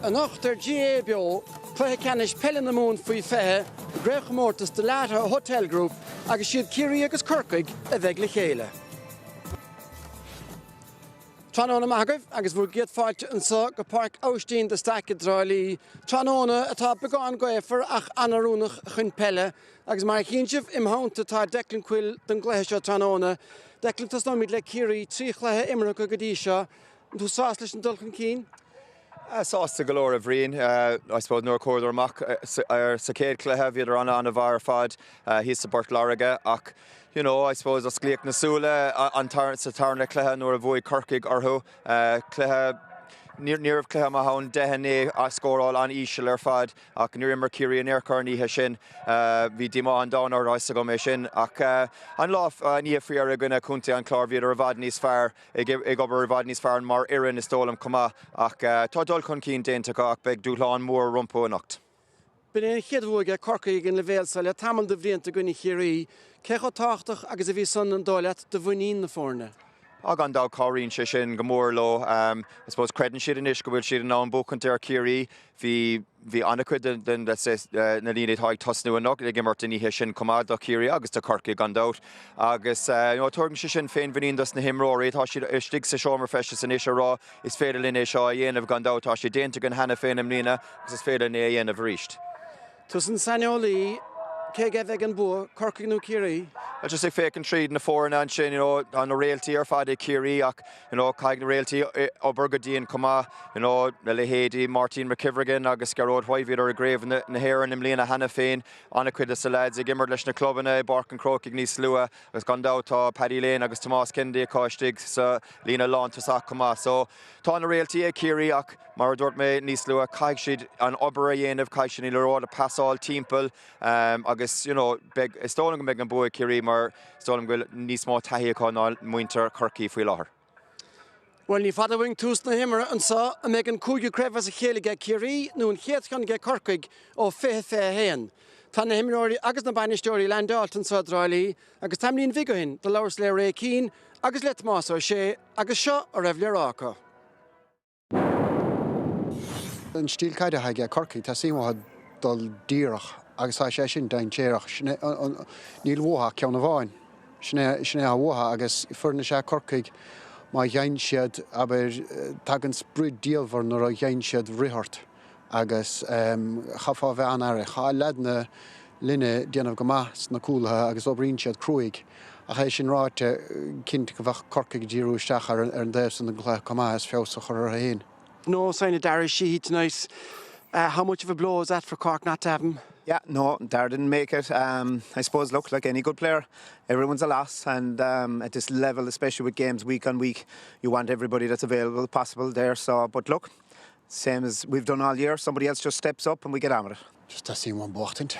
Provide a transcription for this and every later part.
Anocht ar GAA Beo, Cluiche Ceannais Peile na Mumhan Faoi 20 i gCraobhchomórtas Dalata Hotel Group agus siad Ciarraí agus Corcaigh a bheidh le chéile. Tráthnóna maith agaibh agus bhur gcéad fáilte anseo go Páirc Aibhistín de Staic i dTrá Lí. Tráthnóna atá beagán gaofar ach an-oiriúnach chun peile agus mar a chíonn sibh im theannta tá Declan Quill don gcluiche seo tráthnóna. Declan, tosnóimid le Ciarraí, 3 chluiche imeartha acu go dtí seo. An tú sásta leis an dul chun cinn? Sásta go leor a Bhriain. I suppose nuair a chuadar amach sa chéad chluiche bhíodar an-an-mhaith ar fad thíos i bPort Láirge ach you know I suppose osclaíodh na súile an sa tarna cluiche nuair a bhuaigh Corcaigh orthu. Cluiche ní raibh cluiche maith ann, 10-9 scóráil an-íseal ar fad ach níor imir Ciarraí in aon chor an oíche sin. Bhí díomá an domhain orthu, tá 'fhios agam é sin. Ach an lá an oíche faoi dheireadh i gcoinne Chontae an Chláir bhíodar i bhfad níos fearr. ag obair i bhfad níos fearr mar fhoireann is dóigh liom chomh maith ach tá dul chun cinn déanta acu ach beidh dúshlán mór rompu anocht. B'in é an chéad bhua aige Corcaigh ag an leibhéal seo le tamall de bhlianta i gcoinne Chiarraí. Cé chomh tábhachtach agus a bhí san an dóigh leat do mhuinín na foirne? Á gan dabht cabhraíonn sé sin go mór leo. I suppose creideann siad anois go bhfuil siad in ann buachaint ar Chiarraí. Bhí bhí an-chuid den den let's say na daoine atá ag tosnú anocht ag imirt an oíche sin chomh maith do Chiarraí agus do Chorcaigh gan dabht. Agus you know tugann sé sin féinmhuinín dos na himreoirí. Tá siad istigh sa seomra feistis anois ag rá is féidir linn é seo a dhéanamh gan dabht. Tá sé déanta againn cheana féin i mbliana agus is féidir linn é a dhéanamh arís. Tusa an saineolaí, cé aige a bheidh an bua, Corcaigh nó Ciarraí? Well just ag féachaint tríd na foirne ansin, you know, tá na réaltaí ar fad ag Ciarraí ach, you know, caithfidh na réaltaí obair go dian chomh maith, you know, na leithéidí Martin McKivergan agus Gearóid White, bhíodar i gCraobh na hÉireann i mbliana cheana féin, an-chuid de na lads ag imirt leis na clubanna i bPáirc an Chrócaigh níos luaithe agus gan dabht tá Paddy Lane agus Tomás Kennedy acu istigh sa líne lántosach chomh maith. So, Tá na réaltaí ag Ciarraí ach, mar a dúirt mé níos luaithe, caithfidh siad an obair a dhéanamh, caithfidh siad an liathróid a pasáil timpeall agus you know beidh, is dóigh liom go mbeidh an bua ag Ciarraí mar is dóigh liom go bhfuil níos mó taithí acu ná muintir Chorcaí faoi láthair. Bhuel, ní fada uainn tús na himeartha anseo. An mbeidh an cúigiú craobh as a chéile aige Ciarraí nó an chéad cheann aige Corcaigh ó 2021? Tá na himreoirí agus na bainisteoirí leaindeáilte anseo i dTrá Lí agus tamaillín bhig ó shin do labhras le Ray Keane agus le Tomás Ó Sé agus seo a raibh le rá acu. An stíl caide atá aige Corcaigh, teastaíonn uathu dul díreach agus tá sé sin dainséarach. Níl uathu ach ceann amháin. Sin é atá uathu agus foireann is ea Corcaigh má gheibheann siad, abair, tagann sprid diabhalmhar nuair a gheibheann siad rith ort. Agus chaithfeá a bheith an-aireach. Tá leaideanna linne déanamh go maith sna cúlaithe agus oibríonn siad cruaidh. Ach é sin ráite, cinnte go bheadh Corcaigh ag díriú isteach ar an dtaobh san den gcluiche chomh maith is feabhas a chur orthu féin. No sign of Dara Sheehy tonight. How much of a blow is that for Cork not to have him? Yeah, no, Darragh didn't make it. Um, I suppose, look, like any good player, everyone's a loss. And um, at this level, especially with games week on week, you want everybody that's available possible there. So, but look, same as we've done all year, somebody else just steps up and we get on with it. Just teastaíonn uainn buachtaint,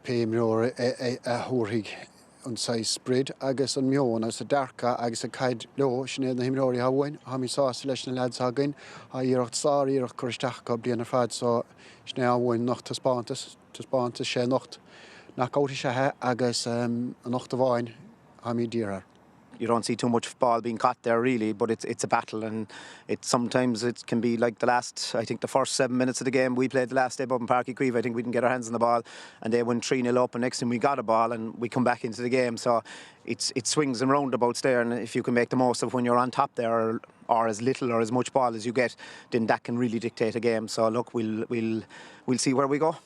pé imreoir a thabharfaidh an saghas sprid agus an meon agus an dearcadh agus an caid leo, sin iad na himreoirí atá uainn. Táimid sásta leis na leaids atá againn. Tá iarracht, sár-iarracht curtha isteach acu bliain ar fad so sin é atá uainn anocht, taispeántas, taispeántas sé anocht. Knockout is ea é agus anocht amháin táimid dírithe air. You don't see too much ball being caught there really, but it's it's a battle and it sometimes it can be like the last I think the first seven minutes of the game we played the last day above in Páirc Uí Chaoimh I think we didn't get our hands on the ball and they went 3 0 up and next thing we got a ball and we come back into the game so it's it swings and roundabouts there and if you can make the most of when you're on top there or, or as little or as much ball as you get then that can really dictate a game so look we'll we'll we'll see where we go.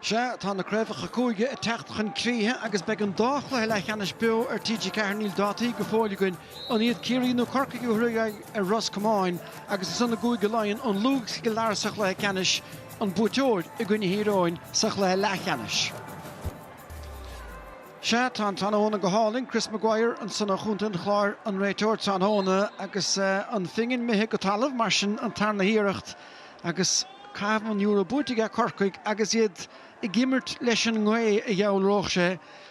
Sea, tá na craobhacha cúige ag teacht chun críche agus beidh an dá chluiche leathcheannais beo ar TG4. Níl dátaí go fóill againn an iad Ciarraí nó Corcaigh a thabharfaidh aghaidh ar Ros Comáin agus ansan i gCúige Laighean, an Lú agus Cill Dara sa chluiche ceannais, an buaiteoir i gcoinne Thír Eoghain sa chluiche leathcheannais. Sea, tá an tráthnóna go hálainn. Chris Maguire ansan ó Chontae an Chláir, an réiteoir tráthnóna agus an phingin imithe go talamh mar sin an tarna hiarracht agus caitheamh an euro buaite aige Corcaigh agus iad ag imirt leis an ngaoth a dhealródh sé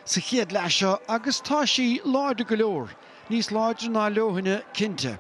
sa chéad leath seo agus tá sí láidir go leor, níos láidre ná leoithne cinnte.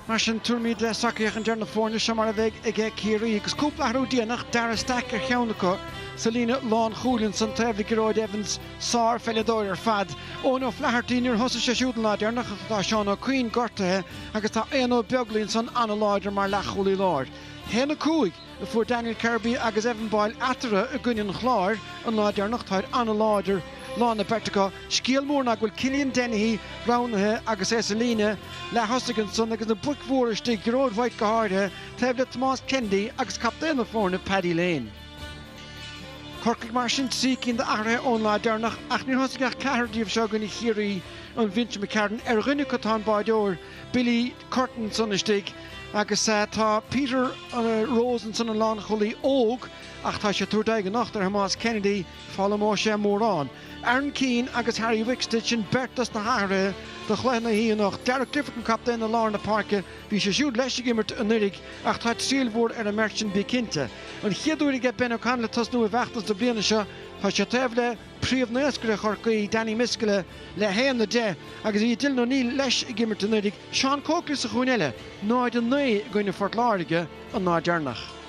Mar sin, tabharfaimid sracfhéachaint ar na foirne seo mar a bheidh aige Ciarraí agus cúpla athrú déanach, Darragh Stack ar cheann acu sa líne lánchúil ansan taobh le Gearóid Evans, sárpheileadóir ar fad. Eoin O'Flaherty, níor thosaigh sé siúd an lá deireanach ach tá Seán Ó Cuinn gortaithe agus tá Aodhán Ó Beaglaoi ansan an-láidir mar leathchúlaí láir. 1-5 a fuair Daniel Kirby agus Evan Boyle eatarthu i gcoinne an Chláir an lá deireanach. Táid an-láidir lá na beirt acu. Scéal mór ná go bhfuil Cillian Dennehy roghnaithe agus é sa líne leath-thosaigh ansan agus na boic mhóra istigh, Gearóid White go háirithe, taobh le Tomás Kennedy agus captaen na foirne Paddy Lane. Corcaigh mar sin, 3 cinn d'athruithe ón lá deireanach ach níor thosaigh ach ceathrar díobh seo i gcoinne Chiarraí an bhliain seo imigh tharainn. Ar dhuine acu tá an báideoir Billy Curtin ansan istigh agus tá Peter Rose ansan an lánchúlaí óg ach tá sé ag tabhairt aghaidh anocht ar Thomás Kennedy, foghlaimeoidh sé mórán. Aaron Keane agus Harry Wixted, sin beirt dos na hathruithe do chluiche na hoíche anocht. Darragh Clifford an captaen i lár na páirce. Bhí sé siúd leis ag imirt anuiridh ach tá triail mhór ar an mbeirt sin bí cinnte. An chéad uair aige Ben O'Connell ag tosnú i bhfeachtas na bliana seo, tá sé taobh le príomhnaoscaire Chorcaí, Danny Miskella, le 1-10 agus bhí Dylan O'Neill leis ag imirt anuiridh, Seán Coakley sa chúinne eile, 0-9 i gcoinne Phort Láirge an lá deireanach.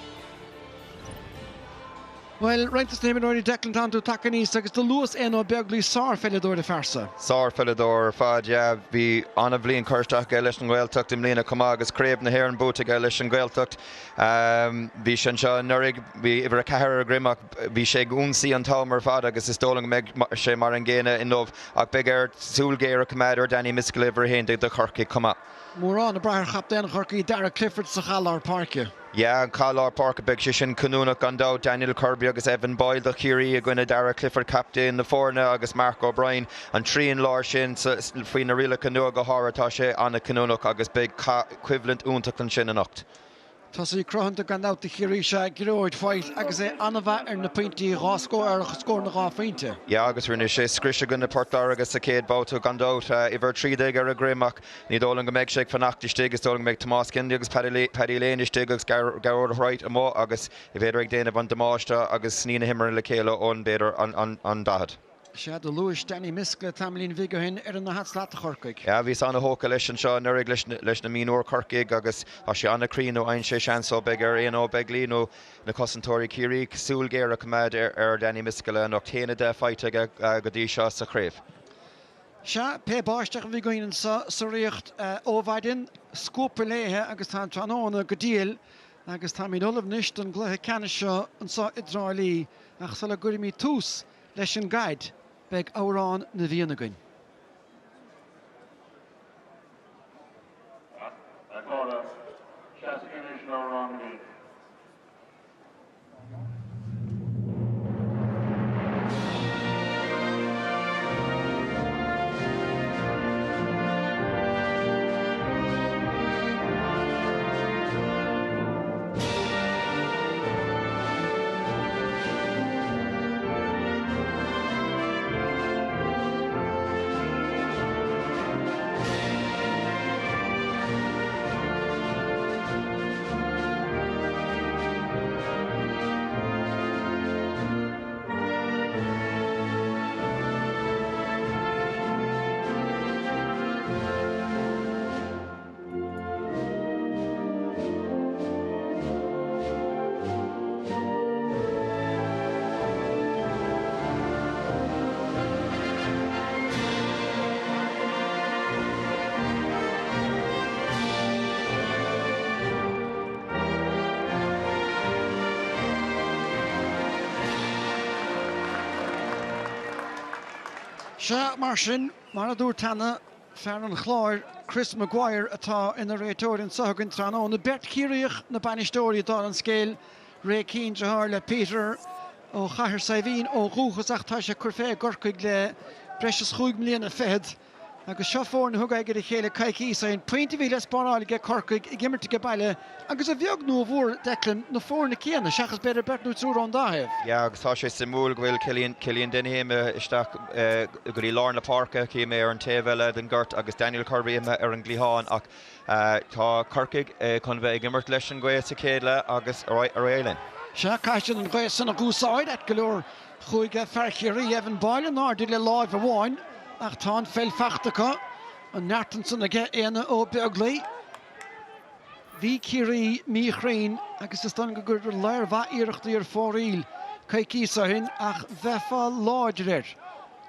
Bhuel, roinnt dos na himreoirí, Declan tánn tú tagtha aníos agus do luas Éanna Ó Beaglaoi, sárpheileadóir an fear so. Sárpheileadóir ar fad, yeah. Bhí an-bhliain curtha isteach aige leis an nGaeltacht i mbliana chomh maith agus Craobh na hÉireann buaite aige leis an nGaeltacht. Bhí sé anseo anuraidh, bhí uimhir 4 ar a dhroim ach bhí sé ag ionsaí an t-am ar fad agus is dóigh liom go mbeidh sé mar an gcéanna inniu ach beidh air súil ghéar a choimeád ar Danny Miskella uimhir 1 do Chorcaigh chomh maith. Mórán ag brath ar chaptaen Chorcaí, Darragh Clifford sa chath lár páirce. Yeah, an cath lár páirce, beidh sé sin cinniúnach gan dabht. Daniel Kirby agus Evan Boyle do Chiarraí i gcoinne Darragh Clifford, captaen na foirne, agus Mark O'Brien. An trian láir sin, faoi na rialacha nua go háirithe, tá sé an-chinniúnach agus beidh coimhlint iontach ansin anocht. Tosaí cruthanta gan dabht do Chiarraí is ea Gearóid White agus é an-mhaith ar na pointí, 2 scór ar scór na 2 phointe. Yeah agus rinne sé scrios i gcoinne Port Láirge sa chéad bhabhta gan dabht. Uimhir 13 ar a dhroim ach Ní dóigh liom go mbeidh sé ag fanacht istigh, is dóigh liom go mbeidh Tomás Kennedy agus Paddy Lane istigh agus Gearóid White amuigh agus b'fhéidir ag déanamh an damáiste agus snoí na himeartha le chéile ón, b'fhéidir, an 40. Sea, do luais Danny Miskella tamaillín bhig ó shin ar an ndaichead slat do Chorcaigh. Yeah, bhíos an-thógtha leis anseo anuraidh leis na mionúir Corcaigh agus tá sé an-chruinn nuair a fhaigheann sé seans so beidh ar Éanna Ó Beaglaoi nó na cosantóirí Ciarraí súil ghéar a choimeád ar Danny Miskella anocht. 1-10 faighte aige go dtí seo sa chraobh. Sea, pé báisteach a bhí againn anseo sa Ríocht ó mhaidin, scuabtha léithe agus tá an tráthnóna go diail agus táimid ullamh anois don gcluiche ceannais seo anseo i dTrá Lí ach sula gcuirfimid tús leis an gcaid, beidh Amhrán na bhFiann againn. A chara, seasaigí anois le Amhrán na bhFiann. Sea, mar sin, mar a dúirt cheana, fear an Chláir, Chris Maguire, atá ina réiteoir anseo againn tráthnóna. Beirt Chiarraíoch na bainisteoirí, dála an scéil, Ray Keane, deartháir le Peter ó Chathair Saidhbhín ó dhúchas ach tá sé ag cur fé i gCorcaigh le breis is chúig mbliana fichead. Agus seo foirne a thug aghaidh ar a chéile coicíos ó shin. Pointe a bhí le spáráil aige Corcaigh ag imirt age baile agus a bheag nó a mhór, Declan, na foirne céanna, seachas b'fhéidir beirt nó triúr ón dá thaobh. Yeah agus tá sé suimiúil go bhfuil Cillian, Cillian Dennehy imithe isteach go dtí lár na páirce, chím é ar an taobh eile den ghort agus Daniel Kirby imithe ar an gcliathán ach tá Corcaigh chun bheith ag imirt leis an ghaoth sa chéad leath agus ar aghaidh linn. Sea, caithfidh siad an ghaoth san a dh'úsáid, ait go leor Chuaigh fear Chiarraí, Evan Boyle, in airde le láimh amháin ach tá an pheil fachta acu. An neart ansan aige Éanna Ó Beaglaoi. Bhí Ciarraí míchruinn agus is dóigh liom go gcuireadar lear mhaith iarrachtaí ar fóraoil coicíos ó shin ach bheifeá láidir air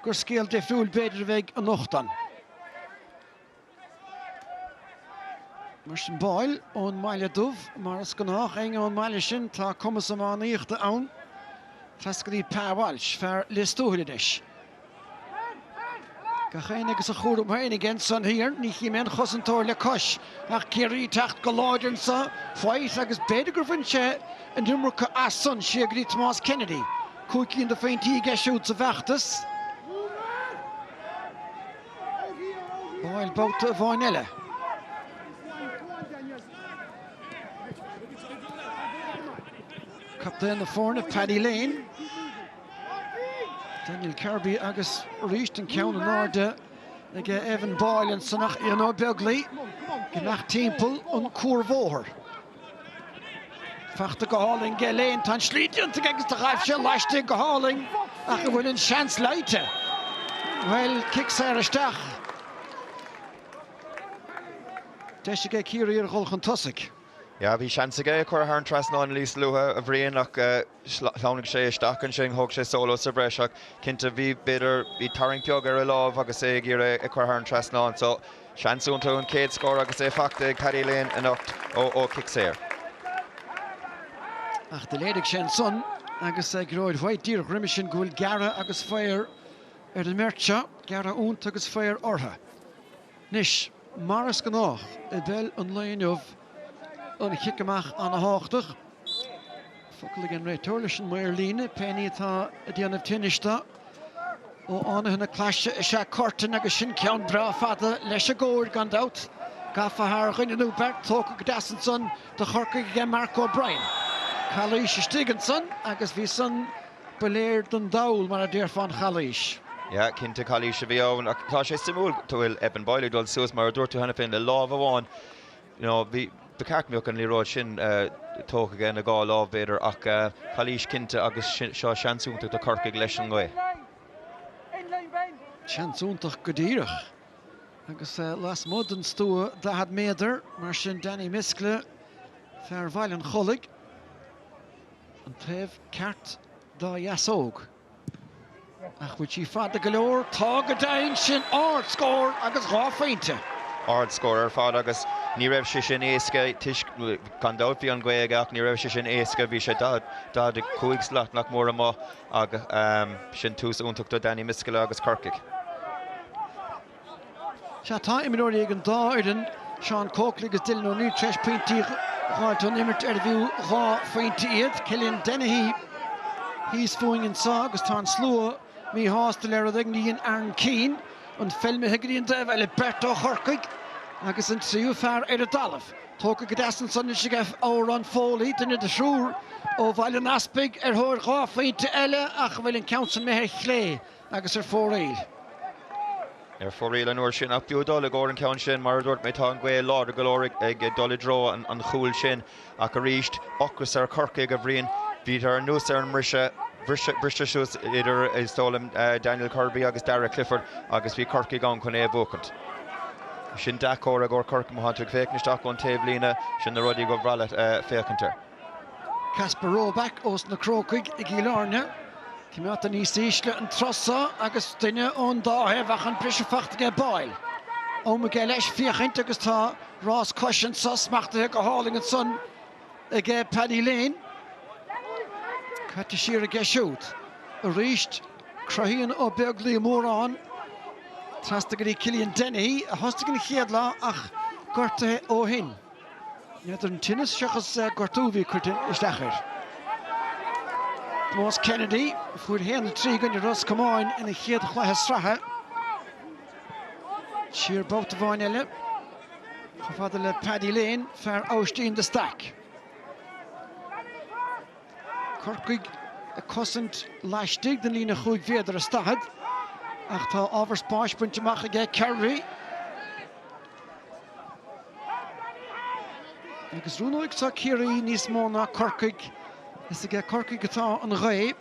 gur scéal difriúil b'fhéidir a bheidh anocht ann. Mar sin Boyle ón mBaile Dubh, mar is gnách, éinne ón mbaile sin, tá cumas iománaíochta ann. Trasna go dtí Pa Walsh, fear Lios Tuathail anois. Gach éinne agus a chúram féin aige ansan thiar, ní chím aon chosantóir le cois ach Ciarraí ag teacht go láidir anso, White agus b'fhéidir gur bhain sé an iomarca as san, siar go dtí Tomás Kennedy. 5 cinn de phointí aige siúd sa bhfeachtas. Boyle babhta amháin eile. Captaen na foirne, Paddy Lane. Daniel Kirby agus arís an ceann in airde ag Evan Boyle ansan ach Éanna Ó Beaglaoi ag imeacht timpeall an cuarbhóthar. Fachta go hálainn aige Lane, tá an slí déanta aige agus do ghaibh sé laistigh go hálainn ach an bhfuil an seans leáite? Bhuel, cic saor isteach. Deis aige Ciarraí ar dhul chun tosaigh. Yeah, bhí seans aige é a chur thar an trasnán níos luaithe, a Bhriain, ach shleamhnaigh sé isteach ansin, thóg sé solo sa bhreis ach cinnte bhí, b'fhéidir, bhí tarraingt beag ar a lámh agus é ag iarraidh é a chur thar an trasnán. So, Seans iontach an chéad scór agus é fachta ag Paddy Lane anocht ó chic saor. Ach do léirigh sé ansan agus Gearóid White díreach roimhe sin go bhfuil gearradh agus faobhar ar an mbeirt seo, gearradh iontu agus faobhar orthu. Anois, mar is gnách i bpeil an lae inniu, an chic amach ana-thábhachtach. Focal ag an réiteoir leis an maor líne, pé ní atá ag déanamh tinnis dó. Ó fhánaithe na claise is ea Curtin agus sin ceann breá fada leis an gcóir gan dabht. Gafa thar dhuine nó beirt, tógtha go deas ansan do Chorcaigh aige Mark O'Brien. Calaois istigh ansan agus bhí san, ba léir don dall mar a déarfá an chalaois. Yeah, cinnte calaois a bhí ann ach tá sé suimiúil go bhfuil Evan Boyle ag dul suas mar a dúirt tú cheana féin le lámh amháin. You know, bhí, ba cheart go mbeadh an liathróid sin tógtha aige ina dhá lámh b'fhéidir ach calaois cinnte agus seo seans iontach do Chorcaigh leis an ngaoth. Seans iontach go díreach agus lasmuigh den stua 40 méadar mar sin Danny Miskella, fear Bhaile an Chollaigh, an taobh ceart dá dheasóg. Ach bhfuil sí fada go leor? Tá go deimhin, sin ard-scór agus 2 phointe. Ard-scór ar fad agus ní raibh sé sin éasca toisc, gan dabht bhí an ghaoth aige ach ní raibh sé sin éasca, bhí sé 45 slat nach mór amuigh agus sin tús iontach do Danny Miskella agus Corcaigh. Sea, tá imreoirí ag an dá fhoireann, Seán Coakley agus Dylan O'Neill, tar éis pointí a dh'fháilt ón imirt arbh fhiú 2 phointe iad. Cillian Dennehy thíos fúinn anseo agus tá an slua míshásta le rud éigin a dhein Aaron Keane, an pheil imithe go dtí an dtaobh eile, beirt ó Chorcaigh agus an tríú fear ar an dtalamh. Tógtha go deas ansan anois aige Odhrán Foley, duine de thriúr ó Bhaile an Easpaig ar thóir 2 phointe eile ach an bhfuil an ceann san imithe ar chlé? agus ar fóraoil. Ar fóraoil an uair sin ach b'fhiú dul i gcomhair an ceann sin. Mar a dúirt mé, tá an ghaoth láidir go leor ag dul i dtreo an chúil sin ach arís, ocras ar Chorcaigh, a Bhriain. Bhíodar anuas ar an mbriseadh, briseadh suas idir, is dóigh liom, Daniel Kirby agus Darragh Clifford agus bhí Corcaigh ann chun é a bhuachaint. Sin dea-chomhartha i gcomhair Chorcaigh má tá tú ag féachaint isteach ón taobhlíne, sin na rudaí go bhreá leat féachaint air. Casper Roback ós na Crócaigh i gCill Airne. Coimeádta níos ísle an turas seo agus duine ón dá thaobh ach an briseadh fachta aige Boyle. Am aige leis féachaint agus tá rás coise anso smachtaithe go hálainn ansan aige Paddy Lane. Caite siar aige siúd. Arís cruthaíonn Ó Beaglaoi mórán. Trasna go dtí Cillian Dennehy, a thosaigh an chéad lá ach gortaithe ó shin. N'fheadar an tinneas seachas gortú a bhí curtha isteach air. Tomás Kennedy, a fuair 1-3 i gcoinne Ros Comáin ina chéad chluiche sraithe. Siar babhta amháin eile, chomh fada le Paddy Lane, fear Aibhistín de Staic. Corcaigh ag cosaint laistigh den líne chúig mhéadar is daichead ach tá ábhar spáis bainte amach aige Kerry. Agus roghnóidh seo Ciarraí níos mó ná Corcaigh. Is aige Corcaigh atá an ghaoth.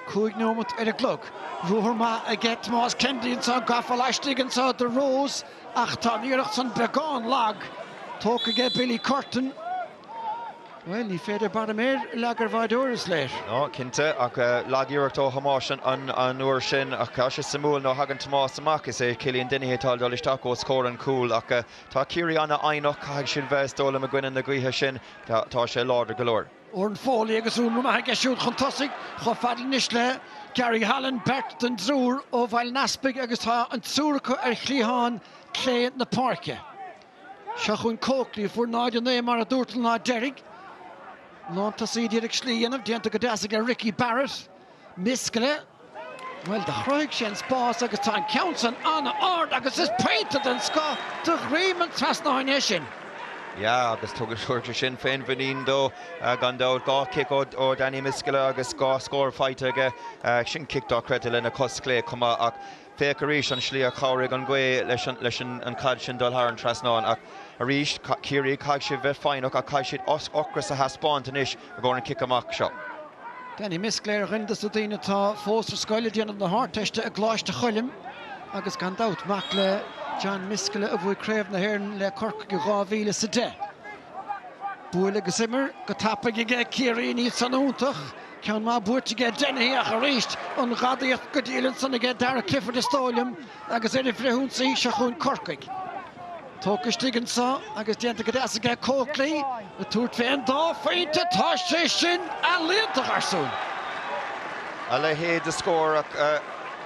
5 neomat ar an gclog. Ruathar maith aige Tomás Kennedy anseo, gafa laistigh anseo de Rose ach tá an iarracht san beagán lag. Tógtha aige Billy Curtin. Bhuel, ní féidir barra méir a leagadh ar bháireoir, is léir. No, cinnte, ach lag-iarracht ó Thomás an uair sin. Ach tá sé suimiúil nuair a thagann Tomás amach, is é Cillian Dennehy atá ag dul isteach os comhair an chúil. Ach tá Ciarraí an-fhoighneach, caithfidh siad bheith, is dóigh liom, i gcoinne na gaoithe sin. Tá sé láidir go leor. Odhrán Foley agus ruathar maith aige siúd chun tosaigh, chomh fada anois le Gary Holland, beirt den dtriúr ó Bhaile an Easpaig agus tá an triúr acu ar chliathán clé na páirce. Seo chugainn Coakley, a fuair 0-9 mar a dúirt an lá deiridh. Lántosaí a d'iarraidh slí a dhéanamh, déanta go deas aige Ricky Barrett. Miskella, bhuel, do chruthaigh sé an spás agus tá an ceann san an-ard agus is pointe den scoth de dhroim an trasnáin é sin. Yeah, agus tugann sé sin féinmhuinín dó gan dabht. 2 chic ó Danny Miskella agus 2 scór faighte aige. Sin cic dochreidte lena chos chlé chomh maith ach Féach arís an slí a chabhraigh an ghaoth leis an chaid sin dul thar an trasnán. Ach arís, Ciarraí, caithfidh siad bheith foighneach ach caithfidh siad ocras a thaispeáint anois i gcomhair an cic amach seo. Danny Miskella ar dhuine de na daoine atá fós ar scoil ag déanamh na hArdteiste i gColáiste Choilm agus gan dabht mac le John Miskella a bhuaigh Craobh na hÉireann le Corcaigh i 2010. Buail agus imir go tapaidh aige Ciarraí, níl san iontach. Ceann maith buaite aige Dennehy ach arís an ghadaíocht go diail ansan aige Darragh Clifford is dóigh liom agus ar an bhfrithionsaí seo chugainn Corcaigh. Tógtha istigh anso agus déanta go deas aige Coakley ag tabhairt fé an dá phointe. Tá sé sin ealaíontach arsún. A leithéid de scór ach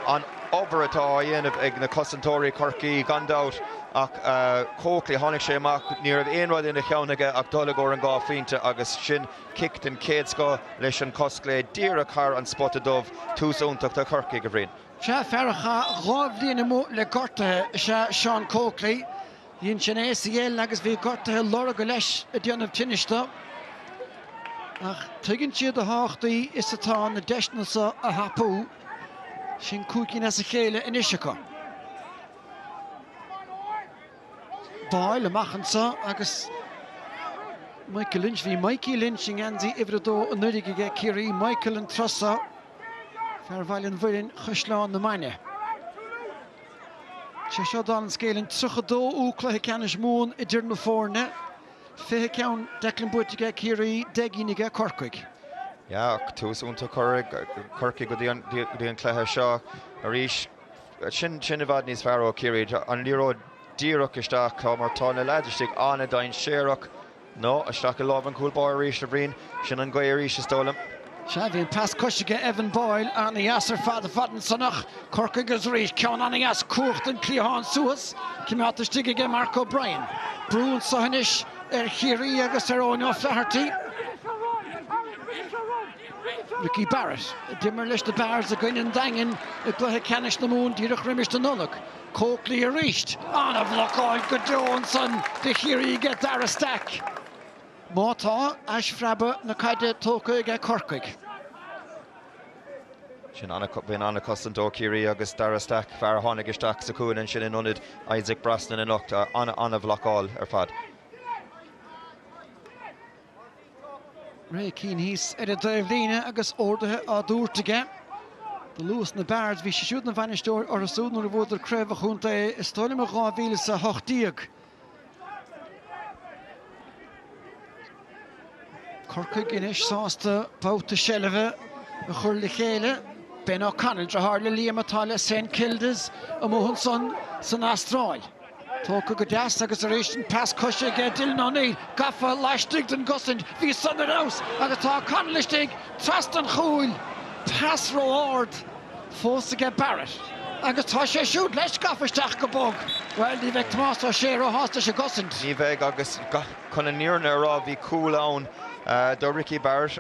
an obair atá á dhéanamh ag na cosantóirí Chorcaí gan dabht ach Coakley, tháinig sé amach, ní raibh aon rud ina cheann aige ach dul i gcomhair an dhá phointe agus sin Cic den chéad scoth leis an chos chlé díreach thar an spota dubh. Tús iontach do Chorcaigh, a Bhriain. Sea, fear a chaith 2 bhliain amuigh le gortuithe is ea Seán Coakley. Dhein sé an ACL agus bhí gortuithe lorga leis ag déanamh tinnis dó. Ach tuigeann siad a thábhachtaí is atá na deiseanna seo a thapú. Sin 5 cinn as a chéile anois acu. Boyle amach anseo agus Michael Lynch. Bhí Mikey Lynch i ngeansaí uimhir a dó anuraidh aige Ciarraí. Michael an turas seo, fear Bhaile an Mhuirinn, Chaisleán na Mainge. Sé seo dála an scéil an 32ú cluiche ceannais Mumhan idir na foirne. 20 ceann Declan buaite aige Ciarraí, 10 gcinn aige Corcaigh. Yeah, tús iontach curtha ag Corcaigh go dtí an cluiche seo arís. Sin i bhfad níos fearr ó Chiarraí. An liathróid díreach isteach mar tá na leaids istigh an-dainséarach. Nó isteach i lámh an chúl báire arís, a Bhriain. Sin an ghaoth arís, is dóigh liom. Sea, bhí an pas coise aige Evan Boyle an-dheas ar fad, fad ansan ach Corcaigh agus arís ceann an-dheas cumhacht an cliathán suas, coimeádta istigh aige Mark O'Brien. Brú anso anois ar Chiarraí agus ar Eoin O'Flaherty. Ricky Barrett, a d'imir leis na Barrs i gcoinne an Daingin i gcluiche ceannais na Mumhan díreach roimis an Nollaig. Coakley arís. An-bhlocáil go deo ansan do Chiarraí aige Darragh Stack. Má tá, aisphreabadh na caide tógtha aige Corcaigh. Sin bhí an-chosaint ó Chiarraí agus Darragh Stack, fear a tháinig isteach sa chúinne ansin in ionad Isaac Brosnan anocht. An-bhlocáil ar fad. Ray Keane thíos ar an dtaobhlíne agus orduithe á dtabhairt aige do luas na Barrs. Bhí sé siúd ina bhainisteoir orthu siúd nuair a bhuadar craobh an chontae is dóigh liom i 2018. Corcaigh anois sásta babhta seilbhe a chur le chéile. Ben O'Connell, deartháir le Liam atá le St Kilda's amuigh ansan san Astráil. Tógtha go deas agus arís an pas coise aige Dylan O'Neill gafa laistigh den gcosaint. Bhí san ar fheabhas agus tá O'Connell istigh trasna an chúil. Pas ró-ard fós aige Barrett. Agus tá sé siúd leis gafa isteach go bog. Bhuel, ní bheidh Tomás Ó Sé róshásta leis an gcosaint. Ní bheidh agus chun an fhírinne a rá bhí cúl ann do Ricky Barrett.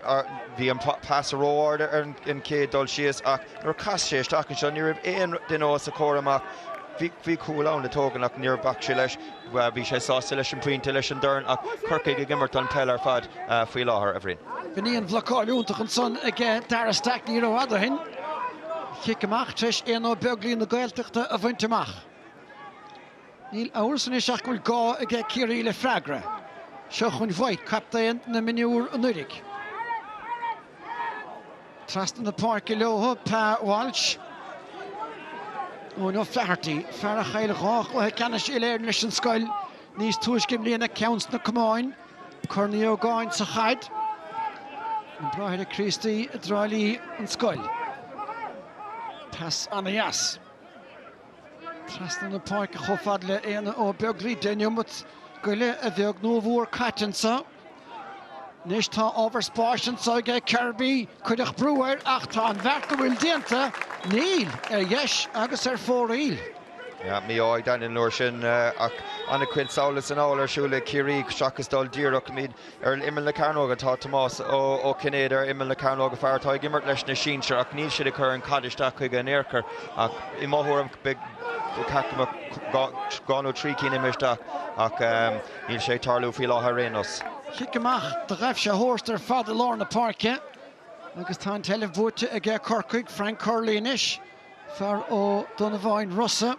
Bhí an pas ró-ard ar an chéad dul síos ach nuair a chas sé isteach anseo ní raibh aon duine os a chomhair amach. Bhí cúl ann le tógaint ach níor bhac sé leis. Bhí sé sásta leis an bpointe, leis an dorn ach Corcaigh ag imirt an peil ar fad faoi láthair, a Bhriain. B'in í an bhlocáil iontach ansan aige Darragh Stack ní rófhada ó shin. Cic amach tar éis Éanna Ó Beaglaoi na Gaeltachta a bhaint amach. Níl amhras anois ach go bhfuil gá aige Ciarraí le freagra. Seo chugainn White, captaen na mionúr anuraidh. Trasna na páirce leo, Pa Walsh. Eoin O'Flaherty, fear a chaill 2 chluiche ceannais Uile-Éireann leis an scoil níos túisce i mbliana, ceann sna camáin, Corn Uí Ógáin sa chaid. Na Bráithre Críostaí i dTrá Lí an scoil. Pas ana-dheas. Trasna na páirce chomh fada le Éanna Ó Beaglaoi, deich neomat goile a bheag nó a mhór caite anseo. Anois tá ábhar spáis anseo aige Kirby, cuireadh brú air ach tá an bheart a bhfuil déanta, níl, ar dheis agus ar fóraoil. Yeah, mí-ádh ag Daniel an uair sin ach an-chuid sall is anall ar siúl ag Ciarraí seachas dul díreach. Ar imeall na cearnóige tá Tomás Ó Cinnéide ar imeall na cearnóige, fear atá ag imirt leis na sinsir ach níl siad ag cur an chaid isteach chuige in aon chor ach i mo thuairim beidh ceart go mbeadh 2 nó 3 cinn imithe isteach ach níl sé ag tarlú faoi láthair ar aon nós. Cic amach do ghaibh sé thabhairt ar fad i lár na páirce agus tá an tseilbh buaite aige Corcaigh, Frank Curley anois, fear ó Donnabháin Rosa.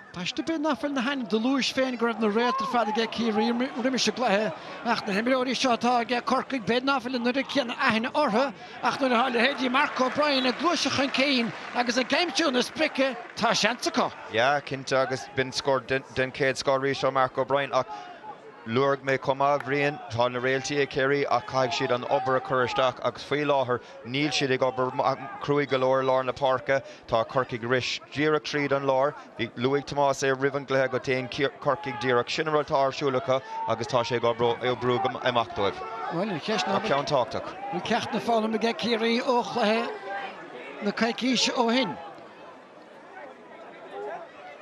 B'aiste bith ná fuil na hainm do luais féin go raibh na réalta ar fad aige Ciarraí roimis an gcluiche ach na himreoirí seo atá aige Corcaigh b'fhéidir ná fuil an oiread céanna aithne orthu ach nuair atá leithéidí Mark O'Brien ag gluaiseacht chun cinn agus ag aimsiú na sprice tá seans acu. Yeah, cinnte agus b'in scór den chéad scoth arís ó Mark O'Brien ach luaigh mé chomh maith, a Bhriain, tá na réaltaí ag Ciarraí ach caithfidh siad an obair a chur isteach agus faoi láthair Níl siad ag obair cruaidh go leor i lár na páirce. Tá Corcaigh ag rith díreach tríd an lár. Bhí, luaigh Tomás é roimh an gcluiche go dtéann Corcaigh díreach. Sin an rud atá ar siúl acu agus tá sé ag oibriú go amach dóibh. Bhuel, an cheist ná Tá ceann tábhachtach. bhfuil ceachtanna foghlamtha aige Ciarraí ó chluiche na coicíse ó shin.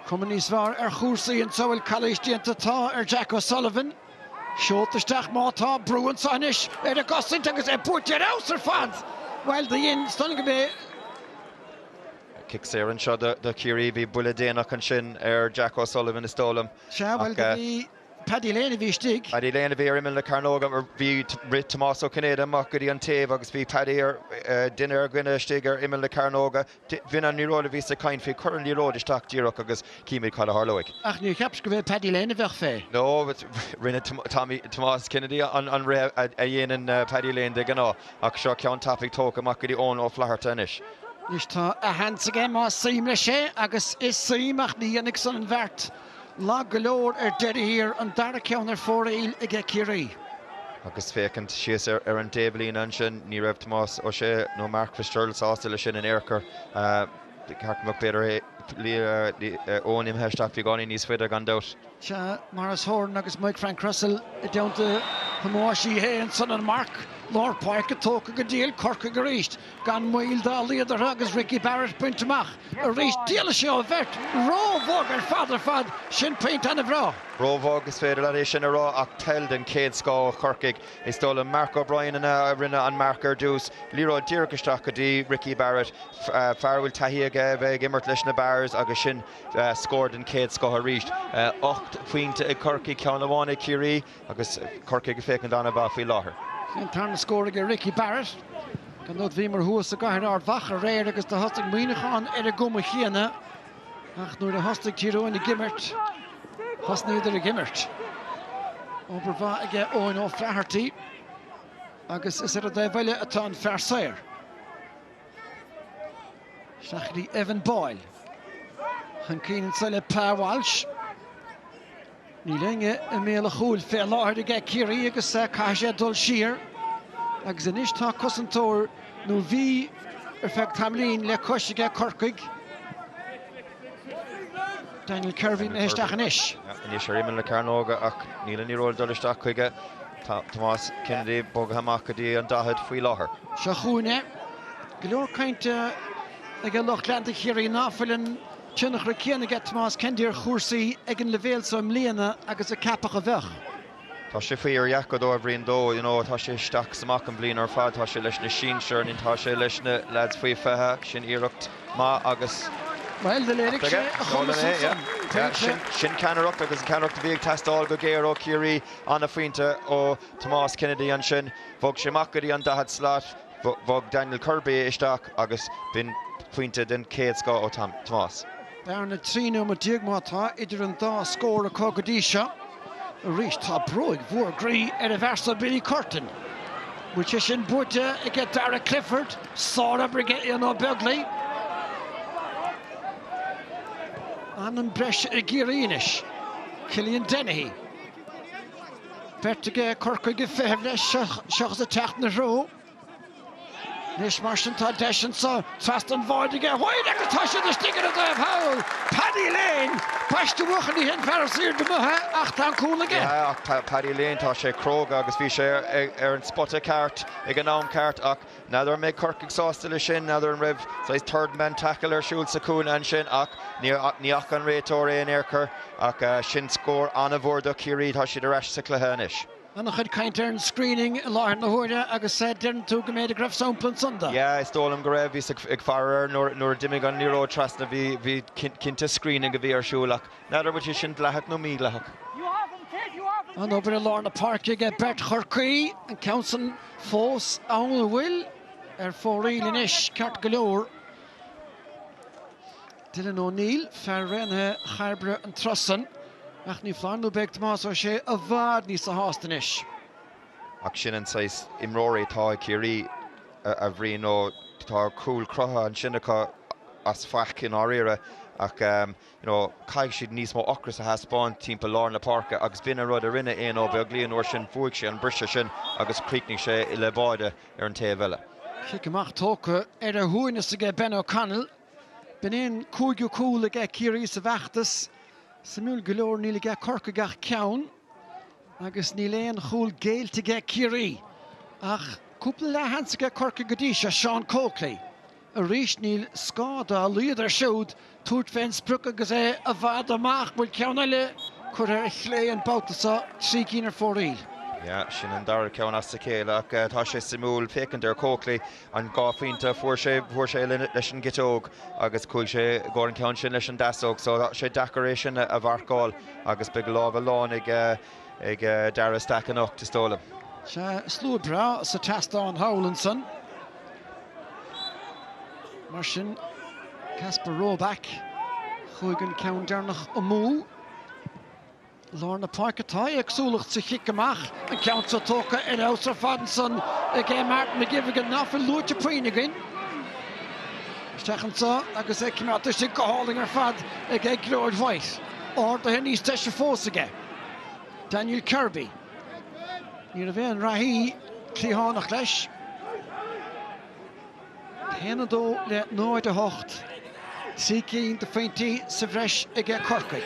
Cuma níos fearr ar chúrsaí anseo, bhfuil calaois déanta? Tá ar Jack O'Sullivan. Seolta isteach má tá brú anseo anois ar an gcosaint agus é buaite ar fheabhas ar fad. Bhuel, do dhein, is dóigh liom go mb'é. Cic saor anseo do Chiarraí. Bhí buille déanach ansin ar Jack O'Sullivan is dóigh liom. Sea, bhuel, do bhí Paddy Lane a bhí istigh. Paddy Lane a bhí ar imeall na cearnóga. Bhí rith Tomás Ó Cinnéide amach go dtí an taobh agus bhí Paddy ar duine ar dhuine istigh ar imeall na cearnóga. B'in an liathróid a bhí sa chaint faoi. Cuir an liathróid isteach díreach agus címid cad a tharlóidh. Ach níor cheapais go mb'é Paddy Lane a bheadh fé? No, rinne Tommy, Tomás Kennedy an rith a dhéanann Paddy Lane de ghnáth ach seo ceann tapaidh tógtha amach go dtí Eoin Ó Flatharta anois. Anois tá a sheans aige más suim leis é agus is suim ach ní dhéanfaidh san an bheart. Lag go leor ar deireadh thiar, an dara ceann ar fóraoil aige Ciarraí. Agus féachaint síos ar an dtaobhlíne ansin, ní raibh Tomás Ó Sé nó Mark Fitzgerald sásta leis sin in aon chor. Ceart go mbeadh b'fhéidir Eoin imithe isteach beagáinín níos faide gan dabht. Sea, Maurice Horan agus Mike Frank Russell i dteannta Thomáis Uí Shé ansan an marc lár páirce tógtha go diail Corcaigh arís. Gan moill dá laghad orthu agus Ricky Barrett bainte amach arís. D'éalaigh sé ó bheirt. Ró-bhog ar fad ar fad. Sin pointe ana-bhreá. Ró-bhog, is féidir leat é sin a rá ach peil den chéad scoth ó Chorcaigh. Is dóigh liom Mark O'Brien an ea a rinne an marc ar dtús. Liathróid díreach isteach go dtí Ricky Barrett, fear a bhfuil taithí aige a bheith ag imirt leis na Barrs agus sin scór den chéad scoth arís. 8 phointe ag Corcaigh, ceann amháin ag Ciarraí. Agus Corcaigh ag féachaint an-mhaith faoi láthair. Sin an tarna scór aige Ricky Barrett. Gan dabht bhíomar thuas i gcathair Ard Mhacha aréir agus do thosaigh Muineachán ar an gcuma chéanna ach nuair a thosnaigh Tír Eoghain ag imirt, thosnaíodar ag imirt. Obair mhaith aige Eoin O'Flaherty agus is ar an dtaobh eile atá an fear saor. Isteach go dtí Evan Boyle. Chun cinn anso le Pa Walsh. Níl éinne i mbéal an chúil fé láthair aige Ciarraí agus caithfidh sé dul siar agus anois tá cosantóir, nó bhí ar feadh tamaillín, le cois aige Corcaigh. Daniel Kirby imithe isteach anois. Anois ar imeall na cearnóga ach níl an liathróid ag dul isteach chuige. Tá Tomás Kennedy bogtha amach go dtí an 40 faoi láthair. Seo chugainn é. Go leor cainte. ag lucht leanta Chiarraí ná fuil an tionchar céanna aige Tomás Kennedy ar chúrsaí ag an leibhéal so i mbliana agus a ceapadh a bheadh. Tá sé fíordheacair dó a Bhriain dó, you know, tá sé isteach is amach an bhliain ar fad, tá sé leis na sinsir, tá sé leis na lads faoi 20, sin iarracht maith agus. Bhuel, do léirigh sé a chumas ansan. Sin ceannaireacht agus an ceannaireacht a bhí ag teastáil go géar ó Chiarraí, ana-phointe ó Tomás Kennedy ansin. Bhog sé amach go dtí an 40 slat, bhog Daniel Kirby isteach agus b'in pointe den chéad scoth ó Tomás. Bearna 13 nóiméad má tá idir an dá scór acu go dtí seo. Arís tá brú mhór groí ar an bhfear so Billy Curtin. Bhfuil sé sin buaite aige Darragh Clifford? Sárobair aige Eoin Ó Beaglaoi. Anam breise ag Ciarraí anois. Cillian Dennehy. Beirt aige Corcaigh ag feitheamh leis seachas ag teacht ina threo. Anois mar sin tá deis anseo trasna an bháid aige White agus tá siad istigh ar an dtaobh thall! Paddy Lane! Paiste uaidh ní hé an fear is airde amuigh é ach tá an cúl aige. Yeah ach Paddy Lane tá sé cróga agus bhí sé ar an spota ceart ag an am ceart ach n'fheadar an mbeidh Corcaigh sásta leis sin, n'fheadar an raibh saghas third man tackle ar siúl sa chúinne ansin ach ní fhaca an réiteoir é in aon chor ach sin scór an-mhór do Chiarraí, tá siad ar ais sa chluiche anois. An-chuid cainte ar an screening i láthair na huaire agus deireann tú go mb'fhéidir go raibh sampla ansan de. Yeah, is dóigh liom go raibh. Bhíos ag faire air nuair a d'imigh an liathróid trasna, bhí, bhí cinnte screening a bhí ar siúl ach n'fheadar an bhfuil sé sin dleathach nó mídhleathach. An-obair i lár na páirce aige beirt Chorcaí, an ceann san fós ann an bhfuil ar fóraoil anois ceart go leor. Dylan O'Neill, fear raonaithe Chairbre an turas san, ach ní foláir nó beidh Tomás Ó Sé i bhfad níosa shásta anois. Ach sin an saghas imreoirí atá ag Ciarraí, a Bhriain, nó tá cúl cruthaithe ansin acu as faic i ndáiríre ach you know caithfidh siad níos mó ocrais a thaispeáint timpeall lár na páirce agus b'in an rud a rinne Eoin Ó Beaglaoi an uair sin, bhuaigh sé an briseadh sin agus chríochnaigh sé le báide ar an taobh eile. Cic amach tógtha ar a shuaimhneas aige Ben O'Connell. B'in é an cúigiú cúl aige Ciarraí sa bhfeachtas. Suimiúil go leor níl aige Corcaigh ach ceann agus níl aon chúl géillte aige Ciarraí. Ach cúpla leathsheans aige Corcaigh go dtí seo, Seán Coakley. Arís níl scáth dá laghad air siúd tabhairt fén sprioc agus é i bhfad amach. Bhfuil ceann eile curtha ar chlé an babhta seo, 3 cinn ar fóraoil. Yeah, sin an dara ceann as a chéile ach tá sé suimiúil féachaint ar Coakley. An dá phointe a fuair sé, fuair sé leis an gciotóg agus chuaigh sé i gcomhair an ceann sin leis an deasóg so tá sé deacair é sin a mharcáil agus beidh lámh a lán ag ag Darragh Stack anocht, is dóigh liom. Sea, slua breá sa tseastán thall ansan. Mar sin, Kacper Robak, chuaigh an ceann deireanach amú. Lár na páirce tá éagsúlacht sa chic amach, an ceann seo tógtha ar fheabhas ar fad ansan ag Martin McGivrigan, ná fuil luaite puinn againn. Isteach anso agus é coimeádta istigh go hálainn ar fad ag Gearóid White. Ardaithe níos deise fós aige. Daniel Kirby. Ní raibh aon reathaí cliathánach leis. 1-2 le 0-8, 3 cinn de phointí sa bhreis aige Corcaigh.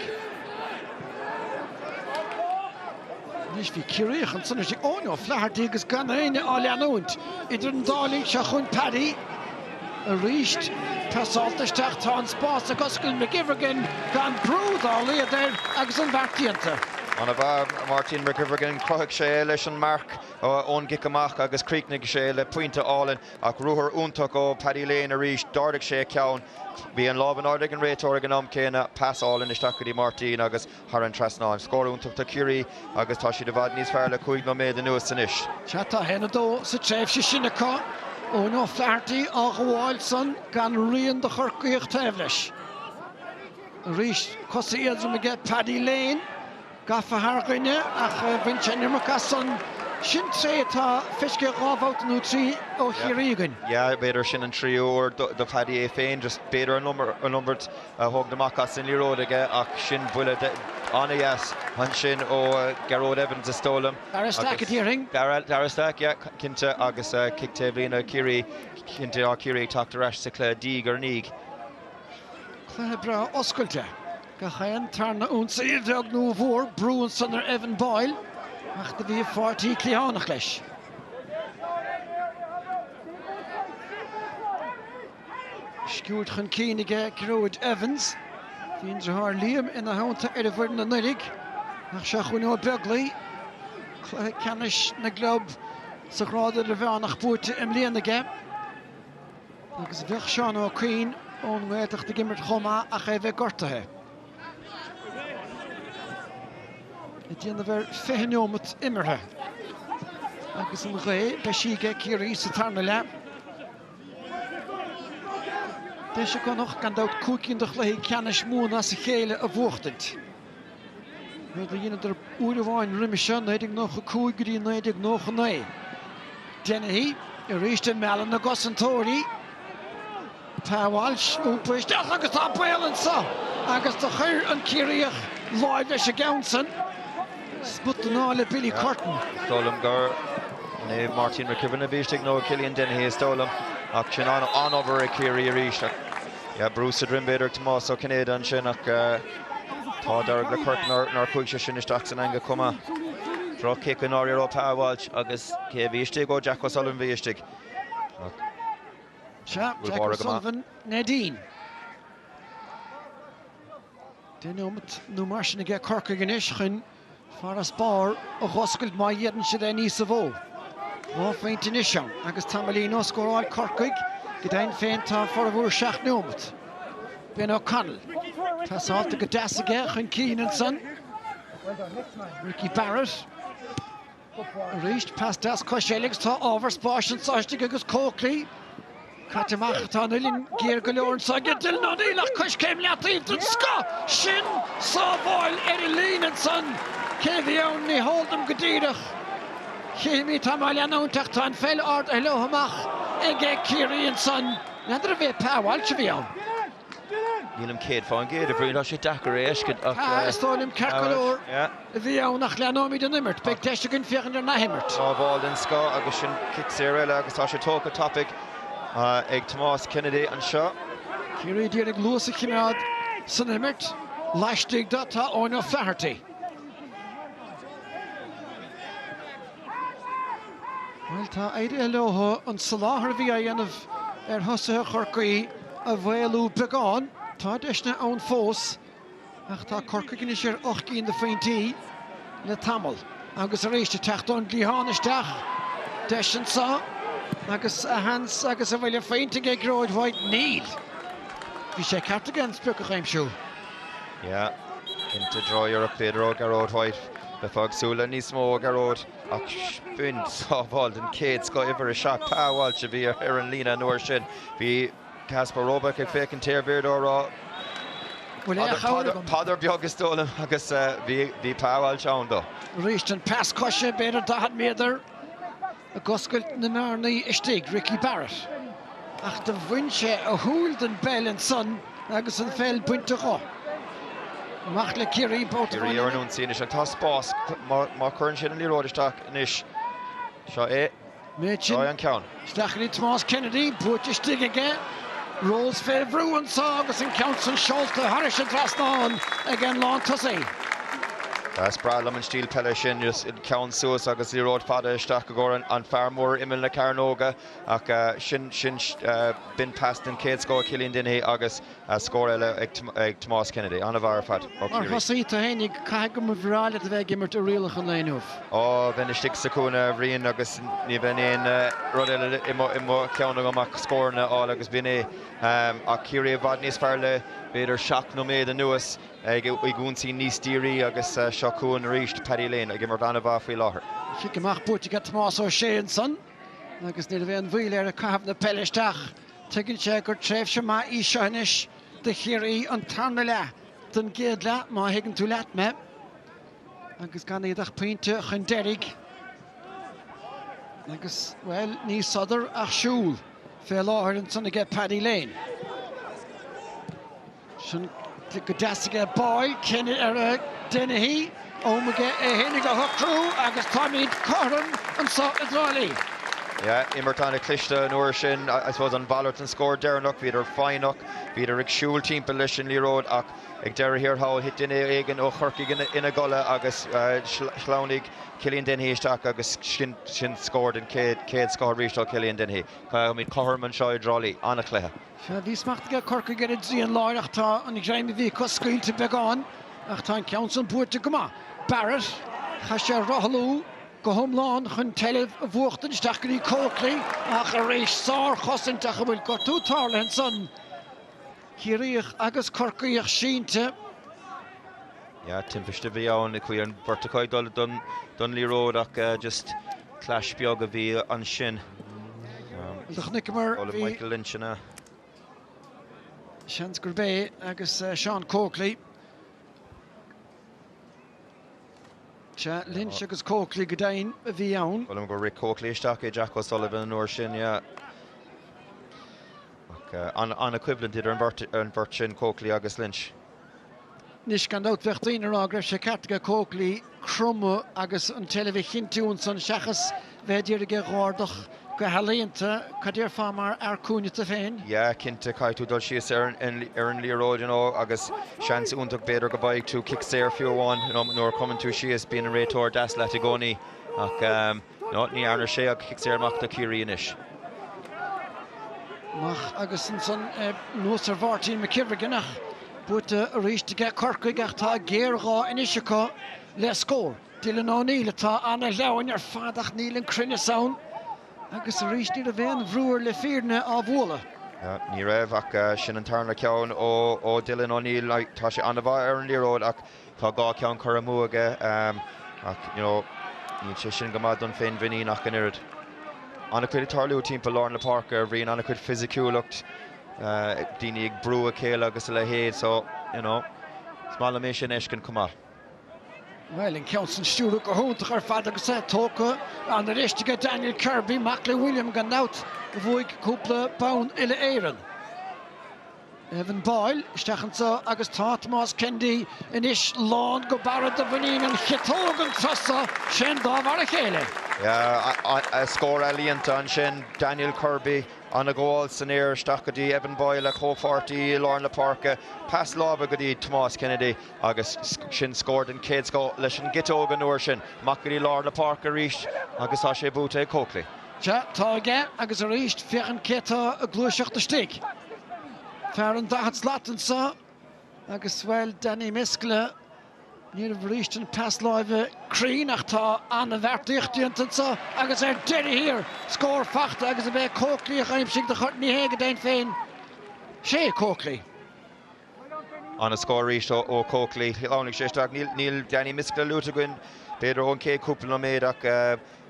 Anois bhí Ciarraíoch ansan istigh, Eoin O'Flaherty agus gan éinne á leanúint. Idir an dá linn seo chugainn Paddy arís pasálta isteach, tá an spás ag oscailt McGivrigan gan brú dá laghad air agus an bheart déanta. An-mhaith Martin McGivrigan, chruthaigh sé leis an marc ón gcic amach agus chríochnaigh sé le pointe álainn. Ach ruathar iontach ó Paddy Lane arís, d'ardaigh sé a cheann, bhí an lámh in airde ag an réiteoir ag an am céanna, pas álainn isteach go dtí Martin agus thar an trasnán. Scór iontach do Chiarraí agus tá siad i bhfad níos fearr le 5 nóiméad anuas anois. Sea, tá 1-2 sa tréimhse sin acu. Eoin O'Flaherty á ghabháil san gan rian de Chorcaíoch taobh leis. Arís, cosa éadrom aige Paddy Lane. Gafa thar dhuine ach bhain sé an iomarca as san. Sin tréith atá feicthe dhá bhabhta nó trí ó Chiarraí againn. Yeah, b'fhéidir sin an tríú huair do Paddy é féin, just b'fhéidir an iomard a thógaint amach as an liathróid aige ach sin buille an-dheas ansin ó Gearóid Evans is dóigh liom. Darragh Stack a déarfainn. Darragh Stack, yeah, cinnte agus cic taobhlíne Chiarraí, cinnte tá Ciarraí ag teacht ar ais sa chluiche diaidh ar ndiaidh. Cluiche breá oscailte. Gach aon tarna ionsaí, a bheag nó a mhór, brú ansan ar Evan Boyle ach do bhí a pháirtí cliathánach leis. Sciúrd chun cinn aige Gearóid Evans. Bhí an deartháir Liam ina theannta ar an bhfoireann anuraidh ach seo chugainn Ó Beaglaoi, cluiche ceannais na gclub sa ghrád idirmheánach buaite i mbliana aige. Agus bheadh Seán Ó Cuinn ón nGaeltacht ag imirt chomh maith ach é a bheith gortaithe. Ag déanamh ar 20 neomat imeartha agus an ghaoth, beidh sí aige Ciarraí sa tarna leath. Deis ag Connacht gan dabht 5 cinn de chluichí ceannais Mumhan as a chéile a bhuachtaint. Rud a dheineadar uair amháin roimhe seo, 1995 go dtí 1999. Dennehy arís ag mealladh na gcosantóirí. Pa Walsh iompaithe isteach agus tá baol anseo agus do chuir an Ciarraíoch láimh leis an gceann san. Smut den ádh le Billy Curtin. Is dóigh liom gur é Martin McKibbin a bhí istigh nó Cillian Dennehy is dóigh liom ach sin an-obair ag Ciarraí arís ach yeah, brú sa droim b'fhéidir ag Tomás Ó Cinnéide ansin ach an t-ádh dearg le Cork nár chuaigh sé sin isteach san eangach chomh maith. Droch-chic i ndáiríre ó Pa Walsh agus cé a bhí istigh ó Jack O'Sullivan bhí istigh. Ach Sea, Jack O'Sullivan, Neidín. 10 neomat nó mar sin aige Corcaigh anois chun farasbarr a dh'oscailt má dhéanann siad é níosa mhó. 2 phointe anois ann agus tamaillín ó scóráil Corcaigh, go deimhin féin tá formhór 7 neomat. Ben O'Connell pasálta go deas aige chun cinn ansan. Ricky Barrett. Arís, pas deas coise eile agus tá ábhar spáis anseo istigh agus Coakley caite amach. Tá an uillinn géar go leor anseo aige Dylan O'Neill ach coiscéim leataobh den scoth! Sin sábháil ar an líne ansan! Cé a bhí ann? Ní heol dom go díreach. Chífimid, tá mé á leanúint ach tá an pheil ardaithe leo amach aige Ciarraí ansan. N'fheadar arbh é Pa Walsh a bhí ann. Nílim 100% a Bhriain, tá sé deacair é a fheiscint ach. Ah, is dóigh liom ceart go leor a bhí ann ach leanóimid an imirt. Beidh deis againn féachaint ar an athimirt. Sábháil den scoth agus sin cic saor eile agus tá sé tógtha tapaidh ag Tomás Kennedy anseo. Ciarraí ag iarraidh luas a choimeád san imirt. Laistigh de tá Eoin O'Flaherty. Bhuel, tá éirithe leo an soláthar a bhí á dhéanamh ar thosaithe Chorcaí a mhaolú beagán. Tá deiseanna ann fós ach tá Corcaigh anois ar 8 gcinn de phointí le tamall. Agus arís ag teacht ón gcliathán isteach, deis anseo agus a sheans agus an bhfuil an phointe aige Gearóid White? Níl. Bhí sé ceart aige an sprioc a chuimsiú. Yeah, cinnte drochiarracht b'fhéidir ó Gearóid White. Bheifeá ag súil le níos mó ó Ghearóid. Ach b'in sábháil den chéad scoth uimhir 7, Pa Walsh a bhí ar an líne an uair sin. Bhí Caspar Roebuck ag féachaint air, b'fhéidir á rá Peadar beag is dóigh liom agus bhí Pa Walsh ann dó. Arís an pas coise, b'fhéidir 40 méadar ag oscailt na mbearnaí istigh, Ricky Barrett. Ach do bhain sé a shúil den bpeil ansan agus an pheil bainte dho. Amach le Ciarraí babhta amháin eile. Ciarraí ar an ionsaí anois ach tá spás má chuireann siad an liathróid isteach anois. Seo é. Seo é an ceann. Isteach go dtí Tomás Kennedy, buaite istigh aige. Rose fé bhrú anso agus an ceann san seolta thairis an trasnán ag an lántosaí. Is breá liom an stíl peile sin, just ceann suas agus liathróid fada isteach i gcomhair an fear mór ar imeall na cearnóga ach sin, sin, b'in pas den chéad scoth ó Cillian Dennehy agus scór eile ag Tomás Kennedy. An-mhaith ar fad ó Chiarraí. Mar thosaí tú fhéinig, caithfidh go mba bhreá leat a bheith ag imirt i rialacha an lae inniu. Ó, bheinn istigh sa chúinne, a Bhriain, agus ní bheinn aon rud eile i mo cheann agam ach scóranna a fháil agus b'in é. Ach Ciarraí i bhfad níos fearr le b'fhéidir 7 nóiméad anuas ag ionsaí níos dírí agus seo chugainn arís Paddy Lane ag imirt an-mhaith faoi láthair. Cic amach buaite aige Tomás Ó Sé ansan agus ní raibh aon mhoill air ag caitheamh na peile isteach. Tuigeann sé gur tréimhse maith í seo anois do Chiarraí, an tarna leath den gcéad leath, má thuigeann tú leat mé, agus gan iad ach pointe chun deiridh. Agus, bhuel, ní sodar ach siúl fé láthair ansan aige Paddy Lane. Sin go deas aige Boyle, Kenny ar Dennehy, am aige é fhéinig a shocrú agus táimid cothrom anseo i dTrá Lí. Yeah, imirt an-chliste an uair sin, I suppose an mhalairt den scór deireanach, bhíodar foighneach, bhíodar ag siúl timpeall leis an liathróid ach ag deireadh thiar thall thit duine éigin ó Chorcaigh ina gcodladh agus shleamhnaigh Cillian Dennehy isteach agus sin scór den chéad scoth arís ó Cillian Dennehy. Táimid cothrom anseo i dTrá Lí. An-chluiche. Sea, bhí smacht aige Corcaigh ar an dtrian láir ach tá an ghreim a bhí acu scaoilte beagán ach tá an ceann san buaite go maith. Barrett, chaith sé rothlú go hiomlán chun tseilbh a bhuachtaint isteach go dtí Coakley ach arís sárchosaint ach an bhfuil gortú tarlaithe ansan? Ciarraíoch agus Corcaíoch sínte. Yeah, timpiste a bhí ann, chuaigh an bheirt acu ag dul don liathróid ach just clash beag a bhí ansin. Do chonaiceamar, bhí. Michael Lynch ina. Seans gurb é agus Seán Coakley. Sea, Lynch agus Coakley go deimhin a bhí ann. Shílim gur rith Coakley isteach i Jack O'Sullivan an uair sin, yeah. Ach an-choimhlint idir an bheirt sin, Coakley agus Lynch. Anois, gan dabht, bheadh daoine ag rá go raibh sé ceart aige Coakley cromadh agus an tseilbh a chinntiú ansan seachas bheith ag iarraidh é a dh'ardach go healaíonta. Cad déarfá mar fhear cúinne tú féin? Yeah, cinnte, caithfidh tú dul síos ar an liathróid, you know, agus seans iontach b'fhéidir go bhfaighidh tú cic saor fiú amháin, you know, nuair a chromann tú síos bíonn an réiteoir deas leat i gcónaí ach no, ní dhearna sé ach cic saor amach do Chiarraí anois. Amach agus ansan anuas ar Mháirtín McKivergan ach buaite arís aige Corcaigh ach tá géarghá anois acu le scór. Dylan O'Neill atá ana-shleamhain ar fad ach níl an cruinneas ann agus arís ní raibh aon bhrú air le fírinne á bhualadh. Ní raibh ach sin an tarna ceann ó Dylan O'Neill. Tá sé an-mhaith ar an liathróid ach tá dhá cheann curtha amú aige ach you know níl sé sin go maith don féinmhuinín ach an oiread. An-chuid ag tarlú timpeall lár na páirce a Bhriain, an-chuid fisiciúlacht, daoine ag brú a chéile agus a leithéid so you know is maith liom é sin a fheiscint chomh maith. Bhuel, an ceann san stiúrtha go hiontach ar fad agus é tógtha an-arís aige Daniel Kirby, mac le William gan dabht, a bhuaigh cúpla bonn uile-Éireann. Evan Boyle isteach anseo agus tá Tomás Kennedy anois lán go barra de mhuinín an chiotóg an turas seo, sin dá mhar a chéile. Yeah, scór ealaíonta ansin, Daniel Kirby. An-ghabháil san aer isteach go dtí Evan Boyle, a chomhpháirtí i lár na páirce, pas láimhe go dtí Tomás Kennedy agus sin scór den chéad scoth leis an gciotóg an uair sin. Amach go dtí lár na páirce arís agus tá sé buaite ag Coakley. Sea, tá aige agus arís féachaint cé atá ag gluaiseacht istigh. Fear an 40 slat anseo agus, bhuel, Danny Miskella, Ní raibh arís an pas láimhe cruinn ach tá an-bheartaíocht déanta anseo agus ar deireadh thiar, scór fachta agus ab é Coakley a d'aimsigh do Chor, ní hé go deimhin féin, sé Coakley. An-scór arís ó Coakley. Shleamhnaigh sé isteach. Níl Danny Miskella luaite againn, b'fhéidir ón chéad chúpla nóiméad ach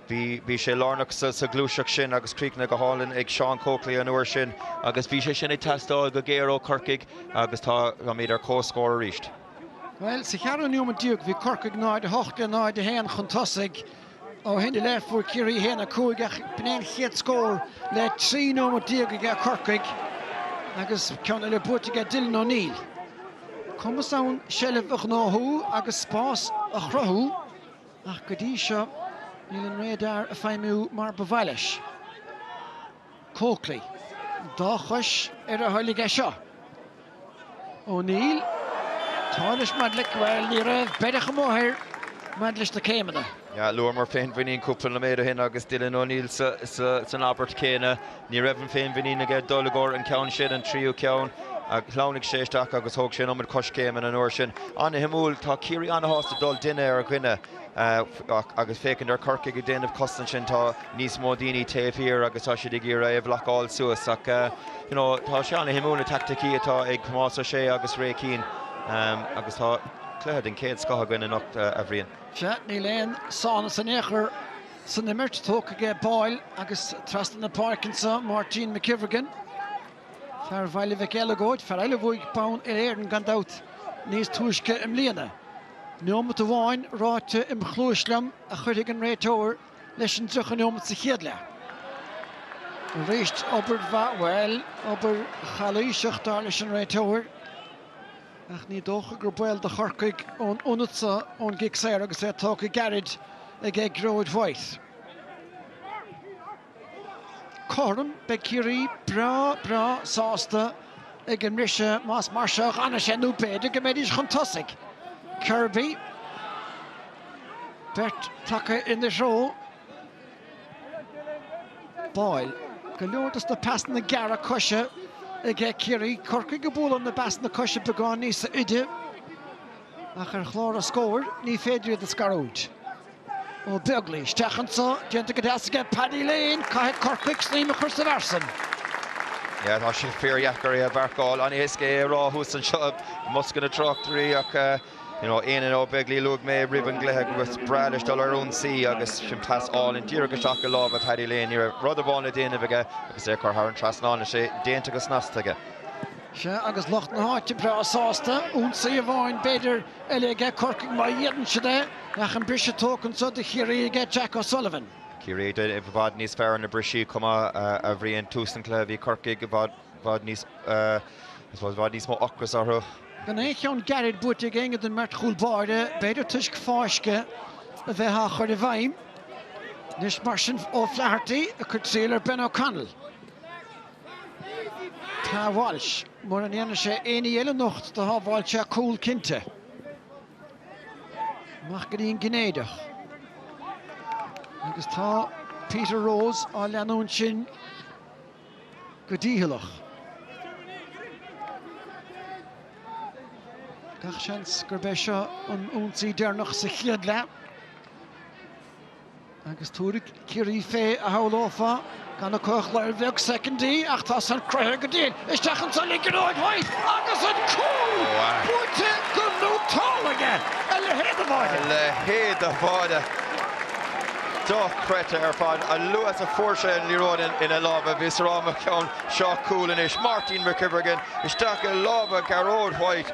bhí sé lárnach sa ghluaiseacht sin agus críochnaithe go hálainn ag Seán Coakley an uair sin agus bhí sé sin ag teastáil go géar ó Chorcaigh agus táimid ar comhscór arís. Bhuel, sa cheathrú neomat déag bhí Corcaigh 0-8 le 0-1 chun tosaigh. Ó shin i leith fuair Ciarraí 1-5 ach b'in é an chéad scór le 13 nóimeat aige Corcaigh agus ceann eile buaite aige Dylan O'Neill. Cumas ann seilbh a ghnóthú agus spás a chruthú ach go dtí seo níl an radar ag feidhmiú mar ba mhaith leis. Coakley. Dá chois ar a thoil aige seo. O'Neill. Tá leis maidir le, bhuel, ní raibh beireadh amuigh air maidir leis na céimeanna. Yeah, luamar féinmhuinín cúpla nóiméad ó shin agus Dylan O'Neill san abairt chéanna. Ní raibh an féinmhuinín aige dul i gcomhair an ceann sin, an tríú ceann. Shleamhnaigh sé isteach agus thóg sé an iomad coiscéimeanna an uair sin. An-shuimiúil, tá Ciarraí an-shásta dul duine ar dhuine. Agus féachaint ar Chorcaigh ag déanamh cosaint sin, tá níos mó daoine taobh thiar agus tá siad ag iarraidh é a bhlocáil suas. Ach you know, tá sé an-shuimiúil na teaicticí atá ag Tomás Ó Sé agus Ray Keane agus tá cluiche den chéad scoth againn anocht, a Bhriain. Sea, níl aon sánas in aon chor san imirt. Tógtha aige Boyle agus trasna na páirce anseo Máirtín McKivergan. Fear Bhaile Mhic Eileagóid, fear eile a bhuaigh bonn Uile-Éireann gan dabht níos túisce i mbliana. Neomat amháin ráite im chluais liom a chuirfidh an réiteoir leis an 30 neomat sa chéad leath. Arís obair mhaith, bhuel, obair chalaoiseach dar leis an réiteoir, ach ní dócha gur baol do Chorcaigh ón ionad seo ón gcic saor agus é tógtha gairid ag Gearóid White. cothrom, beidh Ciarraí breá, breá sásta ag an mbriseadh más mar seo a dh'fhanfaidh sé nó b'fhéidir go mbeidís chun tosaigh. Kirby, beirt tagtha ina threo. Boyle, go leor dos na pasanna gearra coise aige Ciarraí. Corcaigh ag bualadh na bpasanna coise beagán níos faide ach ar chlár an scóir ní féidir iad a scarúint. Ó Beaglaoich isteach anso, déanta go deas aige Paddy Lane, caithfidh Corcaigh snaidhm a chur sa bhfear san. Yeah, tá sé fíordheacair é a mharcáil. An-éasca é a rá thuas anseo i mbosca na dtráchtairí ach you know, Éanna Ó Beaglaoich, luaigh mé roimh an gcluiche go raibh breá leis dul ar ionsaí agus sin pas álainn díreach isteach i lámha Paddy Lane. Ní raibh rud amháin le déanamh aige agus é a chur thar an trasnán. Is é déanta go snasta aige. Sea, agus lucht na háite breá sásta. Ionsaí amháin, b'fhéidir, eile aige Corcaigh má dhéanann siad é, ach an briseadh tógtha anso do Chiarraí aige Jack O'Sullivan. Ciarraí i bhfad níos fearr ar na brisí chomh maith a Bhriain. Tús an chluiche bhí Corcaigh i bhfad níos I suppose i bhfad níos mó ocras orthu. Gan aon cheann gairid buaite ag éinne den mbeirt chúl báire, b'fhéidir toisc fáisceadh a bheith á chur i bhfeidhm. Anois mar sin O'Flaherty ag cur triail ar Ben O'Connell. Pa Walsh, mura ndéanann sé aon ní eile anocht do shábháil sé cúl cinnte. Amach go dtí an Cinnéideach. Agus tá Peter Rose á leanúint sin go dícheallach. Gach seans gurb é seo an ionsaí deireanach sa chéad leath. Agus tabharfaidh Ciarraí fé, a shamhlófá, gan acu ach lear bheag soicindí, ach tá san cruthaithe go diail. Isteach ansan le Gearóid White agus an cúl buaite go nótálta aige! A leithéid de bháide! A leithéid de bháide! Dochreidte ar fad. A luaithe is a fuair sé an liathróid ina lámha, bhíos ag rá i mo cheann, seo cúl anois. Martin McKivergan isteach i lámha Gearóid White.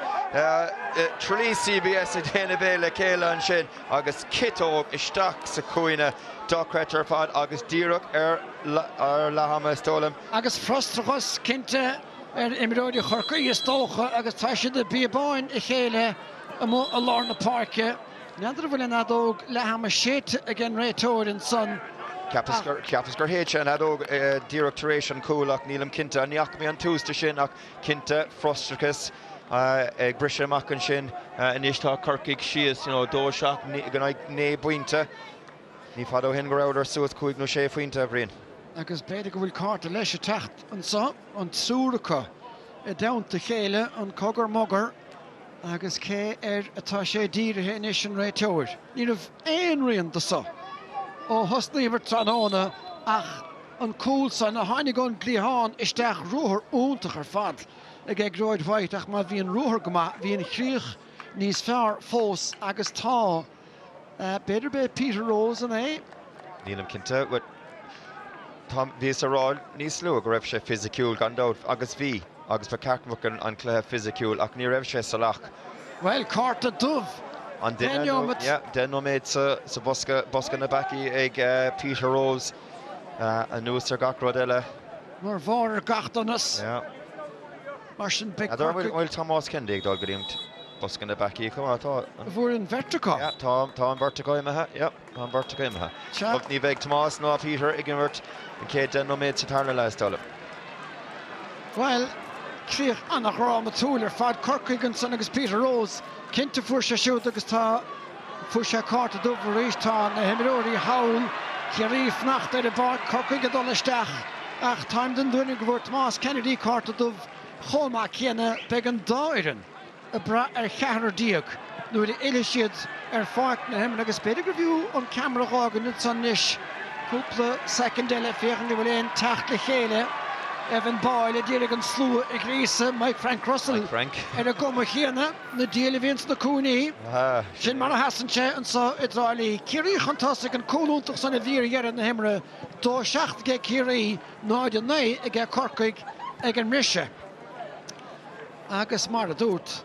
Tralee CBS ag déanamh é le chéile ansin. Agus ciotóg isteach sa chúinne, dochreidte ar fad agus díreach ar leath ama is dóigh liom. Agus frustrachas cinnte ar imreoirí Chorcaí is dócha agus tá siad ag bíobáin a chéile amuigh i lár na páirce. N'fheadar an bhfuil an fheadóg leath ama séidte ag an réiteoir ansan ach. Cheapas gur shéid sé an fheadóg díreach tar éis an chúil ach nílim cinnte. Ní fhaca mé an tús de sin ach cinnte frustrachas. Ag briseadh amach ansin anois tá Corcaigh síos, you know, 2, 7 in aghaidh 9 bpointe. Ní fada ó shin go rabhadar suas 5 nó 6 phointe, a Bhriain. Agus b'fhéidir go bhfuil cárta leis ag teacht anso, an triúr acu i dteannta a chéile, an cogar mogar agus cé air atá sé dírithe anois, an réiteoir? Ní raibh aon rian de so ó thosnaíomar tráthnóna ach an cúl san a tháinig ón gcliathán isteach, ruathar iontach ar fad. ag Gearóid White ach má bhí an ruathar go maith, bhí an chríoch níos fearr fós agus tá. B'fhéidir b'é Peter Rose an é? Nílim cinnte. Bhuel, tá, bhíos a rá níos luaithe go raibh sé fisiciúil gan dabht agus bhí agus ba cheart go mbeadh an cluiche fisiciúil ach ní raibh sé salach. Bhuel, cárta dubh. An duine nó, yeah, 10 nóiméad sa, sa bhosca, bosca na bpeacaí ag Peter Rose anuas ar gach rud eile. Mar bharr ar gach donas. Yeah. Mar sin beidh Corcaigh. An bhfuil Tomás Kennedy ag dul go dtí an bosca na bpeacaí chomh maith? Tá. An bhfuair an bheirt acu? Yeah, tá, tá an bheirt acu imithe. Yeah, tá an bheirt acu imithe. Sea. Ní bheidh Tomás ná Peter ag imirt an chéad 10 nóiméad sa tarna leath, is dóigh liom. Bhuel, críoch an-dhrámatúil ar fad. Corcaigh ansan agus Peter Rose. Cinnte fuair sé siúd agus tá. Fuair sé cárta dubh arís. Tá na himreoirí thall, Ciarraí ag fanacht ar an bpáirc, Corcaigh ag dul isteach ach táim den tuairim go bhfuair Tomás Kennedy cárta dubh chomh maith céanna. Beidh an dá fhoireann ag brath ar cheathrar déag nuair a fhillfidh siad ar pháirc na himeartha agus b'fhéidir gurbh fhiú an ceamara a dh'fhágaint ansan anois cúpla soicind eile féachaint an bhfuil aon teacht le chéile. Evan Boyle a d'iarraidh an slua a ghríosadh, Mike Frank Russell ar an gcuma chéanna. Na diabhail a bhíonn sna cúinní. Sin mar a sheasann sé anso i dTrá Lí. Ciarraí chun tosaigh, an cúl iontach san i bhfíordheireadh na himeartha. 2-7 aige Ciarraí, 0-9 aige Corcaigh ag an mbriseadh. Agus mar a dúrt,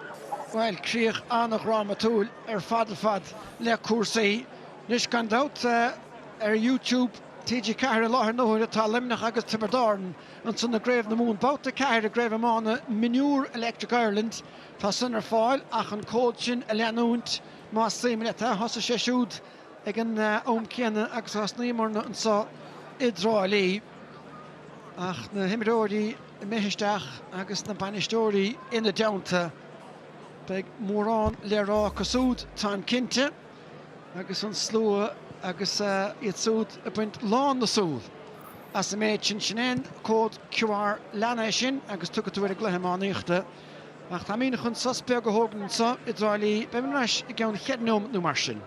bhuel, críoch an-dhrámatúil ar fad ar fad le cúrsaí. Anois gan dabht ar YouTube TG4 i láthair na huaire tá Luimneach agus Tiobraid Árann ansan i gCraobh na Mumhan. Babhta 4 i gCraobh Iomána Mionúr Electric Ireland. Tá san ar fáil ach an cód sin a leanúint más suim leat é. Thosaigh sé siúd ag an am céanna agus a thosnaíomarna anseo i dTrá Lí. Ach na himreoirí imithe isteach agus na bainisteoirí ina dteannta, beidh mórán le rá acu siúd, táim cinnte, agus an slua agus iad siúd ag baint lán na súl as an méid sin. Sin é an cód QR, lean é sin agus tiocfaidh tú ar an gcluiche iománaíochta. Ach táimid chun sos beag a thógaint anseo i dTrá Lí. Beimid ar ais i gceann cheithre nóiméad nó mar sin.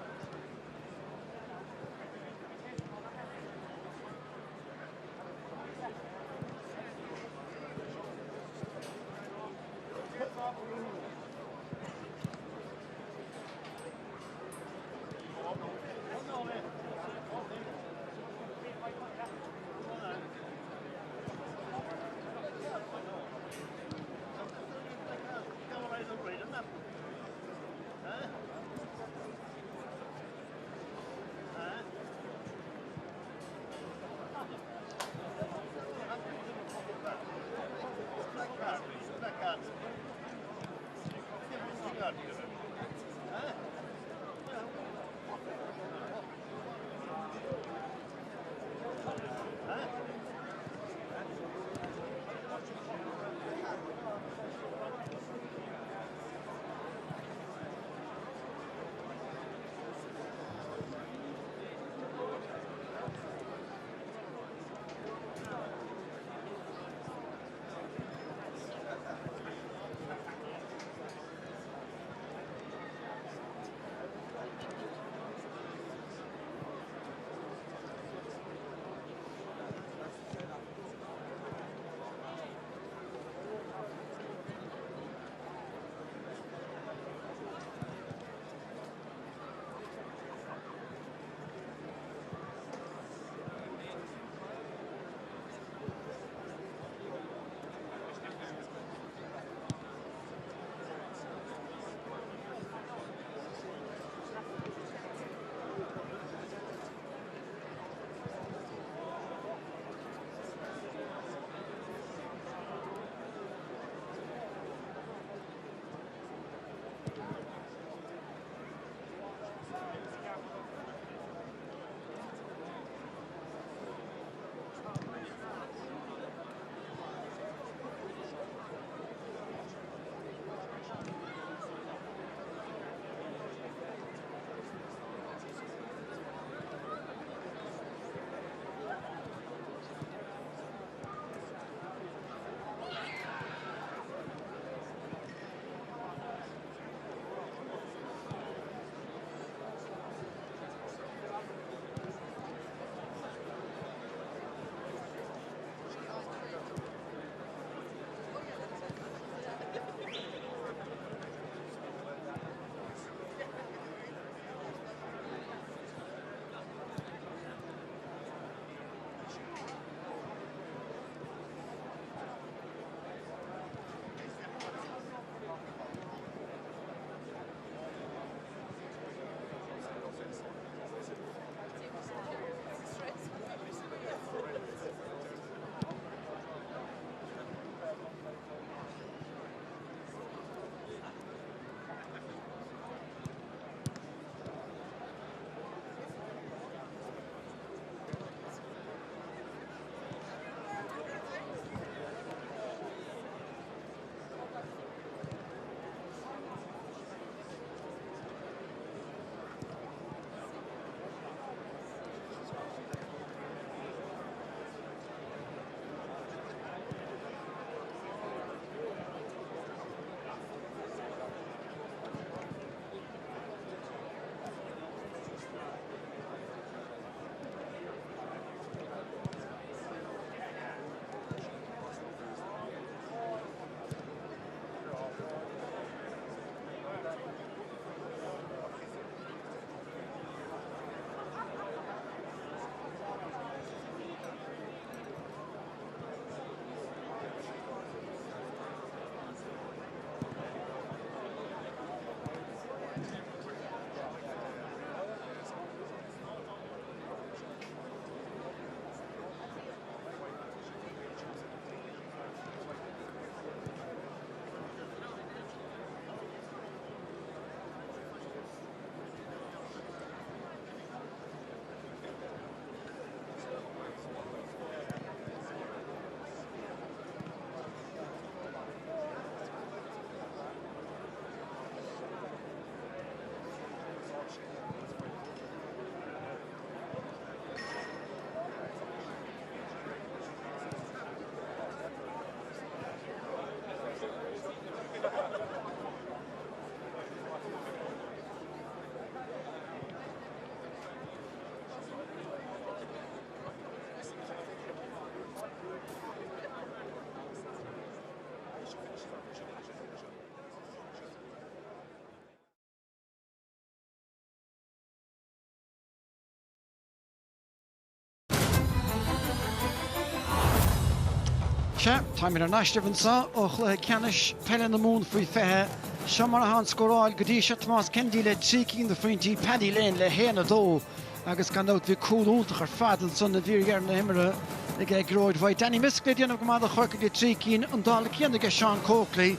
Sea, táimid thar n-ais libh anseo ó chluiche ceannais peile na Mumhan faoi 20. Seo mar atá an scóráil go dtí seo, Tomás Kennedy le 3 cinn de phointí, Paddy Lane le 1, 2 agus gan dabht bhí cúl iontach ar fad ansan i bhfíor dheireadh na himeartha aige Gearóid White. Danny Miskel ag déanamh go maith do Chorcaigh le 3 cinn, an dála céanna aige Seán Coakley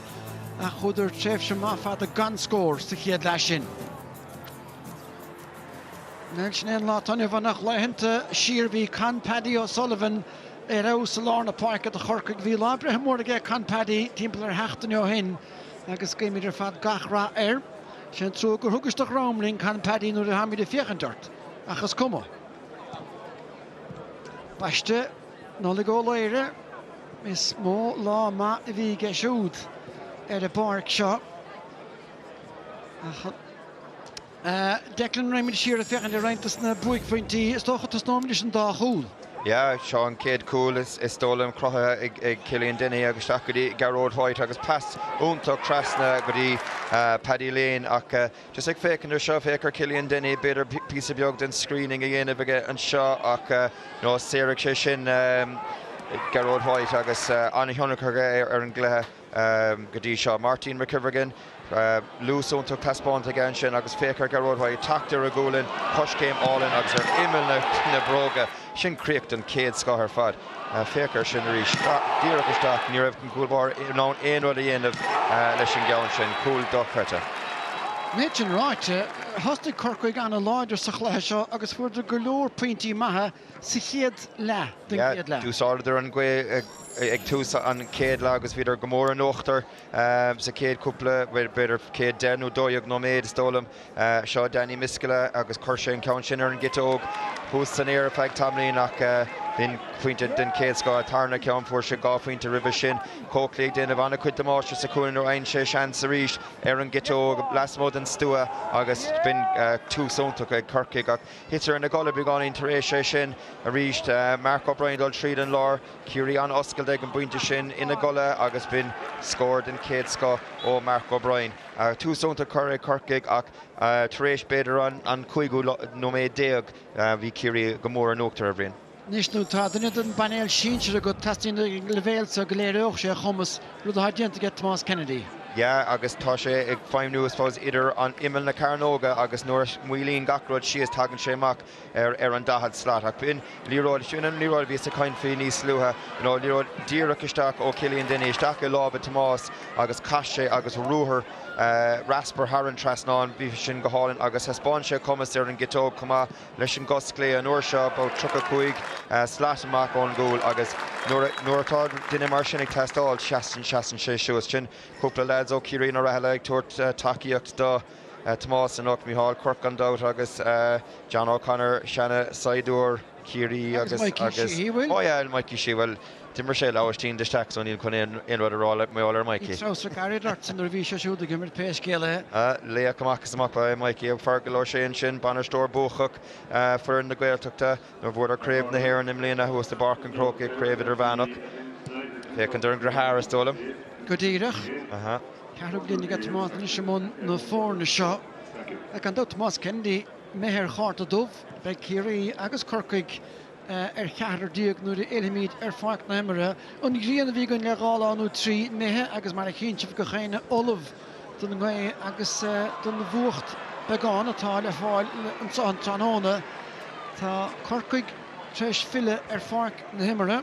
ach chuadar tréimhse maith fada gan scór sa chéad leath sin. Bhuel, sin é an lá atá inniu ann ach laethanta siar bhí Con Paddy O'Sullivan ar fheabhas i lár na páirce do Chorcaigh. Bhí lá breithe mór aige Con Paddy timpeall ar sheachtain ó shin agus guímid ar fad gach rath air. Sé an trua gur thugais do dhroim linn Con Paddy nuair atáimid ag féachaint ort, ach is cuma. Baiste Nollaig Ó Laoire, is mó lá maith a bhí aige siúd ar an bpáirc seo. Ach. Declan, raghaimid siar ag féachaint ar roinnt de na buaicphointí. Is dócha tosnóimid leis an dá chúl. Yeah, seo an chéad chúl is dóigh liom cruthaithe ag Cillian Dennehy agus isteach go dtí Gearóid White agus pas iontach trasna go dtí Paddy Lane ach just ag féachaint ar seo, féach ar Cillian Dennehy, b'fhéidir píosa beag den screening a dhéanamh aige anseo ach you know saothraigh sé sin Gearóid White agus an-thionchar aige ar an gcluiche. go dtí seo. Martin McKivergan, luas iontach taispeánta aige ansin agus féach ar Gearóid White ag teacht ar a ghualainn, coiscéim álainn agus ar imeall na bróga. Sin críoch den chéad scoth ar fad. Féach air sin arís. Díreach isteach. Ní raibh an cúl báire in ann aon rud a dhéanamh leis an gceann sin. Cúl dochreidte. Méid sin ráite, thosnaigh Corcaigh an-láidir sa chluiche seo agus fuaireadar go leor pointí maithe sa chéad leath den chéad leath. D'úsáideadar an ghaoth ag tús an chéad leath agus bhíodar go mór in uachtar sa chéad chúpla, b'fhéidir chéad 10 nó 12 nóiméad is dóigh liom. Seo Danny Miskella agus chuir sé an ceann sin ar an gciotóg thuas san aer ar feadh tamaillín ach b'in pointe den chéad scoth. Tarna ceann, fuair sé dhá phointe roimhe sin. Coakley ag déanamh an-chuid damáiste sa chúinne nuair a fhaigheann sé seans arís ar an gciotóg lasmuigh den stua agus b'in tús iontach ag Corcaigh ach Thiteadar ina gcodladh beagáinín tar éis é sin arís. Mark O'Brien dul tríd an lár, Ciarraí an-oscailte ag an bpointe sin ina gcodladh agus b'in scór den chéad scoth ó Mark O'Brien. Tús iontach curtha ag Corcaigh ach tar éis b'fhéidir an cúigiú nóiméad déag bhí Ciarraí go mór in uachtar, a Bhriain. Anois nuair atá duine den bpainéal sinsir agat, teastaíonn ag an leibhéal seo go léireodh sé a chumas, rud atá déanta aige Tomás Kennedy. Yeah, agus tá sé ag feidhmniú I suppose idir an imeall na cearnóga agus nuair a mhaolaíonn gach rud síos tagann sé amach ar ar an daichead slat. Ach b'in liathróid, sin an liathróid a bhíos ag caint faoi níos luaithe, you know, liathróid díreach isteach ó Cillian Dennehy isteach i lámha Tomás agus chas sé agus ruathar raspar thar an trasnán, bhí sin go hálainn agus thaispeáin sé a chumas ar an gciotóg chomh maith. leis an gcos chlé an uair seo, about 35 slat amach ón gcúl agus nuair nuair atá duine mar sin ag teastáil, seasann seasann sé suas. Sin cúpla leaids ó Chiarraí na Raghallaigh ag tabhairt tacaíocht do Tomás anocht, Micheál Quirke gan dabht agus John O'Connor, seana saighdiúir Chiarraí agus agus oh yeah, Mikey Sheehy, bhuel D'imir sé le Aibhistín de Staic so nílim chun aon rud a rá le mar gheall ar Mikey. Bhí treabhsar gairid ortsa nuair a bhí sé siúd ag imirt pé scéal é. Laoch amach is amach ba ea Mikey. Fear go leor sé ansin, bainisteoir buacach foireann na Gaeltachta nuair a bhuadar Craobh na hÉireann i mbliana thuas i bPáirc an Chrócaigh, Craobh Idirmheánach. Féachaint ar an dheartháir is dóigh liom. Go díreach. Ceathrú bliain aige Tomás anois i mbun na foirne seo. Gan dabht Tomás Kennedy imithe ar chárta dubh. Beidh Ciarraí agus Corcaigh ar cheathrar déag nuair a fhillfimid ar pháirc na himeartha. An ghrian a bhí againn le dhá lá nó trí imithe agus mar a chíonn sibh gach éinne ullamh don ngaoth agus don bhfuacht beagán atá le fáil anseo an tráthnóna. Tá Corcaigh tar éis filleadh ar pháirc na himeartha.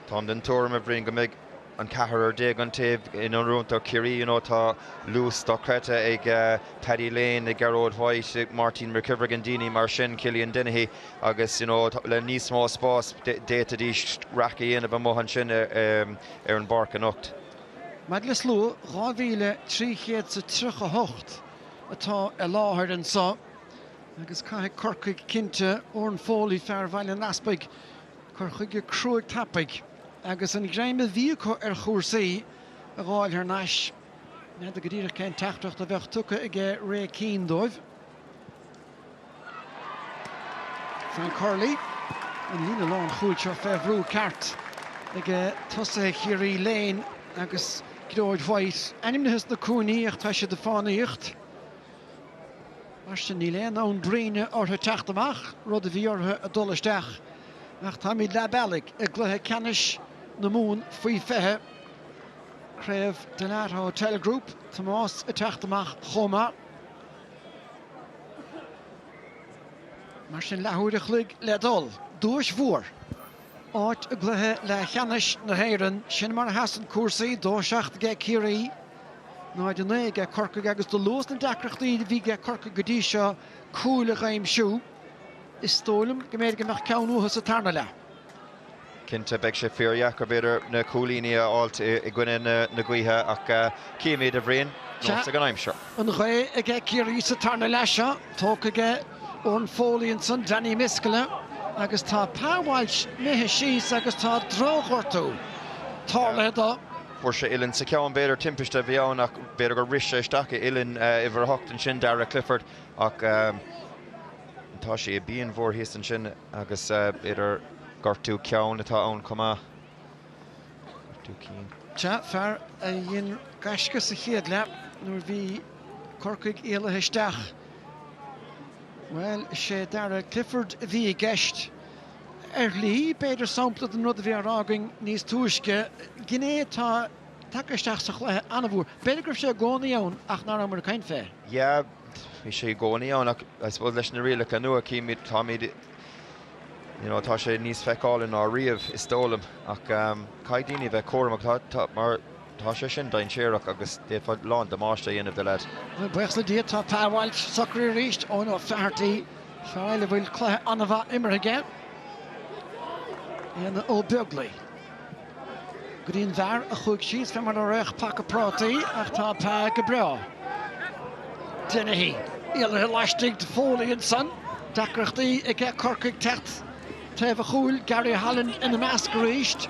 Táim den tuairim, a Bhriain, go mbeidh an ceathrar déag an taobh in oiriúint do Chiarraí. You know, tá luas dochreidte ag Paddy Lane, ag Gearóid White, ag Martin McKivergan, daoine mar sin, Cillian Dennehy agus you know, le níos mó spás d'fhéadfaidís raic a dhéanamh amuigh ansin ar an bpáirc anocht. Maidir le slua, 2,338 atá i láthair anseo agus caithfidh Corcaigh cinnte, Odhrán Foley, fear Bhaile an Easpaig, cur chuige cruaidh tapaidh agus an greim a bhí acu ar chúrsaí a dh'fháil thar n-ais. N'fheadar go díreach cén teachtaireacht a bheadh tugtha aige Ray Keane dóibh. Frank Hurley, an líne lánchúil seo fé bhrú ceart ag tosaithe Chiarraí Lane agus Gearóid White. Ainmnithe sna cúinní ach tá siad ag fánaíocht. Mar sin, níl aon fhonn bruíne orthu teacht amach, rud a bhí orthu ag dul isteach. Ach táimid leath bealaigh i gcluiche ceannais na Mumhan faoi 20, Craobh Dalata Hotel Group, Tomás ag teacht amach chomh maith. Mar sin leathuair a chloig le dul. Duais mhór. Áit i gcluiche leathcheannais na hÉireann. Sin mar a sheasann cúrsaí, 2-7 aige Ciarraí, 0-9 aige Corcaigh agus do luas na deacrachtaí a bhí aige Corcaigh go dtí seo cúil a dh'aimsiú, is dóigh liom go mb'fhéidir go mbeadh ceann uathu sa tarna leath. Cinnte, beidh sé fíordheacair, b'fhéidir, na cúilíní a fháilt i gcoinne na gaoithe ach cífimid, a Bhriain, nós ag an aimsir. An ghaoth aige Ciarraí sa tarna leath seo, tógtha aige Eoin Foley ansan, Danny Miskella agus tá Pa Walsh imithe síos agus tá drochghortú tarlaithe dó. Fuair sé uillinn sa cheann, b'fhéidir timpiste a bhí ann ach b'fhéidir gur rith sé isteach i uillinn uimhir a hocht ansin, Darragh Clifford ach tá sé i bpian mhór thíos ansin. Agus b'fhéidir gortú ceann atá ann chomh maith. Gortú cinn. Sea, fear a dhein gaisce sa chéad leath nuair a bhí Corcaigh éalaithe isteach. Bhuel, is é Darragh Clifford a bhí i gceist. Ar shlí, b'fhéidir sampla den rud a bhí á rá againn níos túisce, gné atá tagtha isteach sa chluiche an-mhór. B'fhéidir go raibh sé i gcónaí ann ach nach rabhamar ag caint fé. Yeah, bhí sé i gcónaí ann ach I suppose leis na rialacha nua címid, táimid, you know, tá sé níos feiceálaí ná riamh is dóigh liom ach caithfidh daoine a bheith cúramach tá, tá, mar tá sé sin dainséarach agus d'fhéadfá a lán damáiste a dhéanamh do leaid. Bhuel, buíochas le Dia tá Pa Walsh socraithe arís, Eoin O'Flaherty, fear eile a bhfuil cluiche an-mhaith imeartha aige, Éanna Ó Beaglaoi. Go dtí an bhfear a chuaigh síos fé mar a raghadh paca prátaí ach tá Pa go breá. Dennehy éalaithe laistigh de Foley ansan. Deacrachtaí aige Corcaigh teacht taobh a chúil, Gary Holland ina measc arís.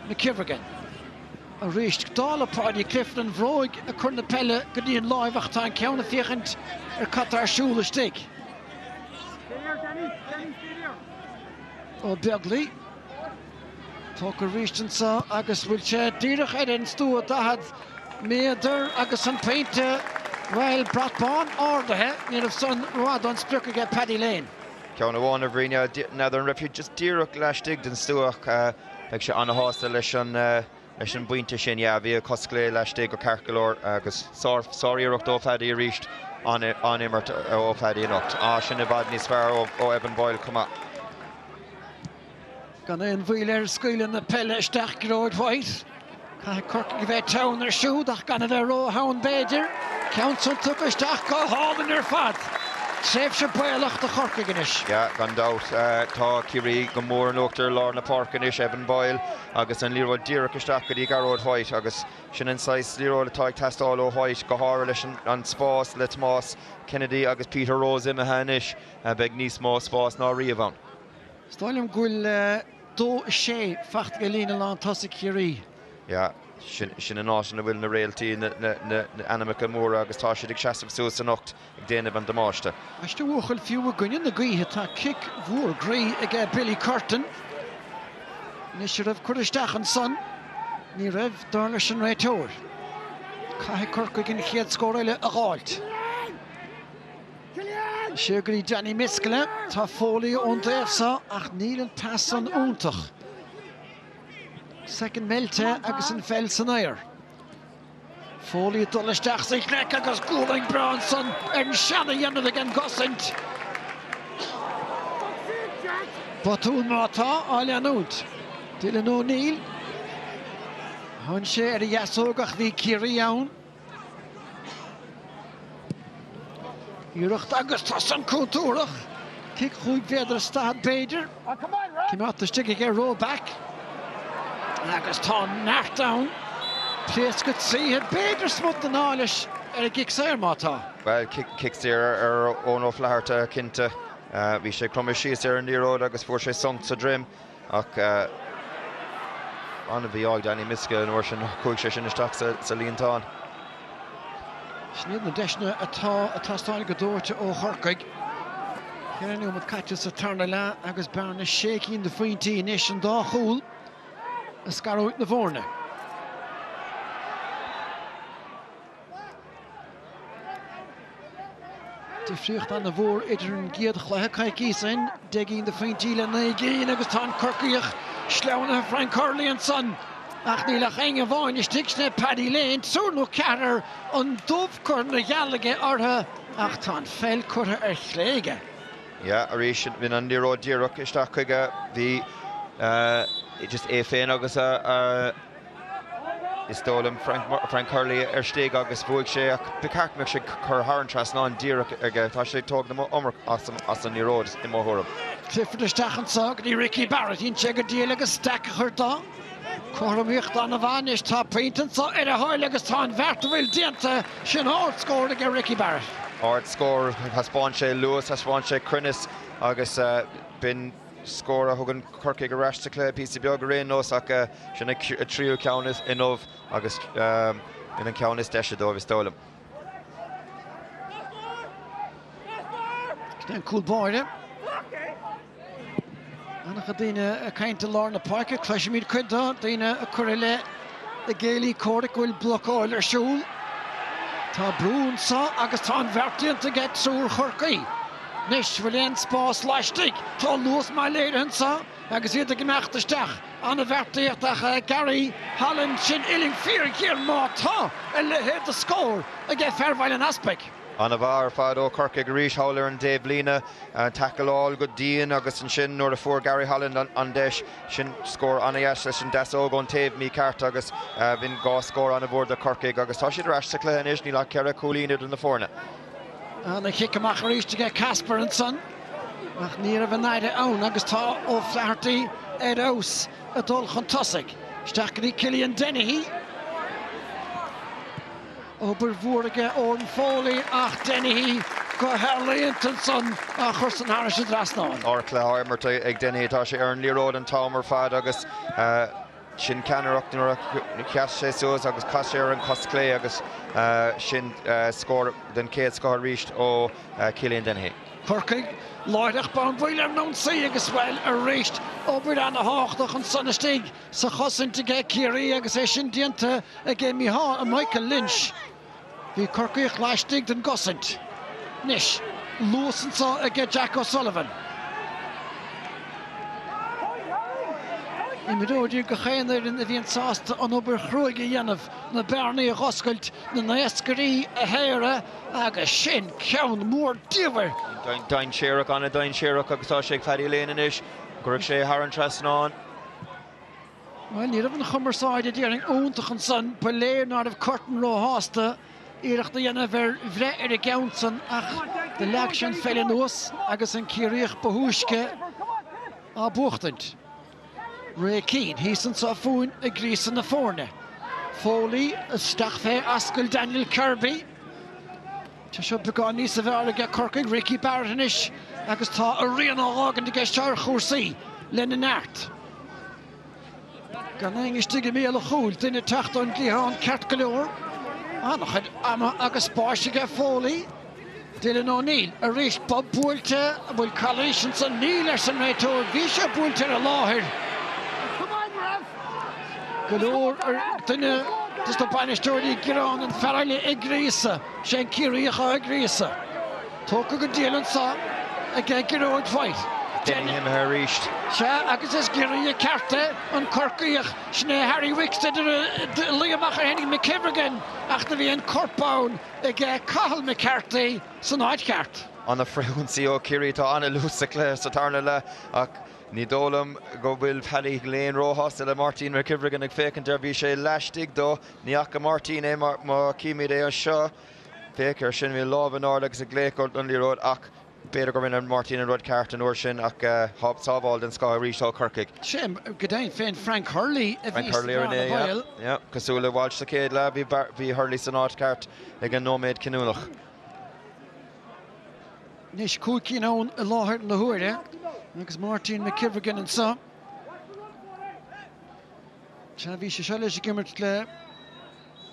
McKivergan arís. Dála Paudie Clifton an bhróig ag cur na peile go dtí an láimh ach tá an ceann ag féachaint ar cad tá ar siúl istigh. Ó Beaglaoi. Tógtha arís anseo agus bhfuil sé díreach ar an stua 40 méadar agus an pointe, bhuel, brat bán ardaithe, ní raibh san rófhada ón sprioc aige Paddy Lane. Ceann amháin a Bhriain, n'fheadar an raibh sé just díreach laistigh den stua ach beidh sé an-shásta leis an leis an bpointe sin. Yeah, bhí a chos chlé laistigh go ceart go leor agus sár-iarracht ó Phaddy arís, an-imirt ó Phaddy anocht. Ah, sin i bhfad níos fearr ó Evan Boyle chomh maith. Gan aon mhoill air scaoileadh na peile isteach Gearóid White. Caithfidh Corcaigh a bheith teann air siúd ach gan a bheith ró-theann b'fhéidir. Ceann san tugtha isteach go hálainn ar fad. Tréimhse baolach do Chorcaigh anois. Yeah, gan dabht. Tá Ciarraí go mór in uachtar i lár na páirce anois, Evan Boyle agus an liathróid díreach isteach go dtí Gearóid White agus sin an saghas liathróid atá ag teastáil ó White, go háirithe leis an spás le Tomás Kennedy agus Peter Rose imithe anois, beidh níos mó spás ná riamh ann. Is dóigh liom go bhfuil 2-6 faighte ag líne lán tosaigh Chiarraí. Yeah, sin an áit ina bhfuil na réaltaí, na ainmneacha móra agus tá siad ag seasamh suas anocht ag déanamh an damáiste. Éist a bhuachaill, fiú i gcoinne na gaoithe tá cic mhór groí aige Billy Curtin. Anois an raibh cur isteach ansan? Ní raibh, dar leis an réiteoir. Caithfidh Corcaigh an chéad scór eile a dh'fháilt. Siar go dtí Danny Miskella. Tá Foley ón dtaobh seo ach níl an pas san iontach. Soicind meilte agus an pheil san aer. Foley ag dul isteach sa ghleic agus gualainn breá ansan ar an sean a dhéanamh ag an gcosaint. Botún má tá á leanúint. Dylan O'Neill. Tháinig sé ar a dheasóg ach bhí Ciarraí ann. Iarracht agus tá san contúirteach. Cic chúig mhéadar is daichead b'fhéidir. Coimeádta istigh aige Roebuck. Agus tá neart ann. Pléascadh tríothu, b'fhéidir smut den ádh leis ar an gcic saor má tá. Bhuel, cic saor ar Eoin Ó Flatharta, cinnte. Bhí sé ag cromadh síos ar an liathróid agus fuair sé sonc sa droim. Ach an-mhí-ádh ag Danny Miskella an uair sin, chuaigh sé sin isteach sa líontán. Sin iad na deiseanna atá ag teastáil go dóite ó Chorcaigh. Ceithre nóiméad caite sa tarna leath agus bearna sé cinn de phointí anois an dá chúl ag scarúint na bhfoirne. Difríocht an-mhór idir an gcéad chluiche coicíos ó shin, 10 gcinn de phointí le 9 gcinn agus tá an Corcaíoch Sleamhnaithe Frank Hurley ansan ach níl ach éinne amháin istigh, sin é Paddy Lane. Triúr nó ceathrar, an dubh curtha ina gheal aige orthu ach tá an pheil curtha ar chlé aige. Yeah, arís bhí an liathróid díreach isteach chuige. Bhí just é féin agus a Is dóigh liom Frank Hurley ar istigh agus bhuaigh sé ach ba cheart go mbeadh sé curtha thar an trasnán díreach aige. Tá sé ag tógaint an iomarca as an liathróid i mo thuairim. Clifford isteach anseo go dtí Ricky Barrett. Dhein sé go diail agus staic a chur dó. Cothromaíocht an-mhaith anois. Tá pointe anseo ar a thoil agus tá an bheart a bhfuil déanta. Sin ard-scór aige Ricky Barrett. Ard-scór. Thaispeáin sé luas, thaispeáin sé cruinneas agus b'in. Scór a thugann Corcaigh ar ais sa chluiche píosa beag ar aon nós ach sin a tríú ceann inniu agus sin an ceann is deise dóibh is dóigh liom. Sin an cúl báire. An-chuid daoine ag caint i lár na páirce, cloisimid cuid de, daoine ag cur i leith a gcéilí comhraic go bhfuil blocáil ar siúl. Tá brú anseo agus tá an bheart déanta aige triúr Chorcaí. Anois, bhfuil aon spás laistigh? Tá luas maith léirithe anseo agus iad ag imeacht isteach. An-bheartaíocht ach Gary Holland, sin uillinn fíorghéar má tá a leithéid de scór aige fear Bhaile an Easpaig. An-mhaith ar fad ó Chorcaigh arís thall ar an dtaobhlíne. Tacláil go dian agus ansin nuair a fuair Gary Holland an deis, sin scór an-dheas leis an deasóg ón taobh mícheart agus b'in dhá scór an-mhór do Chorcaigh agus tá siad ar ais sa chluiche anois, níl ach ceithre chúilín idir na foirne. Ana-chic amach arís aige Kasper ansan ach ní raibh an aire ann agus tá O'Flaherty ar fheabhas ag dul chun tosaigh. Isteach go dtí Cillian Dennehy. Obair mhór aige Odhrán Foley ach Dennehy go healaíonta ansan á chur san thairis an dtrasnán. Ardchluiche á imirt ag Dennehy. Tá sé ar an liathróid an t-am ar fad agus sin ceannaireacht nuair a sheas sé suas agus chas sé ar an chos chlé agus sin scór den chéad scoth arís ó Cillian Dennehy. Corcaigh láithreach bonn baill ar an ionsaí agus, bhuel, arís obair ana-thábhachtach ansan istigh sa chosaint aige Ciarraí agus é sin déanta aige Micheál, Michael Lynch. Bhí Corcaíoch laistigh den gcosaint. Anois, luas anseo aige Jack O'Sullivan. Imreoirí gach aon fhoireann a bhíonn sásta an obair chruaidh a dhéanamh, na bearnaí a dh'oscailt, na naoscairí a shaoradh agus sin ceann mór diamhair. Dainséarach, an-dainséarach agus tá sé ag Paddy Lane anois. Cuirfidh sé thar an trasnán. Bhuel, ní raibh an chumarsáid a déarfainn iontach ansan. Ba léir ná raibh Curtin róshásta iarracht a dhéanamh ar bhreith ar an gceann san ach do leag sé an pheil anuas agus an Ciarraíoch ba thúisce á buachtaint. Ray Keane thíos anso fúinn ag gríosadh na foirne. Foley isteach fé ascaill Daniel Kirby. Tá seo beagán níosa bhfearr aige Corcaigh, Ricky Barrett anois agus tá a rian á fhágaint aige seo ar chúrsaí lena neart. Gan éinne istigh i mbéal an chúil, duine ag teacht ón gcliathán ceart go leor. An-chuid ama agus spáis aige Foley. Dylan O'Neill arís bob buailte, an bhfuil calaois ansan? Níl, arsa an réiteoir, bhí sé buailte ar an láthair. Go leor duine dos na bainisteoirí ag gearán an fear eile ag gríosadh. Sé an Ciarraíoch á ghríosadh. Tógtha go diail anso aige Gearóid White. Dennehy imithe arís. Sea, agus is giorria ceart é an Corcaíoch. Sin é Harry Wixted ag luí amach ar Henry McKivergan ach do bhí an corp ann aige Cathal McCarthy san áit cheart. Ana-fhrithionsaí ó Chiarraí. Tá ana-luas sa chluiche sa tarna leath ach ní dóigh liom go bhfuil Paddy Lane róshásta le Martin McKivergan ag féachaint air. Bhí sé laistigh dó. Ní fhaca Martin é mar má chímid é anseo. Féach air sin, bhí a lámh in airde agus ag glaoch don liathróid ach b'fhéidir go rinne Martin an rud ceart an uair sin ach sábháil den scoth arís ó Chorcaigh. Sé, go deimhin féin, Frank Hurley a bhí sa bhearna baoil. Yeah, cosúil le Walsh sa chéad leath, bhí Hurley san áit cheart ag an nóiméad cinniúnach. Anois 5 cinn ann i láthair na huaire agus Martin McKivergan anseo. Sea, bhí sé seo leis ag imirt le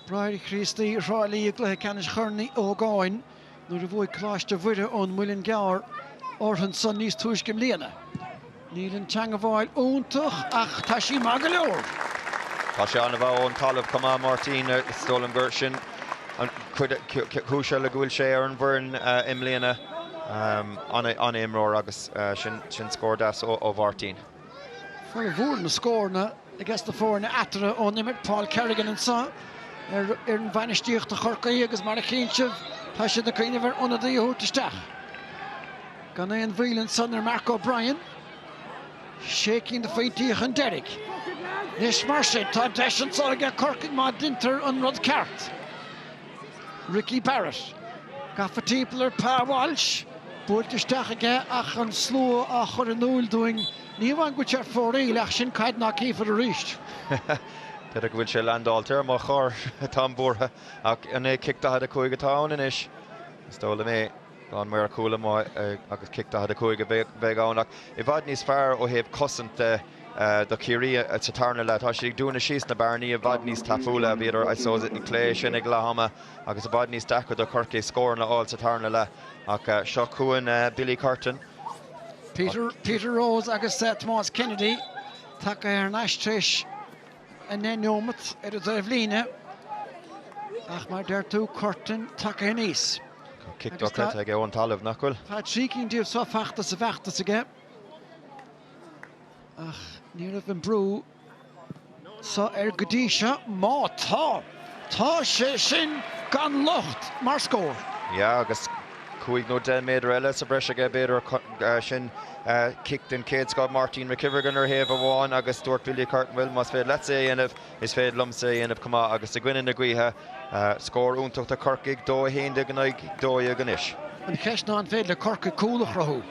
Bráithre Críostaí Thrá Lí i gcluiche ceannais Chorn Uí Ógáin nuair a bhuaigh Coláiste Mhuire ón Muileann gCearr orthu ansan níos túisce i mbliana. Níl an teangabháil iontach ach tá sí maith go leor. Tá sé an-mhaith ón talamh chomh maith, Máirtín. Is dóigh liom gur sin an chuid cúis eile go bhfuil sé ar an bhfoireann i mbliana. An-imreoir agus sin scór deas ó Mháirtín. Formhór na scóranna ages na foirne eatarthu ón imirt. Paul Kerrigan anseo ar fhoireann bhainistíochta Chorcaí agus mar a chíonn sibh tá siad ag cuimhneamh ar ionadaí a thabhairt isteach. Gan aon mhoill ansan ar Mark O'Brien. Sé cinn de phointí chun deiridh. Anois mar sin tá deis anseo aige Corcaigh má deintear an rud ceart. Ricky Barrett gafa timpeall ar Pa Walsh, buailte isteach aige ach an slua á chur in iúil dúinn, ní hamháin go bhfuil sé ar fóraoil ach sin caid ná cífear arís. B'fhéidir go bhfuil sé leaindeáilte ar mo charr, táim buartha. Ach an é cic 45 atá ann anois? Is dóigh liom é. Tá an maor cúil amuigh agus cic 45 a bheidh ann ach i bhfad níos fearr ó thaobh cosaint de do Chiarraí sa tarna leath. Tá siad ag dúnadh síos na bearnaí i bhfad níos tapúla. Bhíodar, I suppose, ag plé sin ag leath ama agus i bhfad níos deacra do Chorcaigh scóranna a fháil sa tarna leath. Ach seo chugainn Billy Curtin. Peter, Peter Rose agus Tomás Kennedy tagtha thar n-ais tar éis a ndeich neomat ar an dtaobhlíne ach mar deir tú, Curtin tagtha aníos. Tá cic dochreidte aige ón talamh, nach bhfuil? Tá 3 cinn díobh seo fachta sa bhfeachtas aige ach ní raibh an brú so air go dtí seo. Má tá, tá sé sin gan locht mar scór. Yeah, agus 5 nó 10 méadar eile sa bhreis aige b'fhéidir. Sin cic den chéad scoth. Martin McKivergan ar thaobh amháin agus dúirt Billy Curtin, bhuel, más féidir leatsa é a dhéanamh, is féidir liomsa é a dhéanamh chomh maith agus i gcoinne na gaoithe, Scór iontach do Chorcaigh, 2, 11 in aghaidh 12 anois. An cheist ná an féidir le Corcaigh cúl a chruthú?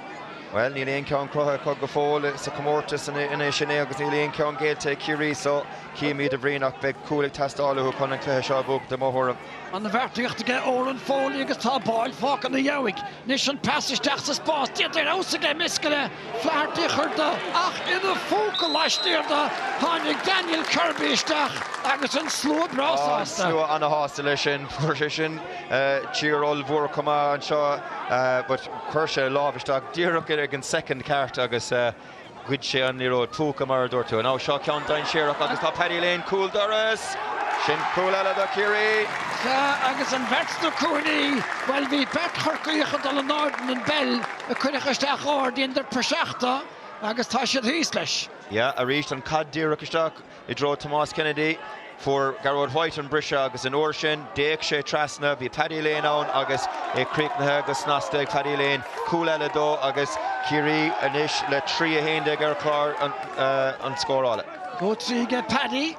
Bhuel, níl aon cheann cruthaithe acu go fóill sa chomórtas anois inné agus níl aon cheann géillte ag Ciarraí so chífimid a Bhriain ach beidh cúl ag teastáil uathu chun an cluiche seo a bhuachaint i mo thuairim. An-bheartaíocht aige Odhrán Foley agus tá baill fágtha ina dheabhaidh. Anois an pas isteach sa spás, déanta ar fheabhas aige Miskelly. Flaherty a chur de ach ina phúca laistiar de tháinig Daniel Kirby isteach agus an slua breá sásta. An slua ana-shásta leis sin. Fuair sé sin cheer ollmhór chomh maith anseo but chuir sé a lámh isteach díreach ag an soicind ceart agus ghoid sé an liathróid. Púca mar a dúirt tú. Now seo ceann dainséarach agus tá Paddy Lane cúl doras! Sin cúl eile do Chiarraí. Sea, agus an bheirt sna cúinní, bhuel, bhí beirt Chorcaíoch ag dul in airde an bpeil a cuireadh isteach ard, dheineadar praiseach de agus tá siad thíos leis. Yeah, arís an chaid díreach isteach i dtreo Tomás Kennedy. Fuair Gearóid White an briseadh agus an uair sin d'fhéach sé trasna, bhí Paddy Lane ann agus é críochnaithe go snasta ag Paddy Lane. Cúl eile dó agus Ciarraí anois le 3-11 ar chlár an scórála. Go 3 aige Paddy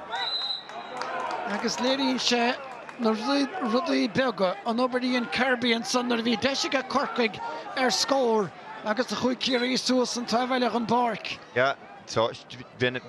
agus léiríonn sé na rudaí beaga, an obair a dhein Kirby ansan nuair a bhí deis aige Corcaigh ar scór agus a chuaigh Ciarraí suas an taobh eile den bpáirc. Yeah, so b'in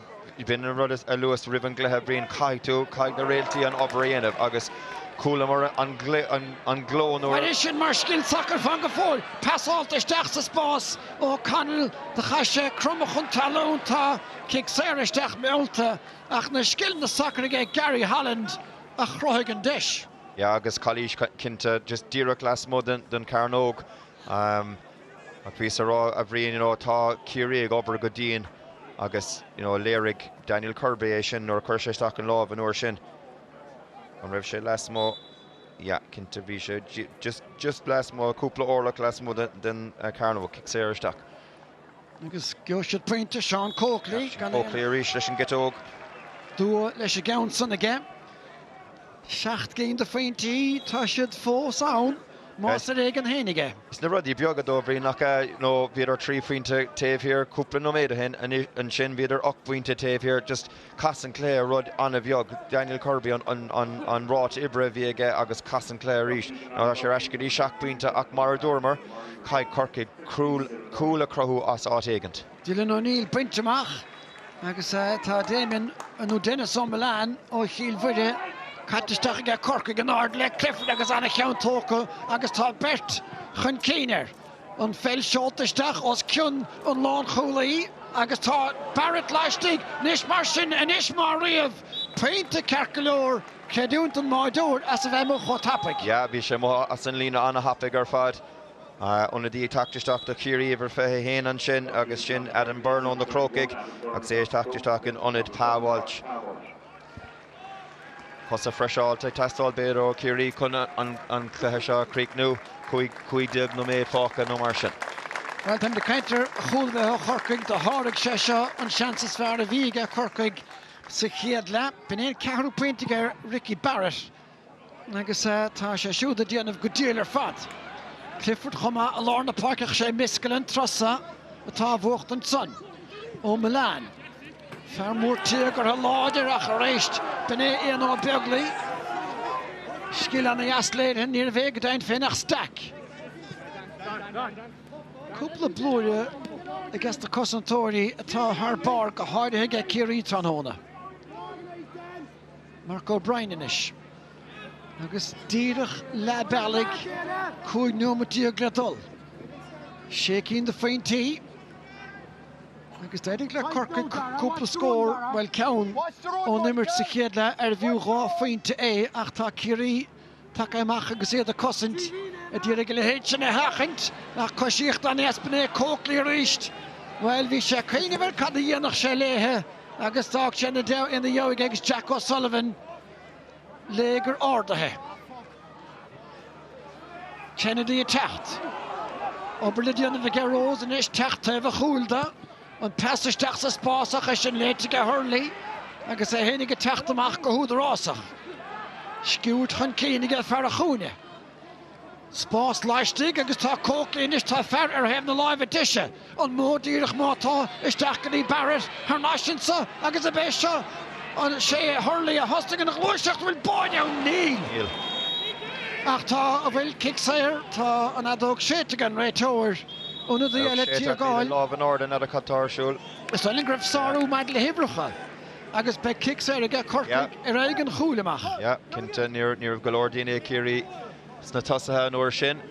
an rud a luas roimh an gcluiche, Brian, caithfidh tú, caithfidh na réaltaí an obair a dhéanamh agus chualamar an gleo nuair. Mairfidh sin mar scil sacair fan go fóill. Pasáilte isteach sa spás O'Connell, do chaith sé cromadh chun talún, tá cic saor isteach meallta ach na scileanna sacair aige Gary Holland a chruthaigh an deis. Yeah agus calaois cinnte, just díreach lasmuigh den chearnóg. Ach bhíos a rá, a Bhriain, you know, tá Ciarraí ag obair go dian agus, you know, léirigh Daniel Kirby é sin nuair a chuir sé isteach an lámh an uair sin. An raibh sé lasmuigh? Yeah, cinnte bhí sé just, just lasmuigh, cúpla orlach lasmuigh den chearnóg, cic saor isteach. Agus gheobhaidh siad pointe, Seán Coakley. Seán Coakley arís leis an gciotóg. Dua leis an gceann san aige. 7 gcinn de phointí, tá siad fós ann, más ar éigean fhéinig é. Is na rudaí beaga dó, Bhriain, nach ea? Nó bhíodar 3 phointe taobh thiar cúpla nóiméad ó shin, ansin bhíodar 8 bpointe taobh thiar. Just chas an cluiche, rud an-bheag. Daniel Kirby an ráta oibre a bhí aige agus chas an cluiche arís. Now tá sé ar ais go dtí 7 bpointe ach mar a dúramar, caithfidh Corcaigh cúl a chruthú as áit éigint. Dylan O'Neill bainte amach agus tá Damien, nó Denis O'Mullane ó Chill Mhuire caite isteach aige Corcaigh in airde le Clifford agus ana-cheann tógtha agus tá beirt chun cinn air. An pheil seolta isteach os cionn an lánchúlaí agus tá Barrett laistigh anois mar sin anois má riamh pointe ceart go leor creidiúint don mbáireoir as a bheith amuigh chomh tapaidh. Yeah, bhí sé amuigh as an líne ana-thapaidh ar fad. Ionadaí ag teacht isteach do Chiarraí, uimhir 21 ansin agus sin Adam Byrne ó na Crócaigh agus é ag teacht isteach in ionad Pa Walsh. Cosa freiseáilte ag teastáil b'fhéidir ó Chiarraí chun an cluiche seo a chríochnú, 15 nóiméad fágtha nó mar sin. Bhuel, táimid ag caint ar chúl a bheith ó Chorcaigh. Do sháraigh sé seo an seans is fearr a bhí aige Corcaigh sa chéad leath. B'in é an ceathrú pointe aige Ricky Barrett agus tá sé siúd ag déanamh go diail ar fad. Clifford chomh maith i lár na páirce ach sé Miskel an turas seo atá á bhuachtaint san ó Mullane. Fear mór téagartha láidir ach arís b'in é Ian Ó Beaglaoi. Scil ana-dheas léirithe, níorbh é go deimhin féin ach staic. Cúpla blúire aige na cosantóirí atá thar barr, go háirithe aige Ciarraí tráthnóna. Mark O'Brien anois. Agus díreach leath bealaigh, 15 nóimeat le dul. Sé cinn de phointí. Agus d'éirigh le Corcaigh cúpla scór, bhuel ceann, ón imirt sa chéad leath arbh fhiú dhá phointe é ach tá Ciarraí tagtha amach agus iad ag cosaint, ag iarraidh a leithéid sin a sheachaint ach coisíocht an-dheas b'in é Coakley arís. Bhuel bhí sé ag cuimhneamh ar cad a dhéanfadh sé léithe agus d'fhág sé ina dheabhaidh agus Jack O'Sullivan léigear ardaithe. Kennedy ag teacht. Obair le déanamh aige Rose anois, teacht taobh a chúil do. An pas isteach sa spás ach é sin léite aige Hurley agus é fhéinig ag teacht amach go húdarásach. Sciúirt chun cinn aige fear an chúinne. Spás laistigh agus tá Coakley anois, tá fear ar thaobh na láimhe deise. An modh díreach má tá, isteach go dtí Barrett, thar n-ais anso agus ab é seo an, sé Hurley a thosnaigh an ghluaiseacht, an bhfuil báide ann? Níl. Níl. Ach tá, an bhfuil cic saor? Tá an fheadóg séidte ag an réiteoir. Ionadaí eile Séidte ach níl an Tíogáil. lámh in airde, n'fheadar cad tá ar siúl. Is dóigh liom go raibh sárú maidir le huimhreacha agus beidh cic saor aige Corcaigh ar aghaidh an chúil amach. Yeah, cinnte, ní raibh go leor daoine ag Ciarraí sna tosaithe an uair sin.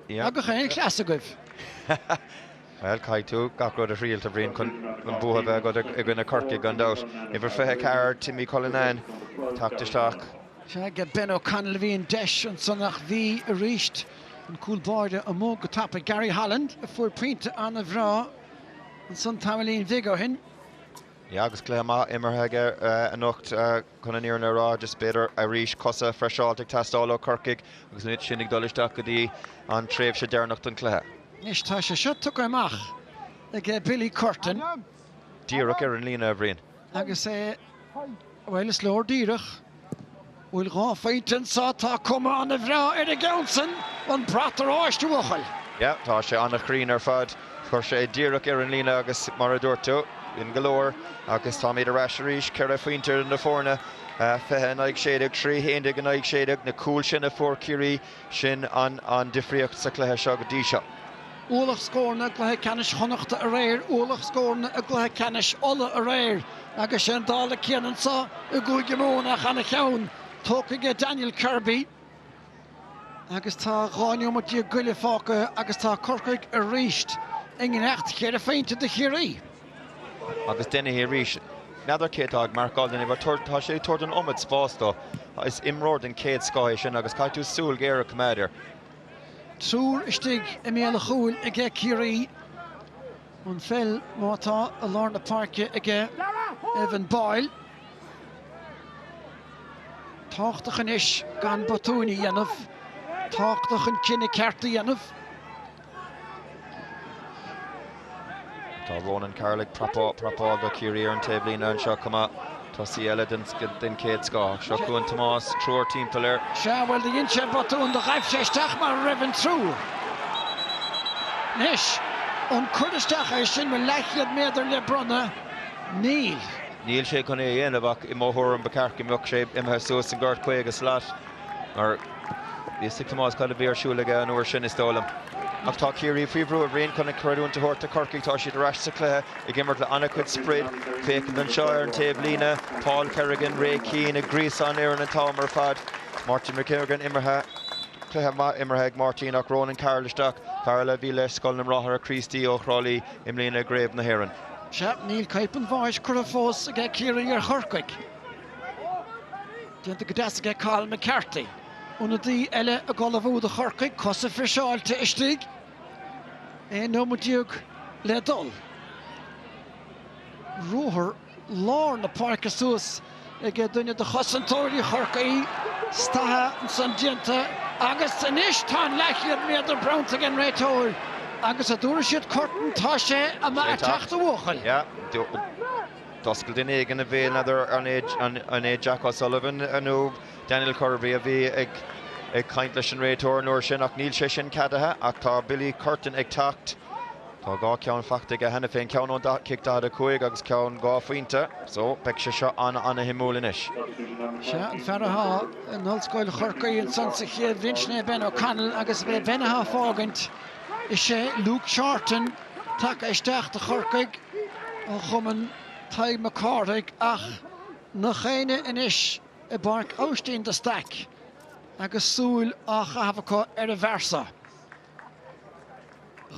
Yeah. Tagadh aon chleas agaibh. Bhuel, caithfidh tú gach rud a thriail, a Bhriain, chun an bua a bheith agat i gcoinne Corcaigh, gan dabht. Uimhir 24, Timmy Cullinane, teacht isteach. Sea, ag Ben O'Connell a bhí an deis ansan ach bhí arís an cúl báire amuigh go tapa. Gary Holland a fuair pointe an-bhreá ansan tamaillín bheag ó shin. Yeah, agus cluiche maith imeartha aige anocht chun an fhírinne a rá. Just b'fhéidir arís cosa freiseáilte ag teastáil ó Chorcaigh agus sin ag dul isteach go dtí an tréimhse deireanach den chluiche. Anois tá sé seo tugtha amach ag Billy Curtin. Díreach ar an líne, a Bhriain. Agus é, bhuel, is leor díreach. Bhfuil dhá phointe anso, tá cuma ana-bhreá ar an gceann san, an brat oráiste, a bhuachaill. Yeah, tá sé an-chruinn ar fad. Chuir sé é díreach ar an líne agus mar a dúirt tú, b'in go leor agus táimid ar ais arís, ceithre phointe idir na foirne, 20 in aghaidh 16, 3 11 in aghaidh 16, na cúil sin a fuair Ciarraí, sin an difríocht sa chluiche seo go dtí seo. Ualach scóranna i gcluiche ceannais Chonnachta aréir, ualach scóranna i gcluiche ceannais Uladh aréir agus sé an dála céanna anseo i gCúige Mumhan ach ana-cheann tógtha aige Daniel Kirby agus tá 12 neomat go leith fágtha agus tá Corcaigh arís i ngiorracht cheithre phointe do Chiarraí. Agus Dennehy arís, n'fheadar cé atá ag marcáil Dennehy but tá sé ag tabhairt an iomad spás dó. Is imreoir den chéad scoth é sin agus caithfidh tú súil ghéar a choimeád air. Triúr istigh i mbéal an chúil aige Ciarraí. An pheil má tá i lár na páirce aige Evan Boyle. Tábhachtach anois gan botúin a dhéanamh. Tábhachtach an cinneadh ceart a dhéanamh. Tá Ronan Carroll ag prapáil do Chiarraí ar an taobhlíne anseo chomh maith. Tosaí eile den chéad scoth. Seo chugainn Tomás, triúr timpeall air. Sea, bhuel, do dhein sé botún, do ghaibh sé isteach mar a raibh an triúr. Anois, an cur isteach é sin, bhfuil leathchéad méadar le bronnadh? Níl. Níl sé chun é a dhéanamh ach i mo thuairim ba cheart go mbeadh sé imithe suas an gort 50 slat. Mar bhí fhios ag Tomás cad a bhí ar siúl aige an uair sin, is dóigh liom. Ach tá Ciarraí faoi bhrú, a Bhriain, chun an chreidiúint a thabhairt do Chorcaigh. Tá siad ar ais sa chluiche, ag imirt le an-chuid sprid. Féachaint anseo ar an taobhlíne, Paul Kerrigan, Ray Keane ag gríosadh an fhoireann an t-am ar fad. Martin McKinnigan imeartha, cluiche maith imeartha ag Martin ach Ronan Carroll isteach, fear eile a bhí le Scoil na mBráithre Críostaí ó Thrá Lí i mbliana i gCraobh na hÉireann. Sea, níl caidhp an bháis curtha fós aige Ciarraí ar Chorcaigh. Déanta go deas aige Cathal McCarthy. Ionadaí eile ag ullmhú do Chorcaigh, cosa friseáilte istigh. 11 nóiméad le dul. Ruathar lár na páirce suas ag duine de chosantóirí Chorcaí. Stadtha ansan déanta agus anois tá an leathchéad méadar bronnta ag an réiteoir. Agus a dtabharfaidh siad Curtin, tá sé ag teacht a bhuachaill. Yeah. D'oscail duine éigin a bhéal, n'fheadar an é Jack O'Sullivan nó Daniel Kirby a bhí ag caint leis an réiteoir an uair sin ach níl sé sin ceadaithe ach tá Billy Curtin ag teacht. Tá 2 ceann faighte aige cheana féin, ceann ón cic 45 agus ceann 2 phointe, so beidh sé seo an-an-shuimiúil anois. Sea, an fear atá in Ollscoil Chorcaí ansan sa chéad bhliain, sin é Ben O'Connell agus is é Ben atá ag fágaint. Is é Luke Shorten tagtha isteach do Chorcaigh ó chumann Tadhg Mac Cárthaigh ach nach éinne anois i bPáirc Aibhistín de Staic agus súil á chaitheamh acu ar an bhfear so.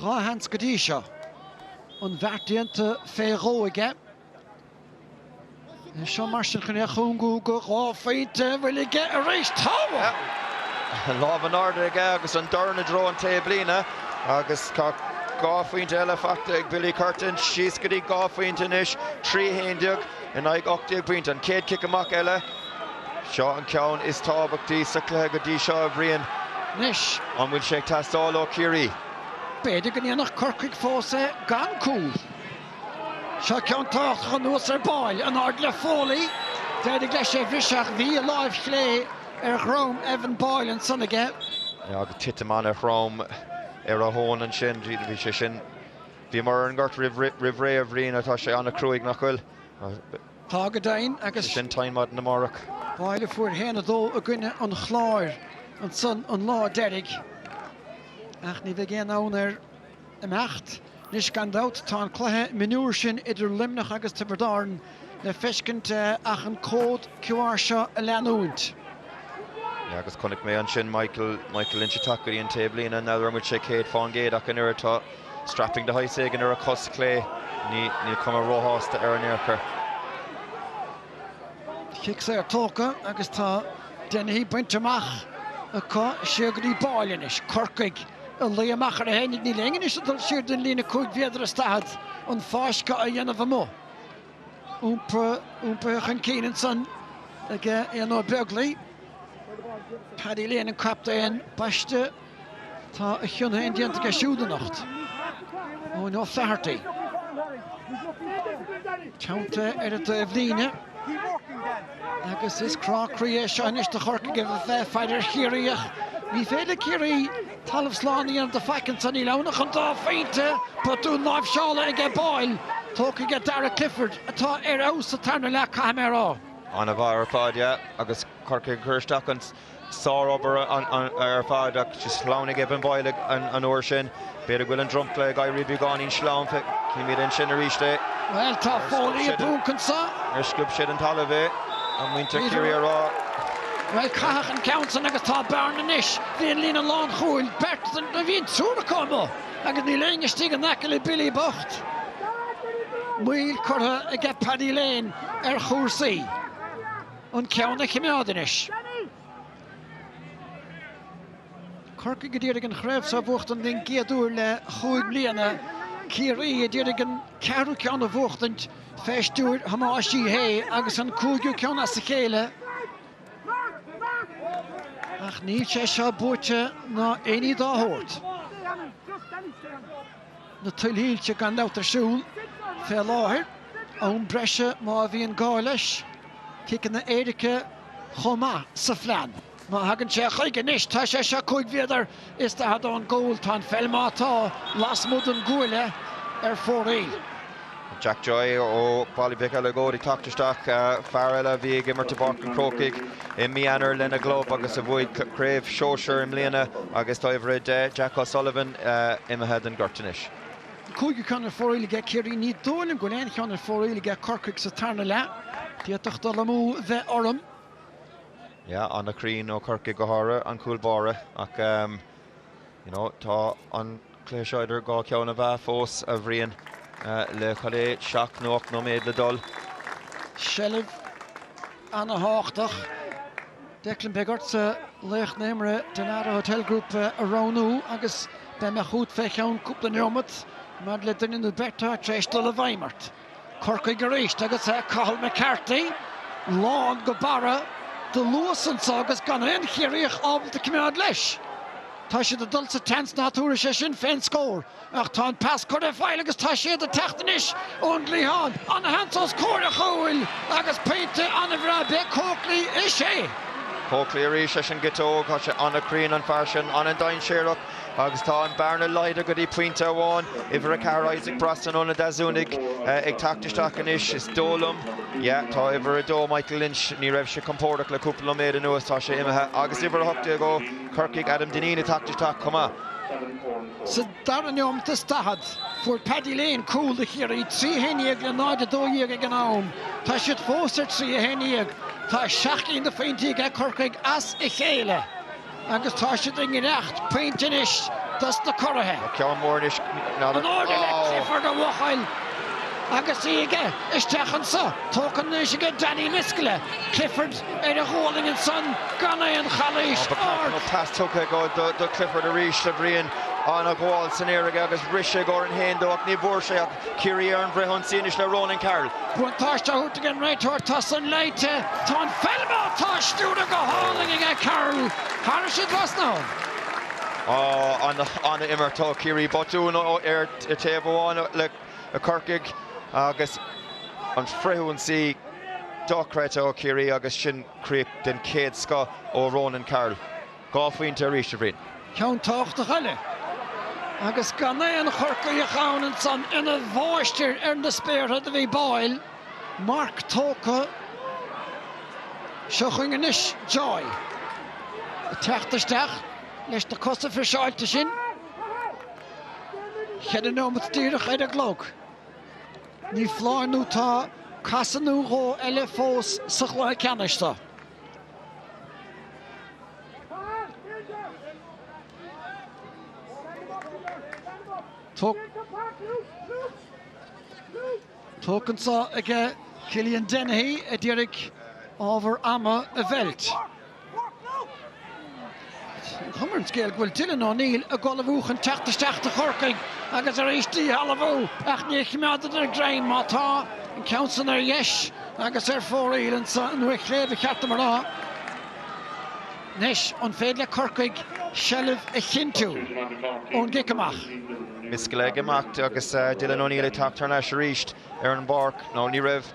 2 sheans go dtí seo. An bheart déanta fé dhó aige. É seo mar sin chun é a chúngú go 2 phointe an bhfuil aige arís. Tá! Lámh in airde aige agus an dorn i dtreo an taobhlíne agus tá 2 phointe eile faighte ag Billy Curtin. Síos go dtí 2 phointe anois, 3 11 in aghaidh 18 pointe. An chéad chic amach eile. Seo an ceann is tábhachtaí sa chluiche go dtí seo, a Bhriain. Anois. An bhfuil sé ag teastáil ó Chiarraí? B'fhéidir go ndéanfadh Corcaigh fós é gan cúl. Seo ceann tábhachtach anuas ar Boyle, in airde le Foley. D'éirigh leis é a bhriseadh ach bhí a láimh chlé ar dhroim Evan Boyle ansan aige. Agus titim an-throm ar a thóin ansin. Bhí sé sin. Bhíomar ar an ngort roimh ré, a Bhriain, tá sé an-chruaidh, nach bhfuil? Tá go deimhin, agus. Sin tine maidin amárach. Boyle a fuair 1-2 i gcoinne an Chláir ansan an lá deiridh. Ach ní bheidh aon fhonn air imeacht. Anois gan dabht tá an cluiche mionúir sin idir Luimneach agus Tiobraid Árann le feiscint ach an cód QR seo a leanúint. Yeah, agus chonaic mé ansin Michael, Michael Lynch ag teacht go dtí an taobhlíne, n'fheadar an bhfuil sé 100% ach an oiread tá strapping de shaghas éigin ar a chos chlé, ní, níl cuma róshásta air in aon chor. Cic saor tógtha agus tá Dennehy bainte amach acu siar go dtí Boyle anois. Corcaigh ag luí amach orthu fhéinig. Níl éinne anois ag dul siar den líne 5 mhéadar is 40 an fáisceadh a dhéanamh amuigh. Iompaithe chun cinn ansan ag Éanna Ó Beaglaoi. Paddy Lane an captaen baiste. Tá a chion féin déanta aige siúd anocht. Eoin O'Flaherty. Teannta ar an dtaobhlíne. Agus is crá croí é seo anois do Chorcaigh a bheith ag faire ar Chiarraí ach ní féidir le Ciarraí talamh slán a dhéanamh de faic ansan. Níl ann ach an dá phointe. Botún láimhseála aige Boyle. Tógtha aige Darragh Clifford atá ar fheabhas sa tarna leath caithfidh mé a rá. An-mhaith ar fad, yeah. Agus Corcaigh ag cur isteach an Sár-obair ar fad ach sleamhnaigh Evan Boyle an uair sin. B'fhéidir go bhfuil an dromchla ag éirí beagáinín sleamhain. Címid ansin arís é. Bhuel, tá Foley i bponc anso. Ar sciob sé den talamh é? Tá muintir Chiarraí ag rá. Bhuel, caitheadh an ceann san agus tá bearna anois. Bhí an líne lánchúil, beirt den, bhí an triúr acu amuigh agus níl éinne istigh in aice le Billy bocht. Moill curtha aige Paddy Lane ar chúrsaí. An ceann a choimeád anois. Corcaigh a d'iarraidh an chraobh seo a bhuachtaint den gcéad uair le chúig mbliana. Ciarraí a d'iarraidh an ceathrú ceann a bhuachtaint fé stiúir Thomáis Uí Shé agus an cúigiú ceann as a chéile. Ach níl sé seo buaite ná aon ní dá shórt. Na tuilthílte gan dabht ar siúl fé láthair. Am breise má bhíonn gá leis. Ciceanna éirice chomh maith sa phlean. Má thagann sé chuige anois, tá sé seo 5 mhéadar is 40 ón gcúl. Tá an pheil, má tá, lasmuigh den gcuaille ar fóraoil. Jack Joy ó Bhaile Mhic Eileagóid ag teacht isteach, fear eile a bhí ag imirt i bPáirc an Chrócaigh i mí Eanáir lena gclub agus a bhuaigh craobh sóisir i mbliana agus tá uimhir 10, Jack O'Sullivan, imithe den ghort anois. An cúigiú ceann ar fóraoil aige Ciarraí. Ní dóigh liom go bhfuil aon cheann ar fóraoil aige Corcaigh sa tarna leath. D'fhéadfadh dul amú bheith orm. Yeah, an-chruinn ó Chorcaigh go háirithe, an cúl báire ach you know tá an cluiche seo idir dhá cheann na meá fós, a Bhriain, le cad é, seacht nó ocht nóiméad le dul. Seilbh ana-thábhachtach. Declan, beidh ortsa laoch na himeartha Dalata Hotel Group a roghnú agus beidh mé chugat fé cheann cúpla neomat maidir le duine nó beirt atá tar éis dul i bhfeidhm ort. Corcaigh arís agus Cathal McCarthy lán go barra de luas anso agus gan aon Chiarraíoch ábalta coimeád leis. Tá siad ag dul sa tseans ná tabharfaidh sé sin fén scór. Ach tá an pas curtha ar fáil agus tá siad ag teacht anois ón gcliathán. Ana-sheans os comhair an chúil agus pointe ana-bhreá. B'é Coakley is é. Coakley arís leis an gciotóg. Tá sé an-chruinn an fear sin, an-dainséarach agus tá an bearna laghdaithe go dtí pointe amháin. Uimhir 4 Isaac Brosnan ó na Deasúnaigh ag teacht isteach anois. Is dóigh liom, yeah, tá uimhir 2 Michael Lynch, ní raibh sé compordach le cúpla nóiméad anuas, tá sé imithe agus uimhir 18 ó Chorcaigh Adam Dineen ag teacht isteach chomh maith. Sa dara neomat is 40, fuair Paddy Lane cúl do Chiarraí, 3-11 le 0-12 ag an am. Tá siad fós ar 3-11. Tá seacht gcinn de phointí aige Corcaigh as a chéile agus tá siad i ngiorracht pointe anois dos na curaithe. Tá ceann mór anois. In airde le Clifford a bhuachaill agus í aige isteach anso. Tógtha anois aige Danny Miskella. Clifford ar a ghualainn ansan gan aon chalaois. Ba cheart go mbeadh pas tugtha aige do Clifford arís a Bhriain. Ana-ghabháil san aer aige agus rith sé i gcomhair an haon dó ach ní bhfuair sé ach Ciarraí ar an bhfrithionsaí anois le Ronan Carroll. Buntáiste á thabhairt ag an réiteoir, tá san léite, tá an pheil má tá á stiúradh go hálainn aige Carroll thairis an trasnán. Ana-imirt ó Chiarraí. Botún ar taobh amháin le Corcaigh agus an frithionsaí dochreidte ó Chiarraí agus sin críoch den chéad scoth ó Ronan Carroll. 2 phointe arís, a Bhriain. Ceann tábhachtach eile agus gan aon Chorcaíoch ann ansan ina mháistir ar na spéartha do bhí Boyle. Marc tógtha. Seo chugainn anois Joy ag teacht isteach leis na cosa friseáilte sin. Cheithre neomat díreach ar an gclog. Ní foláir nó tá casadh nó dhó eile fós sa chluiche ceannais seo. Tógtha anso aige Cillian Dennehy a d'iarraidh ábhar ama a mheilt. An chuma ar an scéal go bhfuil Dylan O'Neill ag ullmhú chun teacht isteach do Chorcaigh agus arís díshealbhú ach níor choimeádadar greim má tá an ceann san ar dheis agus ar fóraoil anso nó ar chlé ba cheart dom a rá. Anois an féidir le Corcaigh seilbh a chinntiú ón gcic amach? Miskella ag imeacht agus Dylan O'Neill ag teacht thar n-ais arís ar an bpáirc. Nó ní raibh.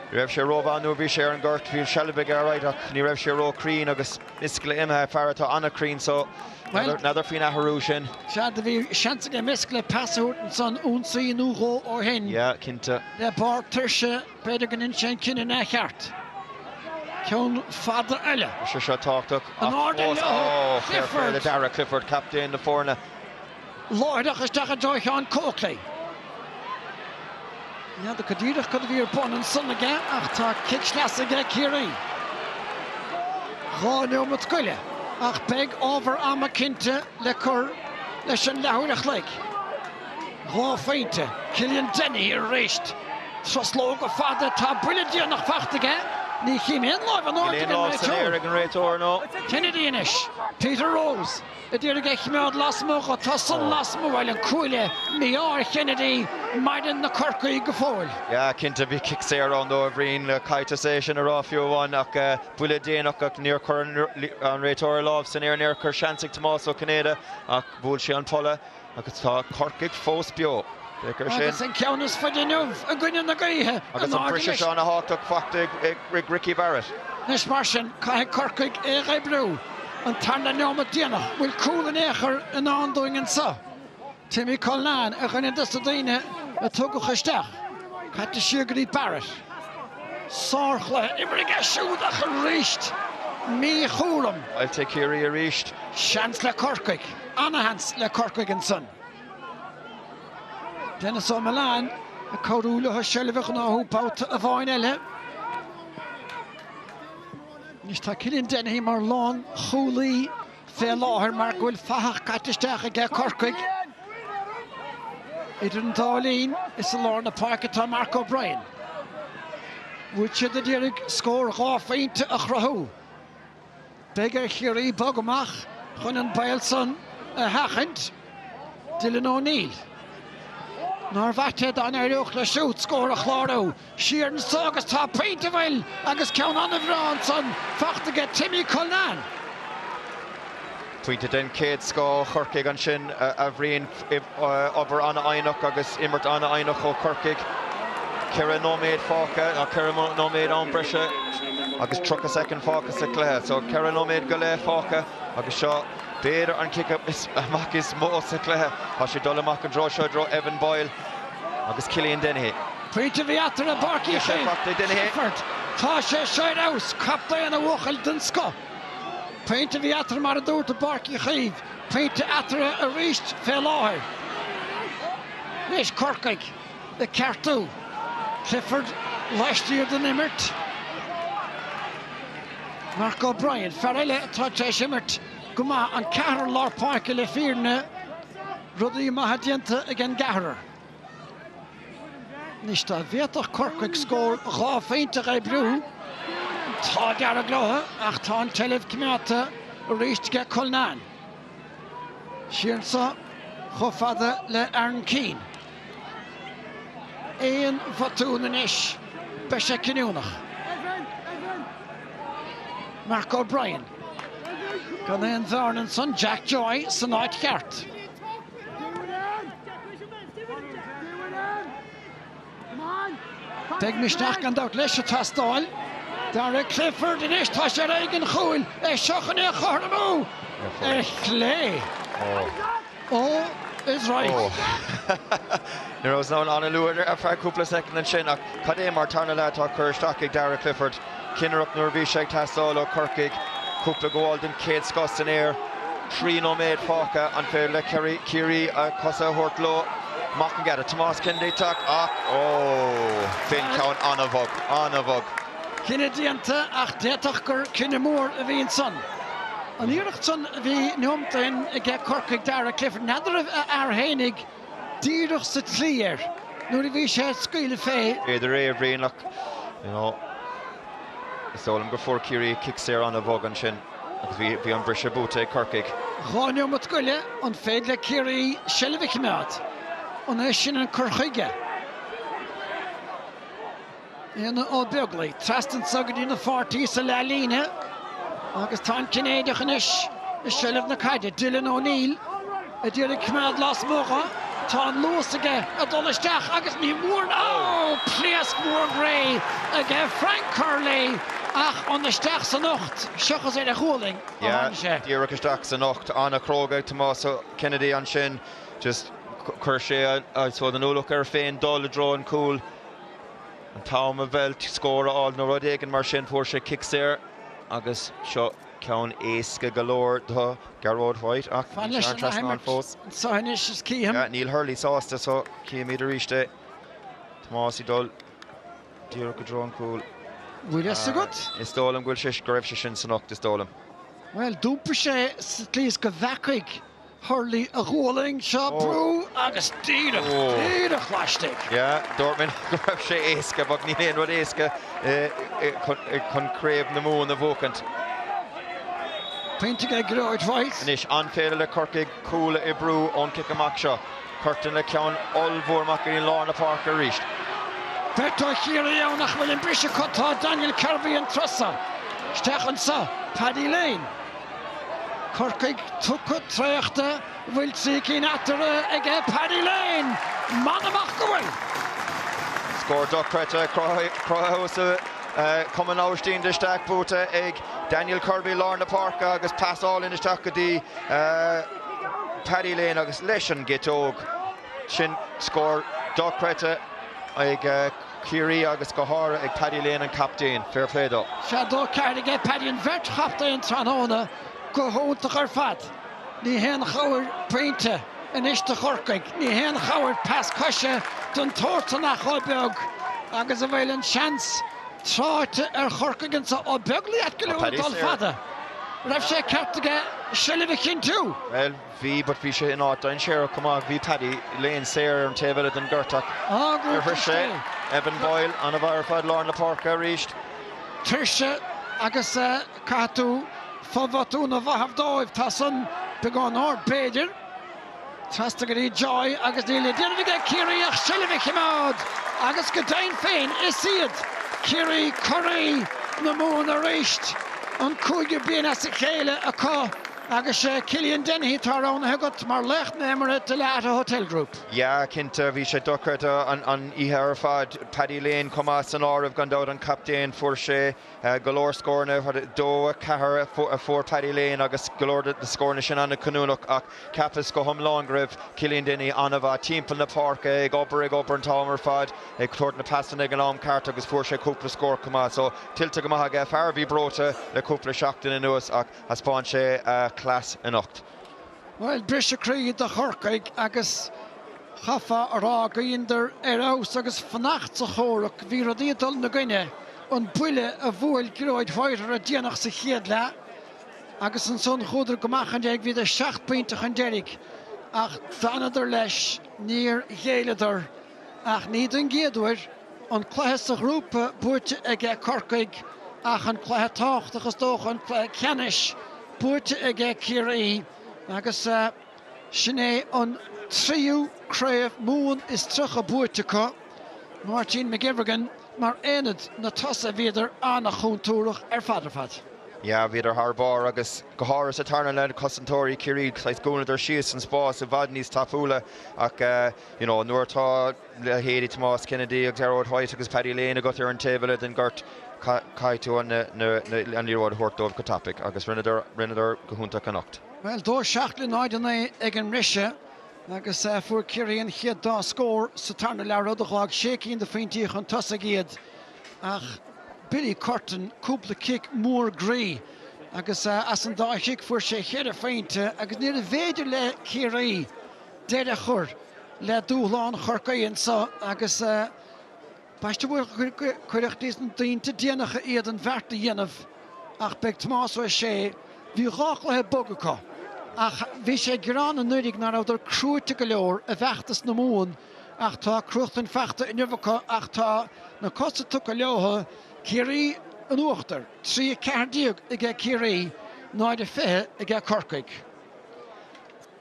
Ní raibh sé rómhaith nuair a bhí sé ar an ngort, bhí seilbh aige alright ach ní raibh sé róchruinn agus Miskella imithe, fear atá an-chruinn so n'fheadar faoin athrú sin. Sea, do bhí seans aige Miskella pas a thabhairt ansan ionsaí nó dhó ó shin. Yeah, cinnte. Le barr tuirse, b'fhéidir go ndein sé an cinneadh neamhcheart. Ceann fada eile. Tá sé seo tábhachtach ach fós, oh, fair play do Darragh Clifford, captaen na foirne. Láithreach isteach i dtreo Sheán Coakley. N'fheadar go díreach cad a bhí ar bun ansan aige ach tá cic sleasa aige Ciarraí. 2 neomat go leith ach beidh ábhar ama cinnte le cur leis an leathuair a chloig. 2 phointe. Cillian Dennehy arís. Truslóga fada. Tá buille déanach fachta aige. Ní chím aon láimh in airde ag an réiteoir. Kennedy anois. Peter Rose. A d'iarraidh é a choimeád lasmuigh, tá san lasmuigh, bhuel, an cuaille mí-ádh ar Kennedy, maireann na Corcaígh go fóill. Yeah, cinnte, bhí cic saor ann dó, a Bhriain, caithfidh tusa é sin a rá fiú amháin, ach buille déanach ach níor chuir an réiteoir a lámh san aer, níor chuir seans ag Tomás Ó Cinnéide ach bhuail sé an polla. Agus tá Corcaigh fós beo. Féach air sin. Agus an ceann is faide inniu i gcoinne na gaoithe. Agus an briseadh seo ana-thábhachtach fachta ag Ricky Barrett. Anois mar sin, caithfidh Corcaigh é a dh'oibriú. An tarna neomat déanach. Bhfuil cúl in aon chor i ndán dúinn anso? Timmy Cullinane ar dhuine dos na daoine a tugadh isteach. Caite siar go dtí Barrett. Sárchluiche imeartha aige siúd ach arís míchúram. Faighte ag Ciarraí arís. Seans le Corcaigh. Ana-sheans le Corcaigh ansan. Denis Ó Mealláin ag cabhrú leo seilbh a ghnóthú babhta amháin eile. Anois tá Cillian Dennehy mar lánchúlaí fé láthair mar go bhfuil fathach caite isteach aige Corcaigh. Idir an dá linn is i lár na páirce tá Mark O'Brien. Bhfuil siad ag iarraidh scór 2 phointe a chruthú. Beidh ar Chiarraí bogadh amach chun an baol san a sheachaint. Dylan O'Neill. Nár mhaith é dá n-éireodh leis siúd scór a chlárú. Siar anso agus tá pointe bhuel agus ceann an-bhreá ansan fachta aige Timmy Cullinane. Pointe den chéad scoth ó Chorcaigh ansin, a Bhriain. Obair an-fhoighneach agus imirt an-fhoighneach ó Chorcaigh. 4 nóiméad fágtha, nó 4 nóiméad am breise agus 30 soicind fágtha sa chluiche. So 4 nóiméad go leith fágtha agus seo b'fhéidir an cic amach is mó sa chluiche. Tá sé ag dul amach an treo seo i dtreo Evan Boyle agus Cillian Dennehy. Pointe a bhí eatarthu i bPáirc Uí Chaoimh. Clifford, Tá sé seo ar fheabhas, captaen a bhuachaill den scoth. Pointe a bhí eatarthu mar a dúrt i bPáirc Uí Chaoimh. Pointe eatarthu arís fé láthair. Anois Corcaigh ag ceartú. Clifford laistiar den imirt. Mark O'Brien, fear eile atá tar éis imirt go maith, an ceathrar lár páirce le fírinne, rudaí maithe déanta ag an gceathrar. Anois dá bhféadfadh Corcaigh scór 2 phointe a oibriú, an t-ádh dearg leo ach tá an tseilbh coimeádta arís aige Cullinane. Siar anso chomh fada le Aaron Keane. Aon bhotún anois, beidh sé cinniúnach. Mark O'Brien. Gan aon bhearna ansan, Jack Joy san áit cheart. Beidh misneach gan dabht leis ag teastáil. Darragh Clifford anois, tá sé ar aghaidh an chúil, é seo chun é a chothromú ar chlé. Oh, is right. Ní raibh san an-luath ar feadh cúpla soicind ansin ach cad é mar tarna leath atá curtha isteach ag Darragh Clifford. Cinnireacht nuair a bhí sé ag teastáil ó Chorcaigh. Cúpla gabháil den chéad scoth san aer. 3 nóiméad fágtha. An féidir le Ciarraí a cosa a thabhairt leo? Amach an geata. Tomás Kennedy ag teacht ach ó! B'in ceann an-bhog. An-bhog. Cinneadh déanta ach d'fhéadfadh gur cinneadh mór a bhí ansan. An iarracht san a bhí neomat ó shin aige Corcaigh Darragh Clifford. N'fheadar raibh a fhear fhéinig díreach sa tslí air nuair a bhí sé ag scaoileadh fé. B'fhéidir é, a Bhriain, ach you know, is dóigh liom go fuair Ciarraí cic saor an-bhog ansin agus bhí, bhí an briseadh buaite ag Corcaigh. 2 neomat go leith, an féidir le Ciarraí seilbh a choimeád? An é sin an cur chuige? Éanna Ó Beaglaoich trasna anso go dtí na pháirtí sa leathlíne agus tá an Cinnéideach anois i seilbh na caide. Dylan O'Neill a d'iarraidh coimeád lasmuigh dho. Tá an luas aige ag dul isteach agus ní mór Ó! Pléasc mhór réidh aige Frank Curley ach an isteach san ucht seachas ar a ghualainn a tháinig sé. Díreach isteach san ucht. An-chróga ag Tomás Kennedy ansin. Just chuir sé an ualach air féin dul i dtreo an chúil. An t-am a mheilt scór a fháil nó rud éigin mar sin, fuair sé cic saor agus seo ceann éasca go leor do Gearóid White ach níl sé thar an trasnán fós. Anseo anois is cím. Yeah, níl Hurley sásta so címid arís é. Tomás ag dul díreach i dtreo an chúil. Bhfuil fhios agat? Is dóigh liom go bhfuil sé, go raibh sé sin san ucht, is dóigh liom. Bhuel, d'iompaigh sé sa tslí is go bhfeacaigh Hurley a ghualainn seo brú agus díreach, díreach laistigh. Yeah, dúirt mé go raibh sé éasca, but níl aon rud éasca chun Craobh na Mumhan a bhuachaint. Pointe ag Gearóid White. Anois, an féidir le Corcaigh cúl a oibriú ón cic amach seo? Curtin le ceann ollmhór amach go dtí lár na páirce arís. Beirt ó Chiarraí ann ach bhfuil an briseadh acu? Tá Daniel Kirby an turas seo. Isteach anseo, Paddy Lane. Corcaigh tugtha traochta, an bhfuil 3 cinn eatarthu aige Paddy Lane! M'anam ach go bhfuil! Scór dochreidte cruthaithe sa Chumann Aibhistín de Staic buaite ag Daniel Kirby lár na páirce agus pas álainn isteach go dtí Paddy Lane agus leis an gciotóg. Sin scór dochreidte ag Ciarraí agus go háirithe ag Paddy Lane an captaen. Fair play dó. Sea, 2-4 aige Paddy an bheirt chaptaen tráthnóna go hiontach ar fad. Ní haon chabhair pointe anois do Chorcaigh, ní haon chabhair pas coise den tsórt san ach chomh beag agus a bhfuil an seans tráite ar Chorcaigh anso. Ó Beaglaoich ait go leor ag dul fada. Raibh sé ceart aige seilbh a chinntiú? Bhuel, Bhí, but bhí sé in áit dainséarach chomh maith. Bhí Paddy Lane saor ar an taobh eile den gort ach níor shroich sé. Evan Boyle, an-mhaith ar fad, lár na páirce arís. Tuirse agus caithfidh tú fo-bhotún a mhaitheamh dóibh. Tá san beagán ard, b'fhéidir. Trasna go dtí Joy agus níl le déanamh aige Ciarraí ach seilbh a choimeád agus go deimhin féin is iad Ciarraí curaidh na Mumhan arís, an cúigiú bliain as a chéile acu. Agus sé Cillian Dennehy atá roghnaithe agat mar laoch na himeartha Dalata Hotel Group. Yeah, cinnte, bhí sé dochreidte an oíche ar fad. Paddy Lane chomh maith san áireamh, gan dabht, an captaen, fuair sé go leor scóranna, 2, 4 a fuair Paddy Lane agus go leor de na scóranna sin an-chinniúnach ach cheapas go hiomlán go raibh Cillian Dennehy an-mhaith timpeall na páirce, ag obair, ag obair an t-am ar fad, ag tabhairt na pasanna ag an am ceart agus fuair sé cúpla scór chomh maith. So, tuillte go maith aige, fear a bhí breoite le cúpla seachtain anuas ach thaispeáin sé a chleas anocht. Bhuel, briseadh croí do Chorcaigh agus chaithfeá a rá go dheineadar ar fheabhas agus fanacht sa chomhrac. Bhí rudaí ag dul ina gcoinne, an buille a bhuail Gearóid White orthu déanach sa chéad leath agus ansan chuadar go maith chun deiridh, bhíodar seacht bpointe chun deiridh ach d'fhanadar leis, níor ghéilleadar. Ach ní don gcéad uair an cluiche sa ghrúpa buaite aige Corcaigh ach an cluiche tábhachtach is dócha, an cluiche ceannais buaite aige Ciarraí agus sin é an tríú craobh Mumhan is 30 buaite acu. Máirtín McGivergan mar aonad na tosaithe bhíodar an-chontúirteach ar fad ar fad. Yeah, bhíodar thar barr agus go háirithe sa tarna leath cosantóirí Chiarraí, saghas dhúnadar síos an spás i bhfad níos tapúla ach you know nuair atá leithéidí Tomás Kennedy agus Gearóid White agus Paddy Lane agat ar an taobh eile den ghort, caithfidh tú an liathróid a thabhairt dóibh go tapaidh agus rinneadar, rinneadar go hiontach anocht. Bhuel, 2 7 le 0 9 ag an mbriseadh agus fuair Ciarraí an chéad dá scór sa tarna leath, rud a dh'fhág sé cinn de phointí chun tosaigh iad ach Billy Curtin, cúpla cic mór groí agus as an dá chic fuair sé cheithre phointe agus níorbh fhéidir le Ciarraí deireadh a chur le dúshlán Chorcaí anseo agus b'aisteach gur cuireadh dtí na pointí déanacha iad an bheart a dhéanamh ach beidh Tomás Ó Sé, bhí dhá chluiche bog acu ach bhí sé ag gearán anuraidh nach rabhadar crúite go leor i bhfeachtas na Mumhan ach tá cruachtaint fachta inniu acu ach tá na cosa tugtha leo, Ciarraí in uachtar, 3 14 aige Ciarraí, 0 20 aige Corcaigh.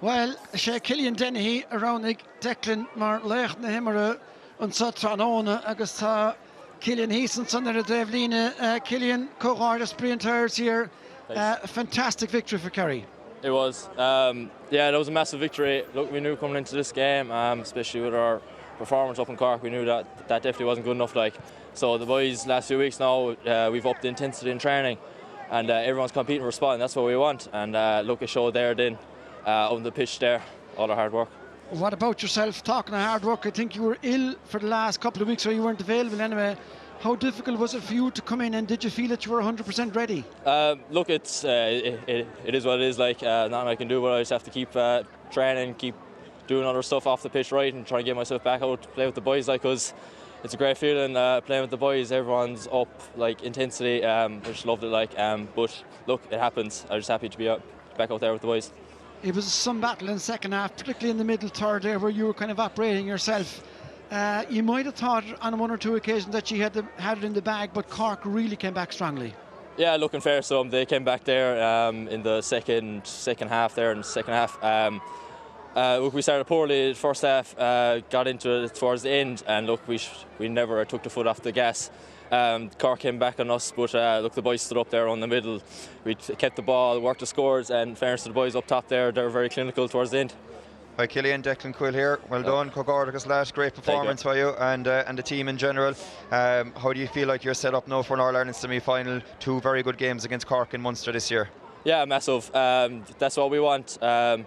Bhuel, is é Cillian Dennehy a roghnaigh Declan mar laoch na himeartha anseo tráthnóna agus tá Cillian thíos ansan ar an dtaobhlíne. Cillian, comhghairdeas, Brian Tyers here. Fantastic victory for Kerry. It was. Um, yeah, that was a massive victory. Look, we knew coming into this game, um, especially with our performance up in Cork, we knew that that definitely wasn't good enough. Like, so the boys last few weeks now, uh, we've upped the intensity in training, and uh, everyone's competing for a spot, and that's what we want. And uh, look, it showed there then uh, on the pitch there, all the hard work. What about yourself, talking of hard work, I think you were ill for the last couple of weeks or you weren't available anyway. How difficult was it for you to come in and did you feel that you were 100% ready? Uh, look, it's uh, it, it, it is what it is. Like uh, nothing I can do, but I just have to keep uh, training, keep doing other stuff off the pitch right and try and get myself back out to play with the boys like cause it's a great feeling uh, playing with the boys everyone's up like intensity um, I just loved it like um, but look it happens I'm just happy to be up, back out there with the boys. It was some battle in the second half, particularly in the middle third there where you were kind of operating yourself. Uh, you might have thought on one or two occasions that you had, the, had it in the bag, but Cork really came back strongly. Yeah, looking fair. So they came back there um, in the second second half there in the second half. Um, uh, look, we started poorly the first half, uh, got into it towards the end, and look, we we never took the foot off the gas. Um, Cork came back on us, but uh, look, the boys stood up there on the middle. We kept the ball, worked the scores, and fairness to the boys up top there, they were very clinical towards the end. Hi Killian, Declan Quill here. Well done, Comhghairdeas lad. Great performance by you and uh, and the team in general. Um, how do you feel like you're set up now for an All-Ireland semi-final? Two very good games against Cork and Munster this year. Yeah, massive. Um, that's what we want. Um,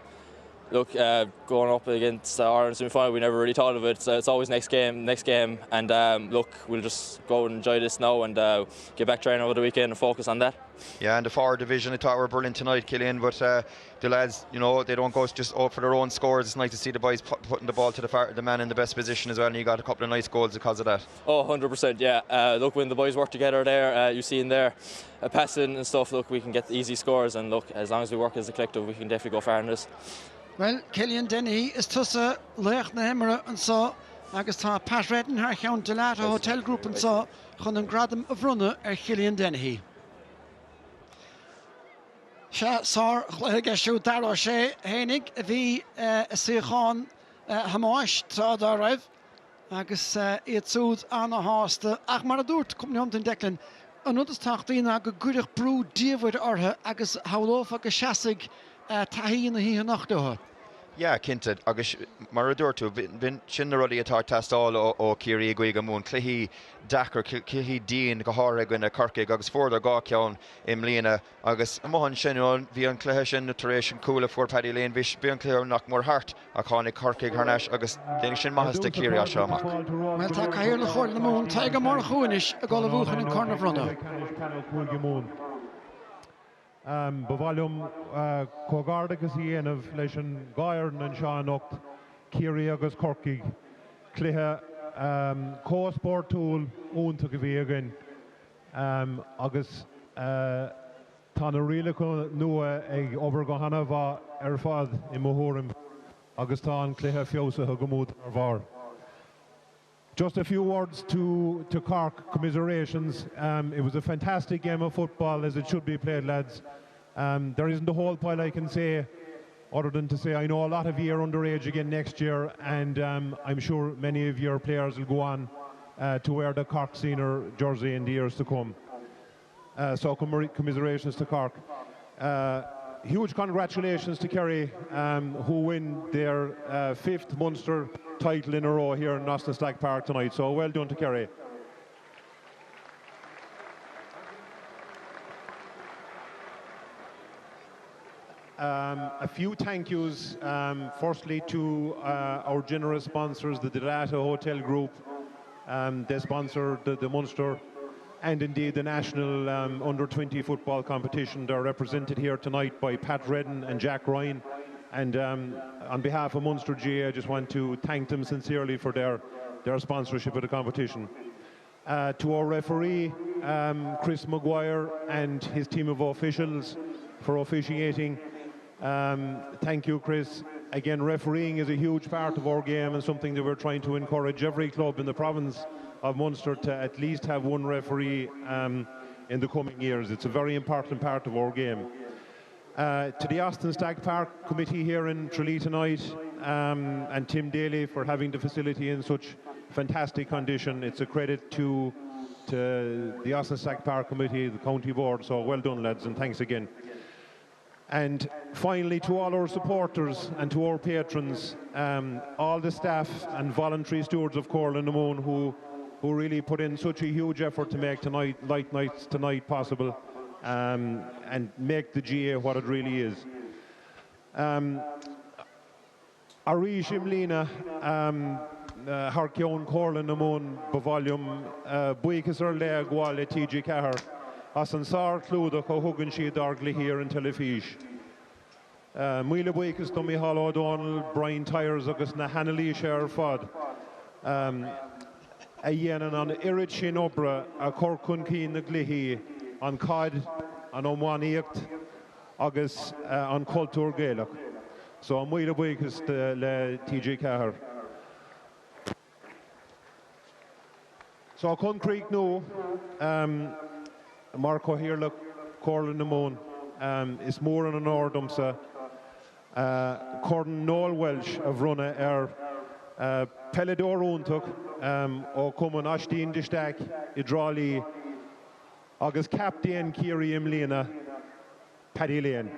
look, uh, going up against Ireland semi-final, we never really thought of it. So it's always next game, next game. And um, look, we'll just go and enjoy this now and uh, get back training over the weekend and focus on that. Yeah, and the forward division, I thought were brilliant tonight, Killian, but uh, the lads, you know, they don't go just out for their own scores. It's nice to see the boys put, putting the ball to the, far, the man in the best position as well, and you got a couple of nice goals because of that. Oh, 100%, yeah. Uh, look, when the boys work together there, uh, you see in there, uh, passing and stuff, look, we can get the easy scores, and look, as long as we work as a collective, we can definitely go far in this. Well, Killian Dennehy is tusa laoch na himeartha anseo agus tá Pat Redden thar cheann Dalata Hotel Group anseo chun an gradam a bhronnadh ar Chillian Dennehy. Sea, sárchluiche aige siúd Darragh Ó Sé fhéinig a bhí i suíochán Thomáis tráth dá raibh agus iad siúd ana-shásta. Ach mar a dúirt cúpla neomat ó shin Declan, an rud is tábhachtaí ná go gcuirfeadh brú diamhair orthu agus shamhlófá go seasfaidh. taithí na hoíche anocht leo. Yeah, cinnte, agus mar a dúirt tú, sin na rudaí atá ag teastáil ó Chiarraí i gCúige Mumhan, cluichí deacair, cluichí dian, go háirithe i gcoinne Corcaigh, agus fuaireadar 2 cheann i mbliana agus amuigh ansin, bhí an cluiche sin tar éis an cúl a fuair Paddy Lane, bhí an cluiche nach mór thart ach tháinig Corcaigh thar n-ais agus déanfaidh sin maitheas do Chiarraí as seo amach. Bhuel, tá Cathaoirleach Chomhairle na Mumhan, Tadhg Ó Murchú anois ag ullmhú chun an corn a bhronnadh. Ba mhaith liom comhghairdeachas a dhéanamh leis an dhá fhoireann anseo anocht, Ciarraí agus Corcaigh. Cluiche comhspórtúil iontach a bhí againn agus tá na rialacha nua ag obair go han-mhaith ar fad i mo thuairim agus tá an cluiche feabhsaithe go mór dá bharr. Just a few words to to Cork commiserations um, it was a fantastic game of football as it should be played lads um, there isn't a whole pile I can say other than to say I know a lot of you are underage again next year and um, I'm sure many of your players will go on uh, to wear the Cork senior jersey in the years to come. Uh, so commiserations to Cork. Uh, huge congratulations to Kerry, um, who win their uh, fifth Munster title in a row here in Austin Stack Park tonight. So well done to Kerry. Um, a few thank yous, um, firstly to uh, our generous sponsors, the Dalata Hotel Group. Um, they sponsor the, the Munster and indeed the national um, under-20 football competition. They're represented here tonight by Pat Redden and Jack Ryan. And um, on behalf of Munster GA, I just want to thank them sincerely for their, their sponsorship of the competition. Uh, to our referee, um, Chris Maguire, and his team of officials for officiating. Um, thank you, Chris. Again, refereeing is a huge part of our game and something that we're trying to encourage every club in the province of Munster to at least have one referee um, in the coming years. It's a very important part of our game. Uh, to the Austin Stag Park Committee here in Tralee tonight um, and Tim Daly for having the facility in such fantastic condition. It's a credit to, to the Austin Stag Park Committee, the County Board, so well done lads and thanks again. And finally, to all our supporters and to our patrons, um, all the staff and voluntary stewards of Corlin the Moon who, who really put in such a huge effort to make tonight, light nights tonight possible um, and make the GA what it really is. Um, Arís i mbliana, thar ceann Chomhairle na Mumhan, ba mhaith liom buíochas ar leith a ghabháil le TG4 as an sár-chlúdach a thugann siad dár gcluichí ar an teilifís. Míle buíochas do Micheál Ó Domhnaill, Brian Tyers agus na hanailísithe ar fad a dhéanann an oiread sin oibre a chur chun cinn na gcluichí, an chaid, an iománaíocht, agus an cultúr Gaelach. So míle buíochas le TG4. So chun críochnú, mar Chathaoirleach Chomhairle na Mumhan, is mór an onóir domsa Corn Noel Walsh a bhronnadh ar peileadóir iontach ó Chumann Oistín de Staic i dTrá Lí, Agus captaen Chiarraí i mbliana, Paddy Lane.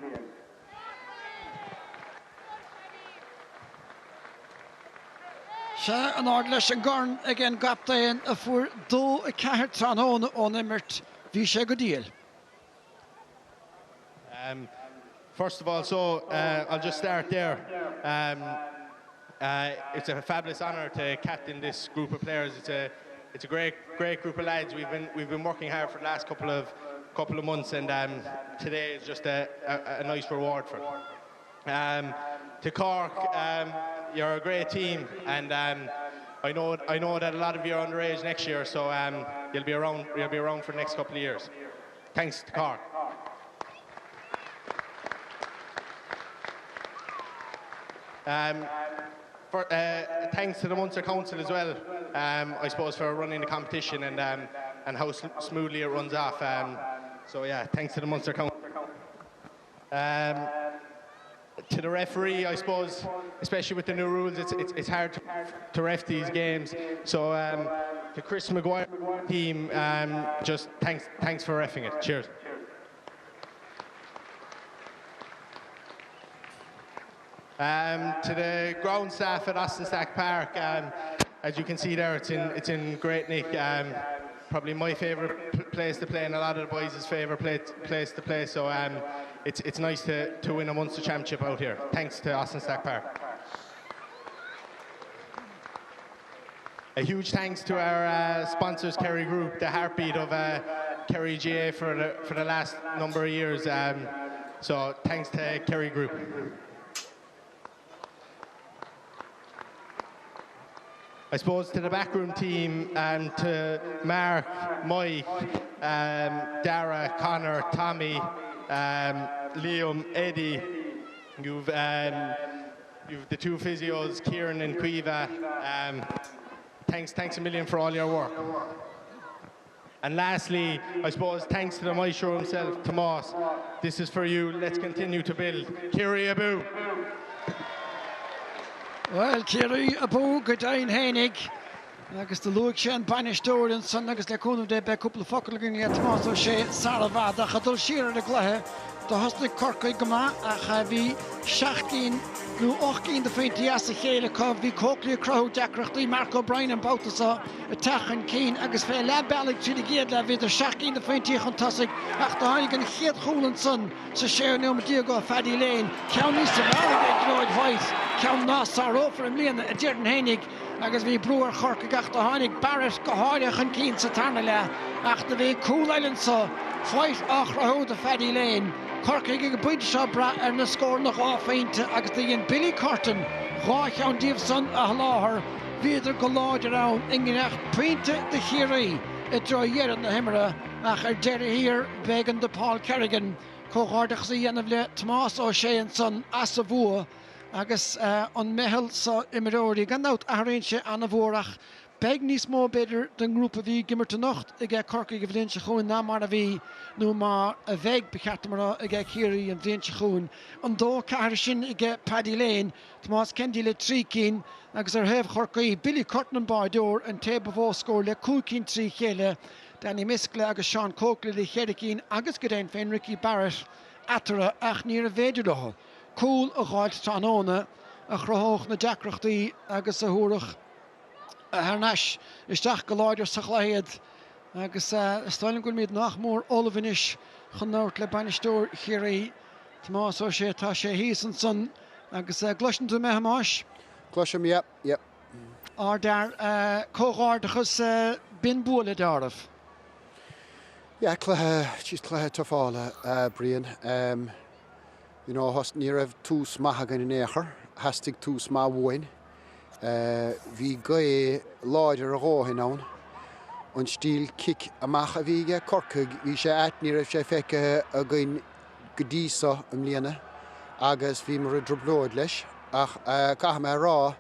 Sea, in airde leis an gcorn ag an gcaptaen a fuair 2, 4 tráthnóna ón imirt, bhí sé go diail. Um, first of all, so uh, I'll just start there. Um, uh, it's a fabulous honour to captain this group of players. It's a it's a great great group of lads. We've been we've been working hard for the last couple of couple of months, and um, today is just a, a, a nice reward for it. Um, to Cork, um, you're a great team, and um, I know I know that a lot of you are underage next year, so um, you'll be around you'll be around for the next couple of years. Thanks to Cork. Um, for, uh, thanks to the Munster Council as well, um, I suppose, for running the competition and, um, and how smoothly it runs off. Um, so, yeah, thanks to the Munster Council. Um, to the referee, I suppose, especially with the new rules, it's, it's, it's hard to, to ref these games. So um, the Chris Maguire team, um, just thanks, thanks for refing it. Cheers. Um, to the ground staff at Austin Stack Park, um, as you can see there, it's in, it's in great nick. Um, probably my favourite place to play and a lot of the boys' favourite place, place to play. So um, it's, it's nice to, to win a Munster Championship out here. Thanks to Austin Stack Park. A huge thanks to our uh, sponsors, Kerry Group, the heartbeat of uh, Kerry GA for the, for the last number of years. Um, so thanks to Kerry Group. I suppose to the backroom team and to Mark, Mike, um, Dara, Connor, Tommy, um, Liam, Eddie, you've, um, you've the two physios, Kieran and Quiva. Um, thanks, thanks a million for all your work. And lastly, I suppose thanks to the maestro himself, Tomas. This is for you. Let's continue to build. Ciarraí abú! Bhuel, Ciarraí abú go deimhin fhéinig. Agus do luaigh sé an bainisteoir ansan agus le cúnamh Dé beidh cúpla focal againn le Tomás Ó Sé sara bhfad. Ach ag dul siar ar an gcluiche, do thosnaigh Corcaigh go maith ach bhí seacht gcinn nó ocht gcinn de phointí as a chéile acu. Bhí Coakley ag cruthú deacrachtaí, Mark O'Brien an babhta so. ag teacht chun cinn agus fé leath bealaigh tríd an gcéad leath bhíodar seacht gcinn de phointí chun tosaigh ach do tháinig an chéad chúl ansan sa séú nóiméad déag ó Phaddy Lane, ceann níosa bhfearr aige Gearóid White, ceann ná sárófar i mbliana a déarfainn fhéinig agus bhí brú ar Chorcaigh ach do tháinig Barrett go háirithe chun cinn sa tarna leath ach do bhí cúl eile anso, White á chruthú do Phaddy Lane. Corcaigh ag an bpointe seo ag brath ar na scóranna 2 phointe agus do dhein Billy Curtin 2 cheann díobh san a sholáthar. Bhíodar go láidir ann i ngiorracht pointe do Chiarraí i dtreo dheireadh na himeartha ach ar deireadh thiar b'éigean do Paul Kerrigan comhghairdeachas a dhéanamh le Tomás Ó Sé ansan as a bhua agus an meitheal so imreoirí. Gan dabht athraíonn sé an-mhór ach beidh níos mó b'fhéidir den ngrúpa a bhí ag imirt anocht aige Corcaigh an bhliain seo chugainn ná mar a bhí nó mar a bheidh, ba cheart dom a rá, aige Ciarraí an bhliain seo chugainn. An 2-4 sin aige Paddy Lane, Tomás Kennedy le 3 cinn agus ar thaobh Chorcaí, Billy Curtin an báideoir, an té ba mhó scór le 5 cinn trí chéile, Danny Miskella agus Sean Coakley le cheithre cinn agus go deimhin féin Ricky Barrett eatarthu ach níorbh fhéidir leo cúl a dh'fháilt tráthnóna a chruthódh na deacrachtaí agus a thabharfadh thar n-ais isteach go láidir sa chluiche iad agus is dóigh liom go bhfuilimid nach mór ullamh anois chun labhairt le bainisteoir Chiarraí, Tomás Ó Sé, tá sé thíos ansan agus gcloiseann tú mé a Thomáis? Cloisim, yeah, yeah. Ardfhear, comhghairdeachas, b'in bua le deáramh. Yeah, cluiche, jeez, cluiche tufála, Brian. You know, ní raibh tús maith againn in aon chor, theastaigh tús maith uainn. Bhí gaoth láidir a dhóthain ann. An stíl cic amach a bhí aige Corcaigh, bhí sé ait, ní raibh sé feicthe againn go dtí so i mbliana agus bhíomar i dtrioblóid leis ach caithfidh mé a rá,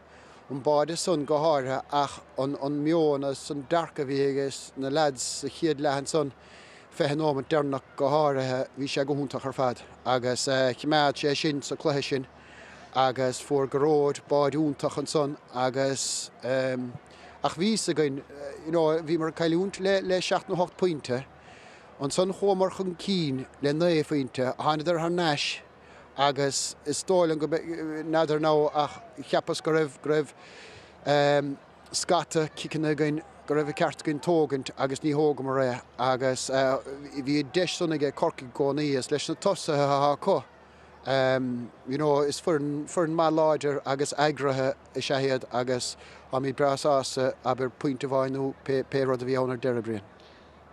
an báide san go háirithe ach an meon agus an dearcadh a bhí aige na leaids sa chéad leath ansan, 20 nóimeant deireanach go háirithe, bhí sé go hiontach ar fad agus choimeád sé sinn sa cluiche sin agus fuair Gearóid báide iontach ansan agus ach bhí fhios againn, you know, bhíomar ag cailliúint le seacht nó hocht pointe. Ansan chuamar chun cinn le 9 phointe, thánadar thar n-ais agus is dóigh liom go mbeidh, n'fheadar now ach cheapas go raibh, go raibh scata ciceanna againn go raibh an ceart againn tógaint agus ní thógamar é agus bhí an deis san aige Corcaigh i gcónaí is leis na tosaithe atá acu you know is foireann, foireann maith láidir agus eagraithe is ea iad agus táimid breá sásta abair pointe amháin nó pé, pé rud a bhí ann ar deireadh, Brian.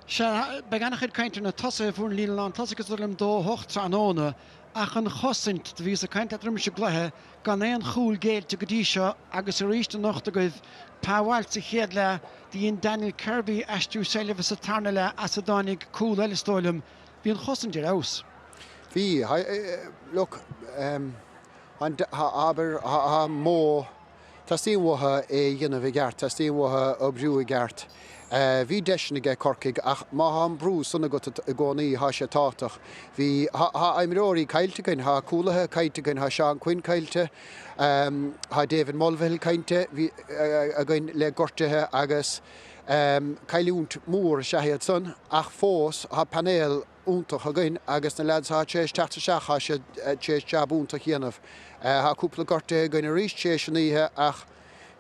Sea, beidh an-chuid cainte ar na tosaithe, fuair an líne lántosaigh is dóigh liom 2 8 tráthnóna, ach an chosaint, do bhíos ag caint leat roimis an gcluiche, gan aon chúl géillte go dtí seo agus arís anocht agaibh, pábháil sa chéad leath, do dhein Daniel Kirby aistriú seilbhe sa tarna leath as a dtáinig cúl eile is dóigh liom. Bhí an chosaint ar fheabhas. Bhí. Look, abair, tá modh. Teastaíonn uathu é a dhéanamh i gceart, teastaíonn uathu oibriú i gceart. Bhí deiseanna aige Corcaigh ach má thá an brú san agat i gcónaí thá sé tábhachtach. Bhí, thá imreoirí caillte againn, thá cúlaithe caillte againn, thá Seán Quinn caillte, thá David Mulvihill caillte againn le gortuithe agus. Cailliúint mhór is ea iad san ach fós tá painéal iontach againn agus na leaids atá tar éis teacht isteach tá siad tar éis jab iontach a dhéanamh. Tá cúpla gortaithe againn arís tar éis an oíche ach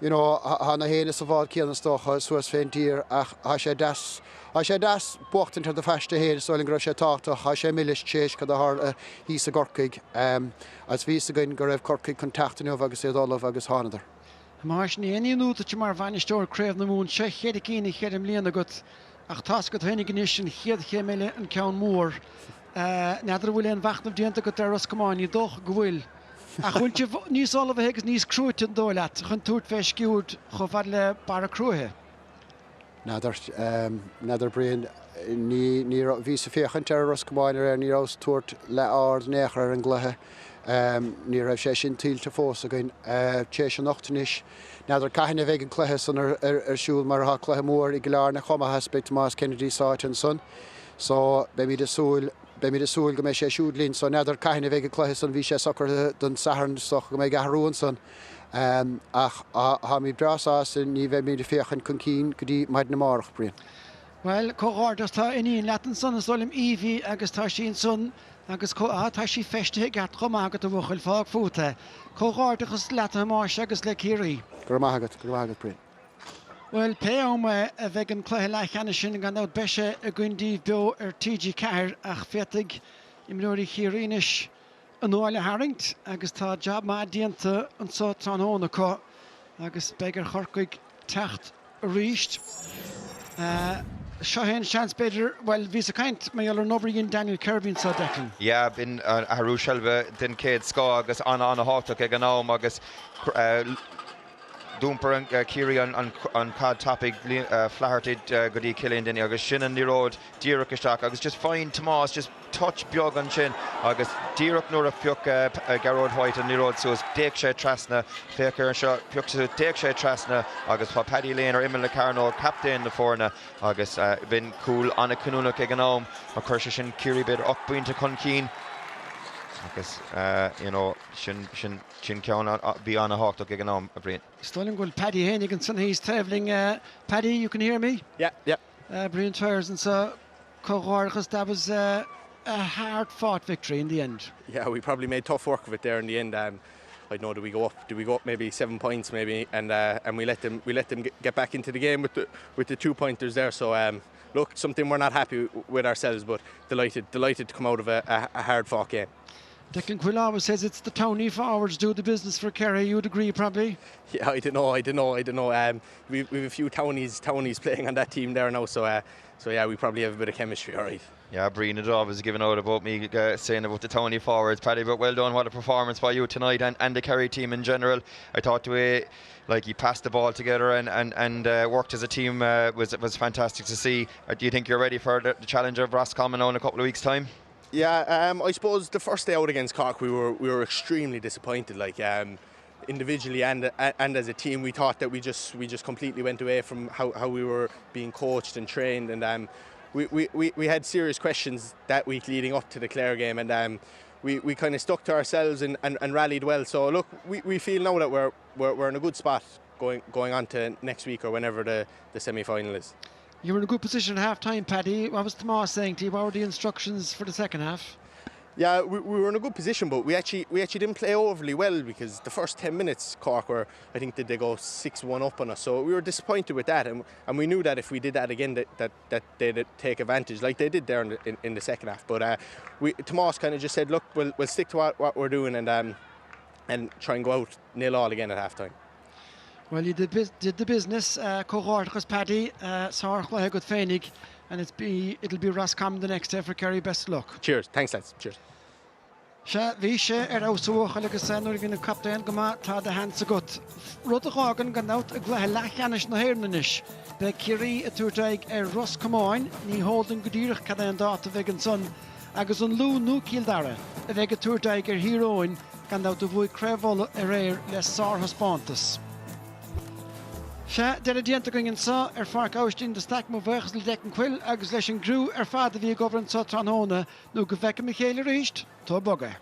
you know tá na héinne sa bhád céanna is dócha suas fén dtír ach tá sé deas tá sé deas buachtaint ar do phaiste féin is dóigh liom go raibh sé tábhachtach tá sé milis tar éis cad a tharla thíos i gCorcaigh agus bhí fhios againn go raibh Corcaigh chun teacht inniu agus iad ullamh agus thánadar. Thomáis, ní haon ní nua duit mar bhainisteoir Craobh na Mumhan, sé cheithre cinn de cheithre mbliana agat ach tá's agat féinig anois an chéad chéim eile an ceann mór. N'fheadar an bhfuil aon mhachnamh déanta agat ar Ros Comáin, ní dócha go bhfuil. Ach bhfuil sibh níos ullmhaithe agus níos cruaite an dóigh leat chun tabhairt fé sciúird chomh fada le Barra Cruaiche? N'fheadar, n'fheadar Brian, ní, ní raibh, bhíos ag féachaint ar Ros Comáin aréir, ní rabhas ag tabhairt leath-aird in aon chor ar an gcluiche, ní raibh sé sin tuillte fós againn. Tar éis anocht anois, n'fheadar cathain a bheidh an cluiche san ar, ar, ar siúl mar tá cluiche mór i gCill Airne chomh maith is beidh Tomás Kennedy sáite ansan so beimid ag súil, beimid ag súil go mbeidh sé siúd linn so n'fheadar cathain a bheidh an cluiche san, bhí sé socraithe don Satharn is dócha go mbeidh athrú ansan. Ach táimid breá sásta, ní bheimid ag féachaint chun cinn go dtí maidin amárach, Brian. Bhuel, comhghairdeas, tá iníon leat ansan, is dóigh liom, Evie, agus tá sí ansan agus, ah, tá sí feistithe i gceart chomh maith agat, a bhuachaill, fág fút é. Comhghairdeachas leat, a Thomáis, agus le Ciarraí. Go raibh maith agat, go raibh maith agat, Brian. Bhuel, pé am é a bheidh an cluiche leathcheannais sin, gan dabht beidh sé againn daoibh beo ar TG4 ach féadfaidh imreoirí Chiarraí anois anáil a tharraingt agus tá jab maith déanta anseo tráthnóna acu agus beidh ar Chorcaigh teacht arís. Seo é an seans b'fhéidir, bhuel bhíos ag caint mar gheall ar an obair a dhein Daniel Kirby anseo, Declan. Yeah, b'in athrú seilbhe den chéad scoth agus an-an-thábhachtach ag an am agus d'iompair Ciarraí an chaid tapaidh Flaherty go dtí Cillian Denny agus sin an liathróid díreach isteach agus just faigheann Tomás just touch beag ansin agus díreach nuair a phioc Gearóid White an liathróid suas, d'fhéach sé trasna, féach air anseo, phioc sé suas, d'fhéach sé trasna agus tá Paddy Lane ar imeall na cearnóg, captaen na foirne agus b'in cúl an-chinniúnach ag an am mar chuir sé sin Ciarraí b'fhéidir 8 bpointe chun cinn agus you know sin, sin, sin ceann a bhí an-thábhachtach ag an am, a Bhriain. Is dóigh liom go bhfuil Paddy fhéinig ansan thíos taobh linn. Paddy, you can hear me? Yeah, yeah. Brian Tyers anseo. Comhghairdeachas, that was a hard fought victory in the end. Yeah, we probably made tough work of it there in the end. Um, I don't know, do we go up? Do we go up maybe seven points maybe? And uh, and we let them we let them get back into the game with the with the two pointers there. So um, look, something we're not happy with ourselves, but delighted delighted to come out of a, a, a hard fought game. Declan Quill always says it's the townie forwards do the business for Kerry. You'd agree probably? Yeah, I don't know. I don't know. I don't know. Um, we, we've a few townies townies playing on that team there now, so uh, so yeah, we probably have a bit of chemistry, all right. Yeah, Brian had always given out about me uh, saying about the Tony forwards, Paddy, but well done. What a performance by you tonight and, and the Kerry team in general. I thought the way like he passed the ball together and, and, and uh, worked as a team uh, was, was fantastic to see. Uh, do you think you're ready for the, the challenge of Roscommon in a couple of weeks' time? Yeah, um, I suppose the first day out against Cork, we were we were extremely disappointed. Like um, individually and and as a team, we thought that we just we just completely went away from how, how we were being coached and trained, and um, we, we, we, we had serious questions that week leading up to the Clare game, and um, we, we kind of stuck to ourselves and, and, and rallied well. So look, we, we feel now that we're, we're, we're in a good spot going, going on to next week or whenever the, the semi-final is. You were in a good position at half time, Paddy. What was Tomas saying to you? What were the instructions for the second half? Yeah, we, we were in a good position, but we actually we actually didn't play overly well because the first 10 minutes Cork were, I think, did they go 6-1 up on us. So we were disappointed with that, and, and we knew that if we did that again, that, that, that they'd take advantage, like they did there in the, in, in the second half. But uh, we, Tomas kind of just said, look, we'll, we'll stick to what, what we're doing and, um, and try and go out nil all again at half time. Well, you did, did the business, uh, comhghairdeachas Paddy, uh, sárchluiche agat féinig, and it's be, it'll be Roscommon the next day for Kerry. Best of luck. Cheers. Thanks, lads. Cheers. Sea, bhí sé ar fheabhas a bhuachaill agus nuair a bhíonn an captaen go maith tá do sheans agat. Rud a dh'fhágann gan dabht i gcluiche leathcheannais na hÉireann anois. Beidh Ciarraí ag tabhairt aghaidh ar Ros Comáin, ní heol dúinn go díreach cad é an dáta a bheidh ansan, agus an Lú nó Cill Dara a bheidh ag tabhairt aghaidh ar Thír Eoghain, gan dabht a bhuaigh Craobh Uladh aréir le sárthaispeántas. Sea, deireadh déanta againn anseo ar Pháirc Aibhistín de Staic. Mo bhuíochas le Declan Quill agus leis an gcriú ar fad a bhí ag obair anseo tráthnóna, nó go bhfeicim a chéile arís, tóir bog é.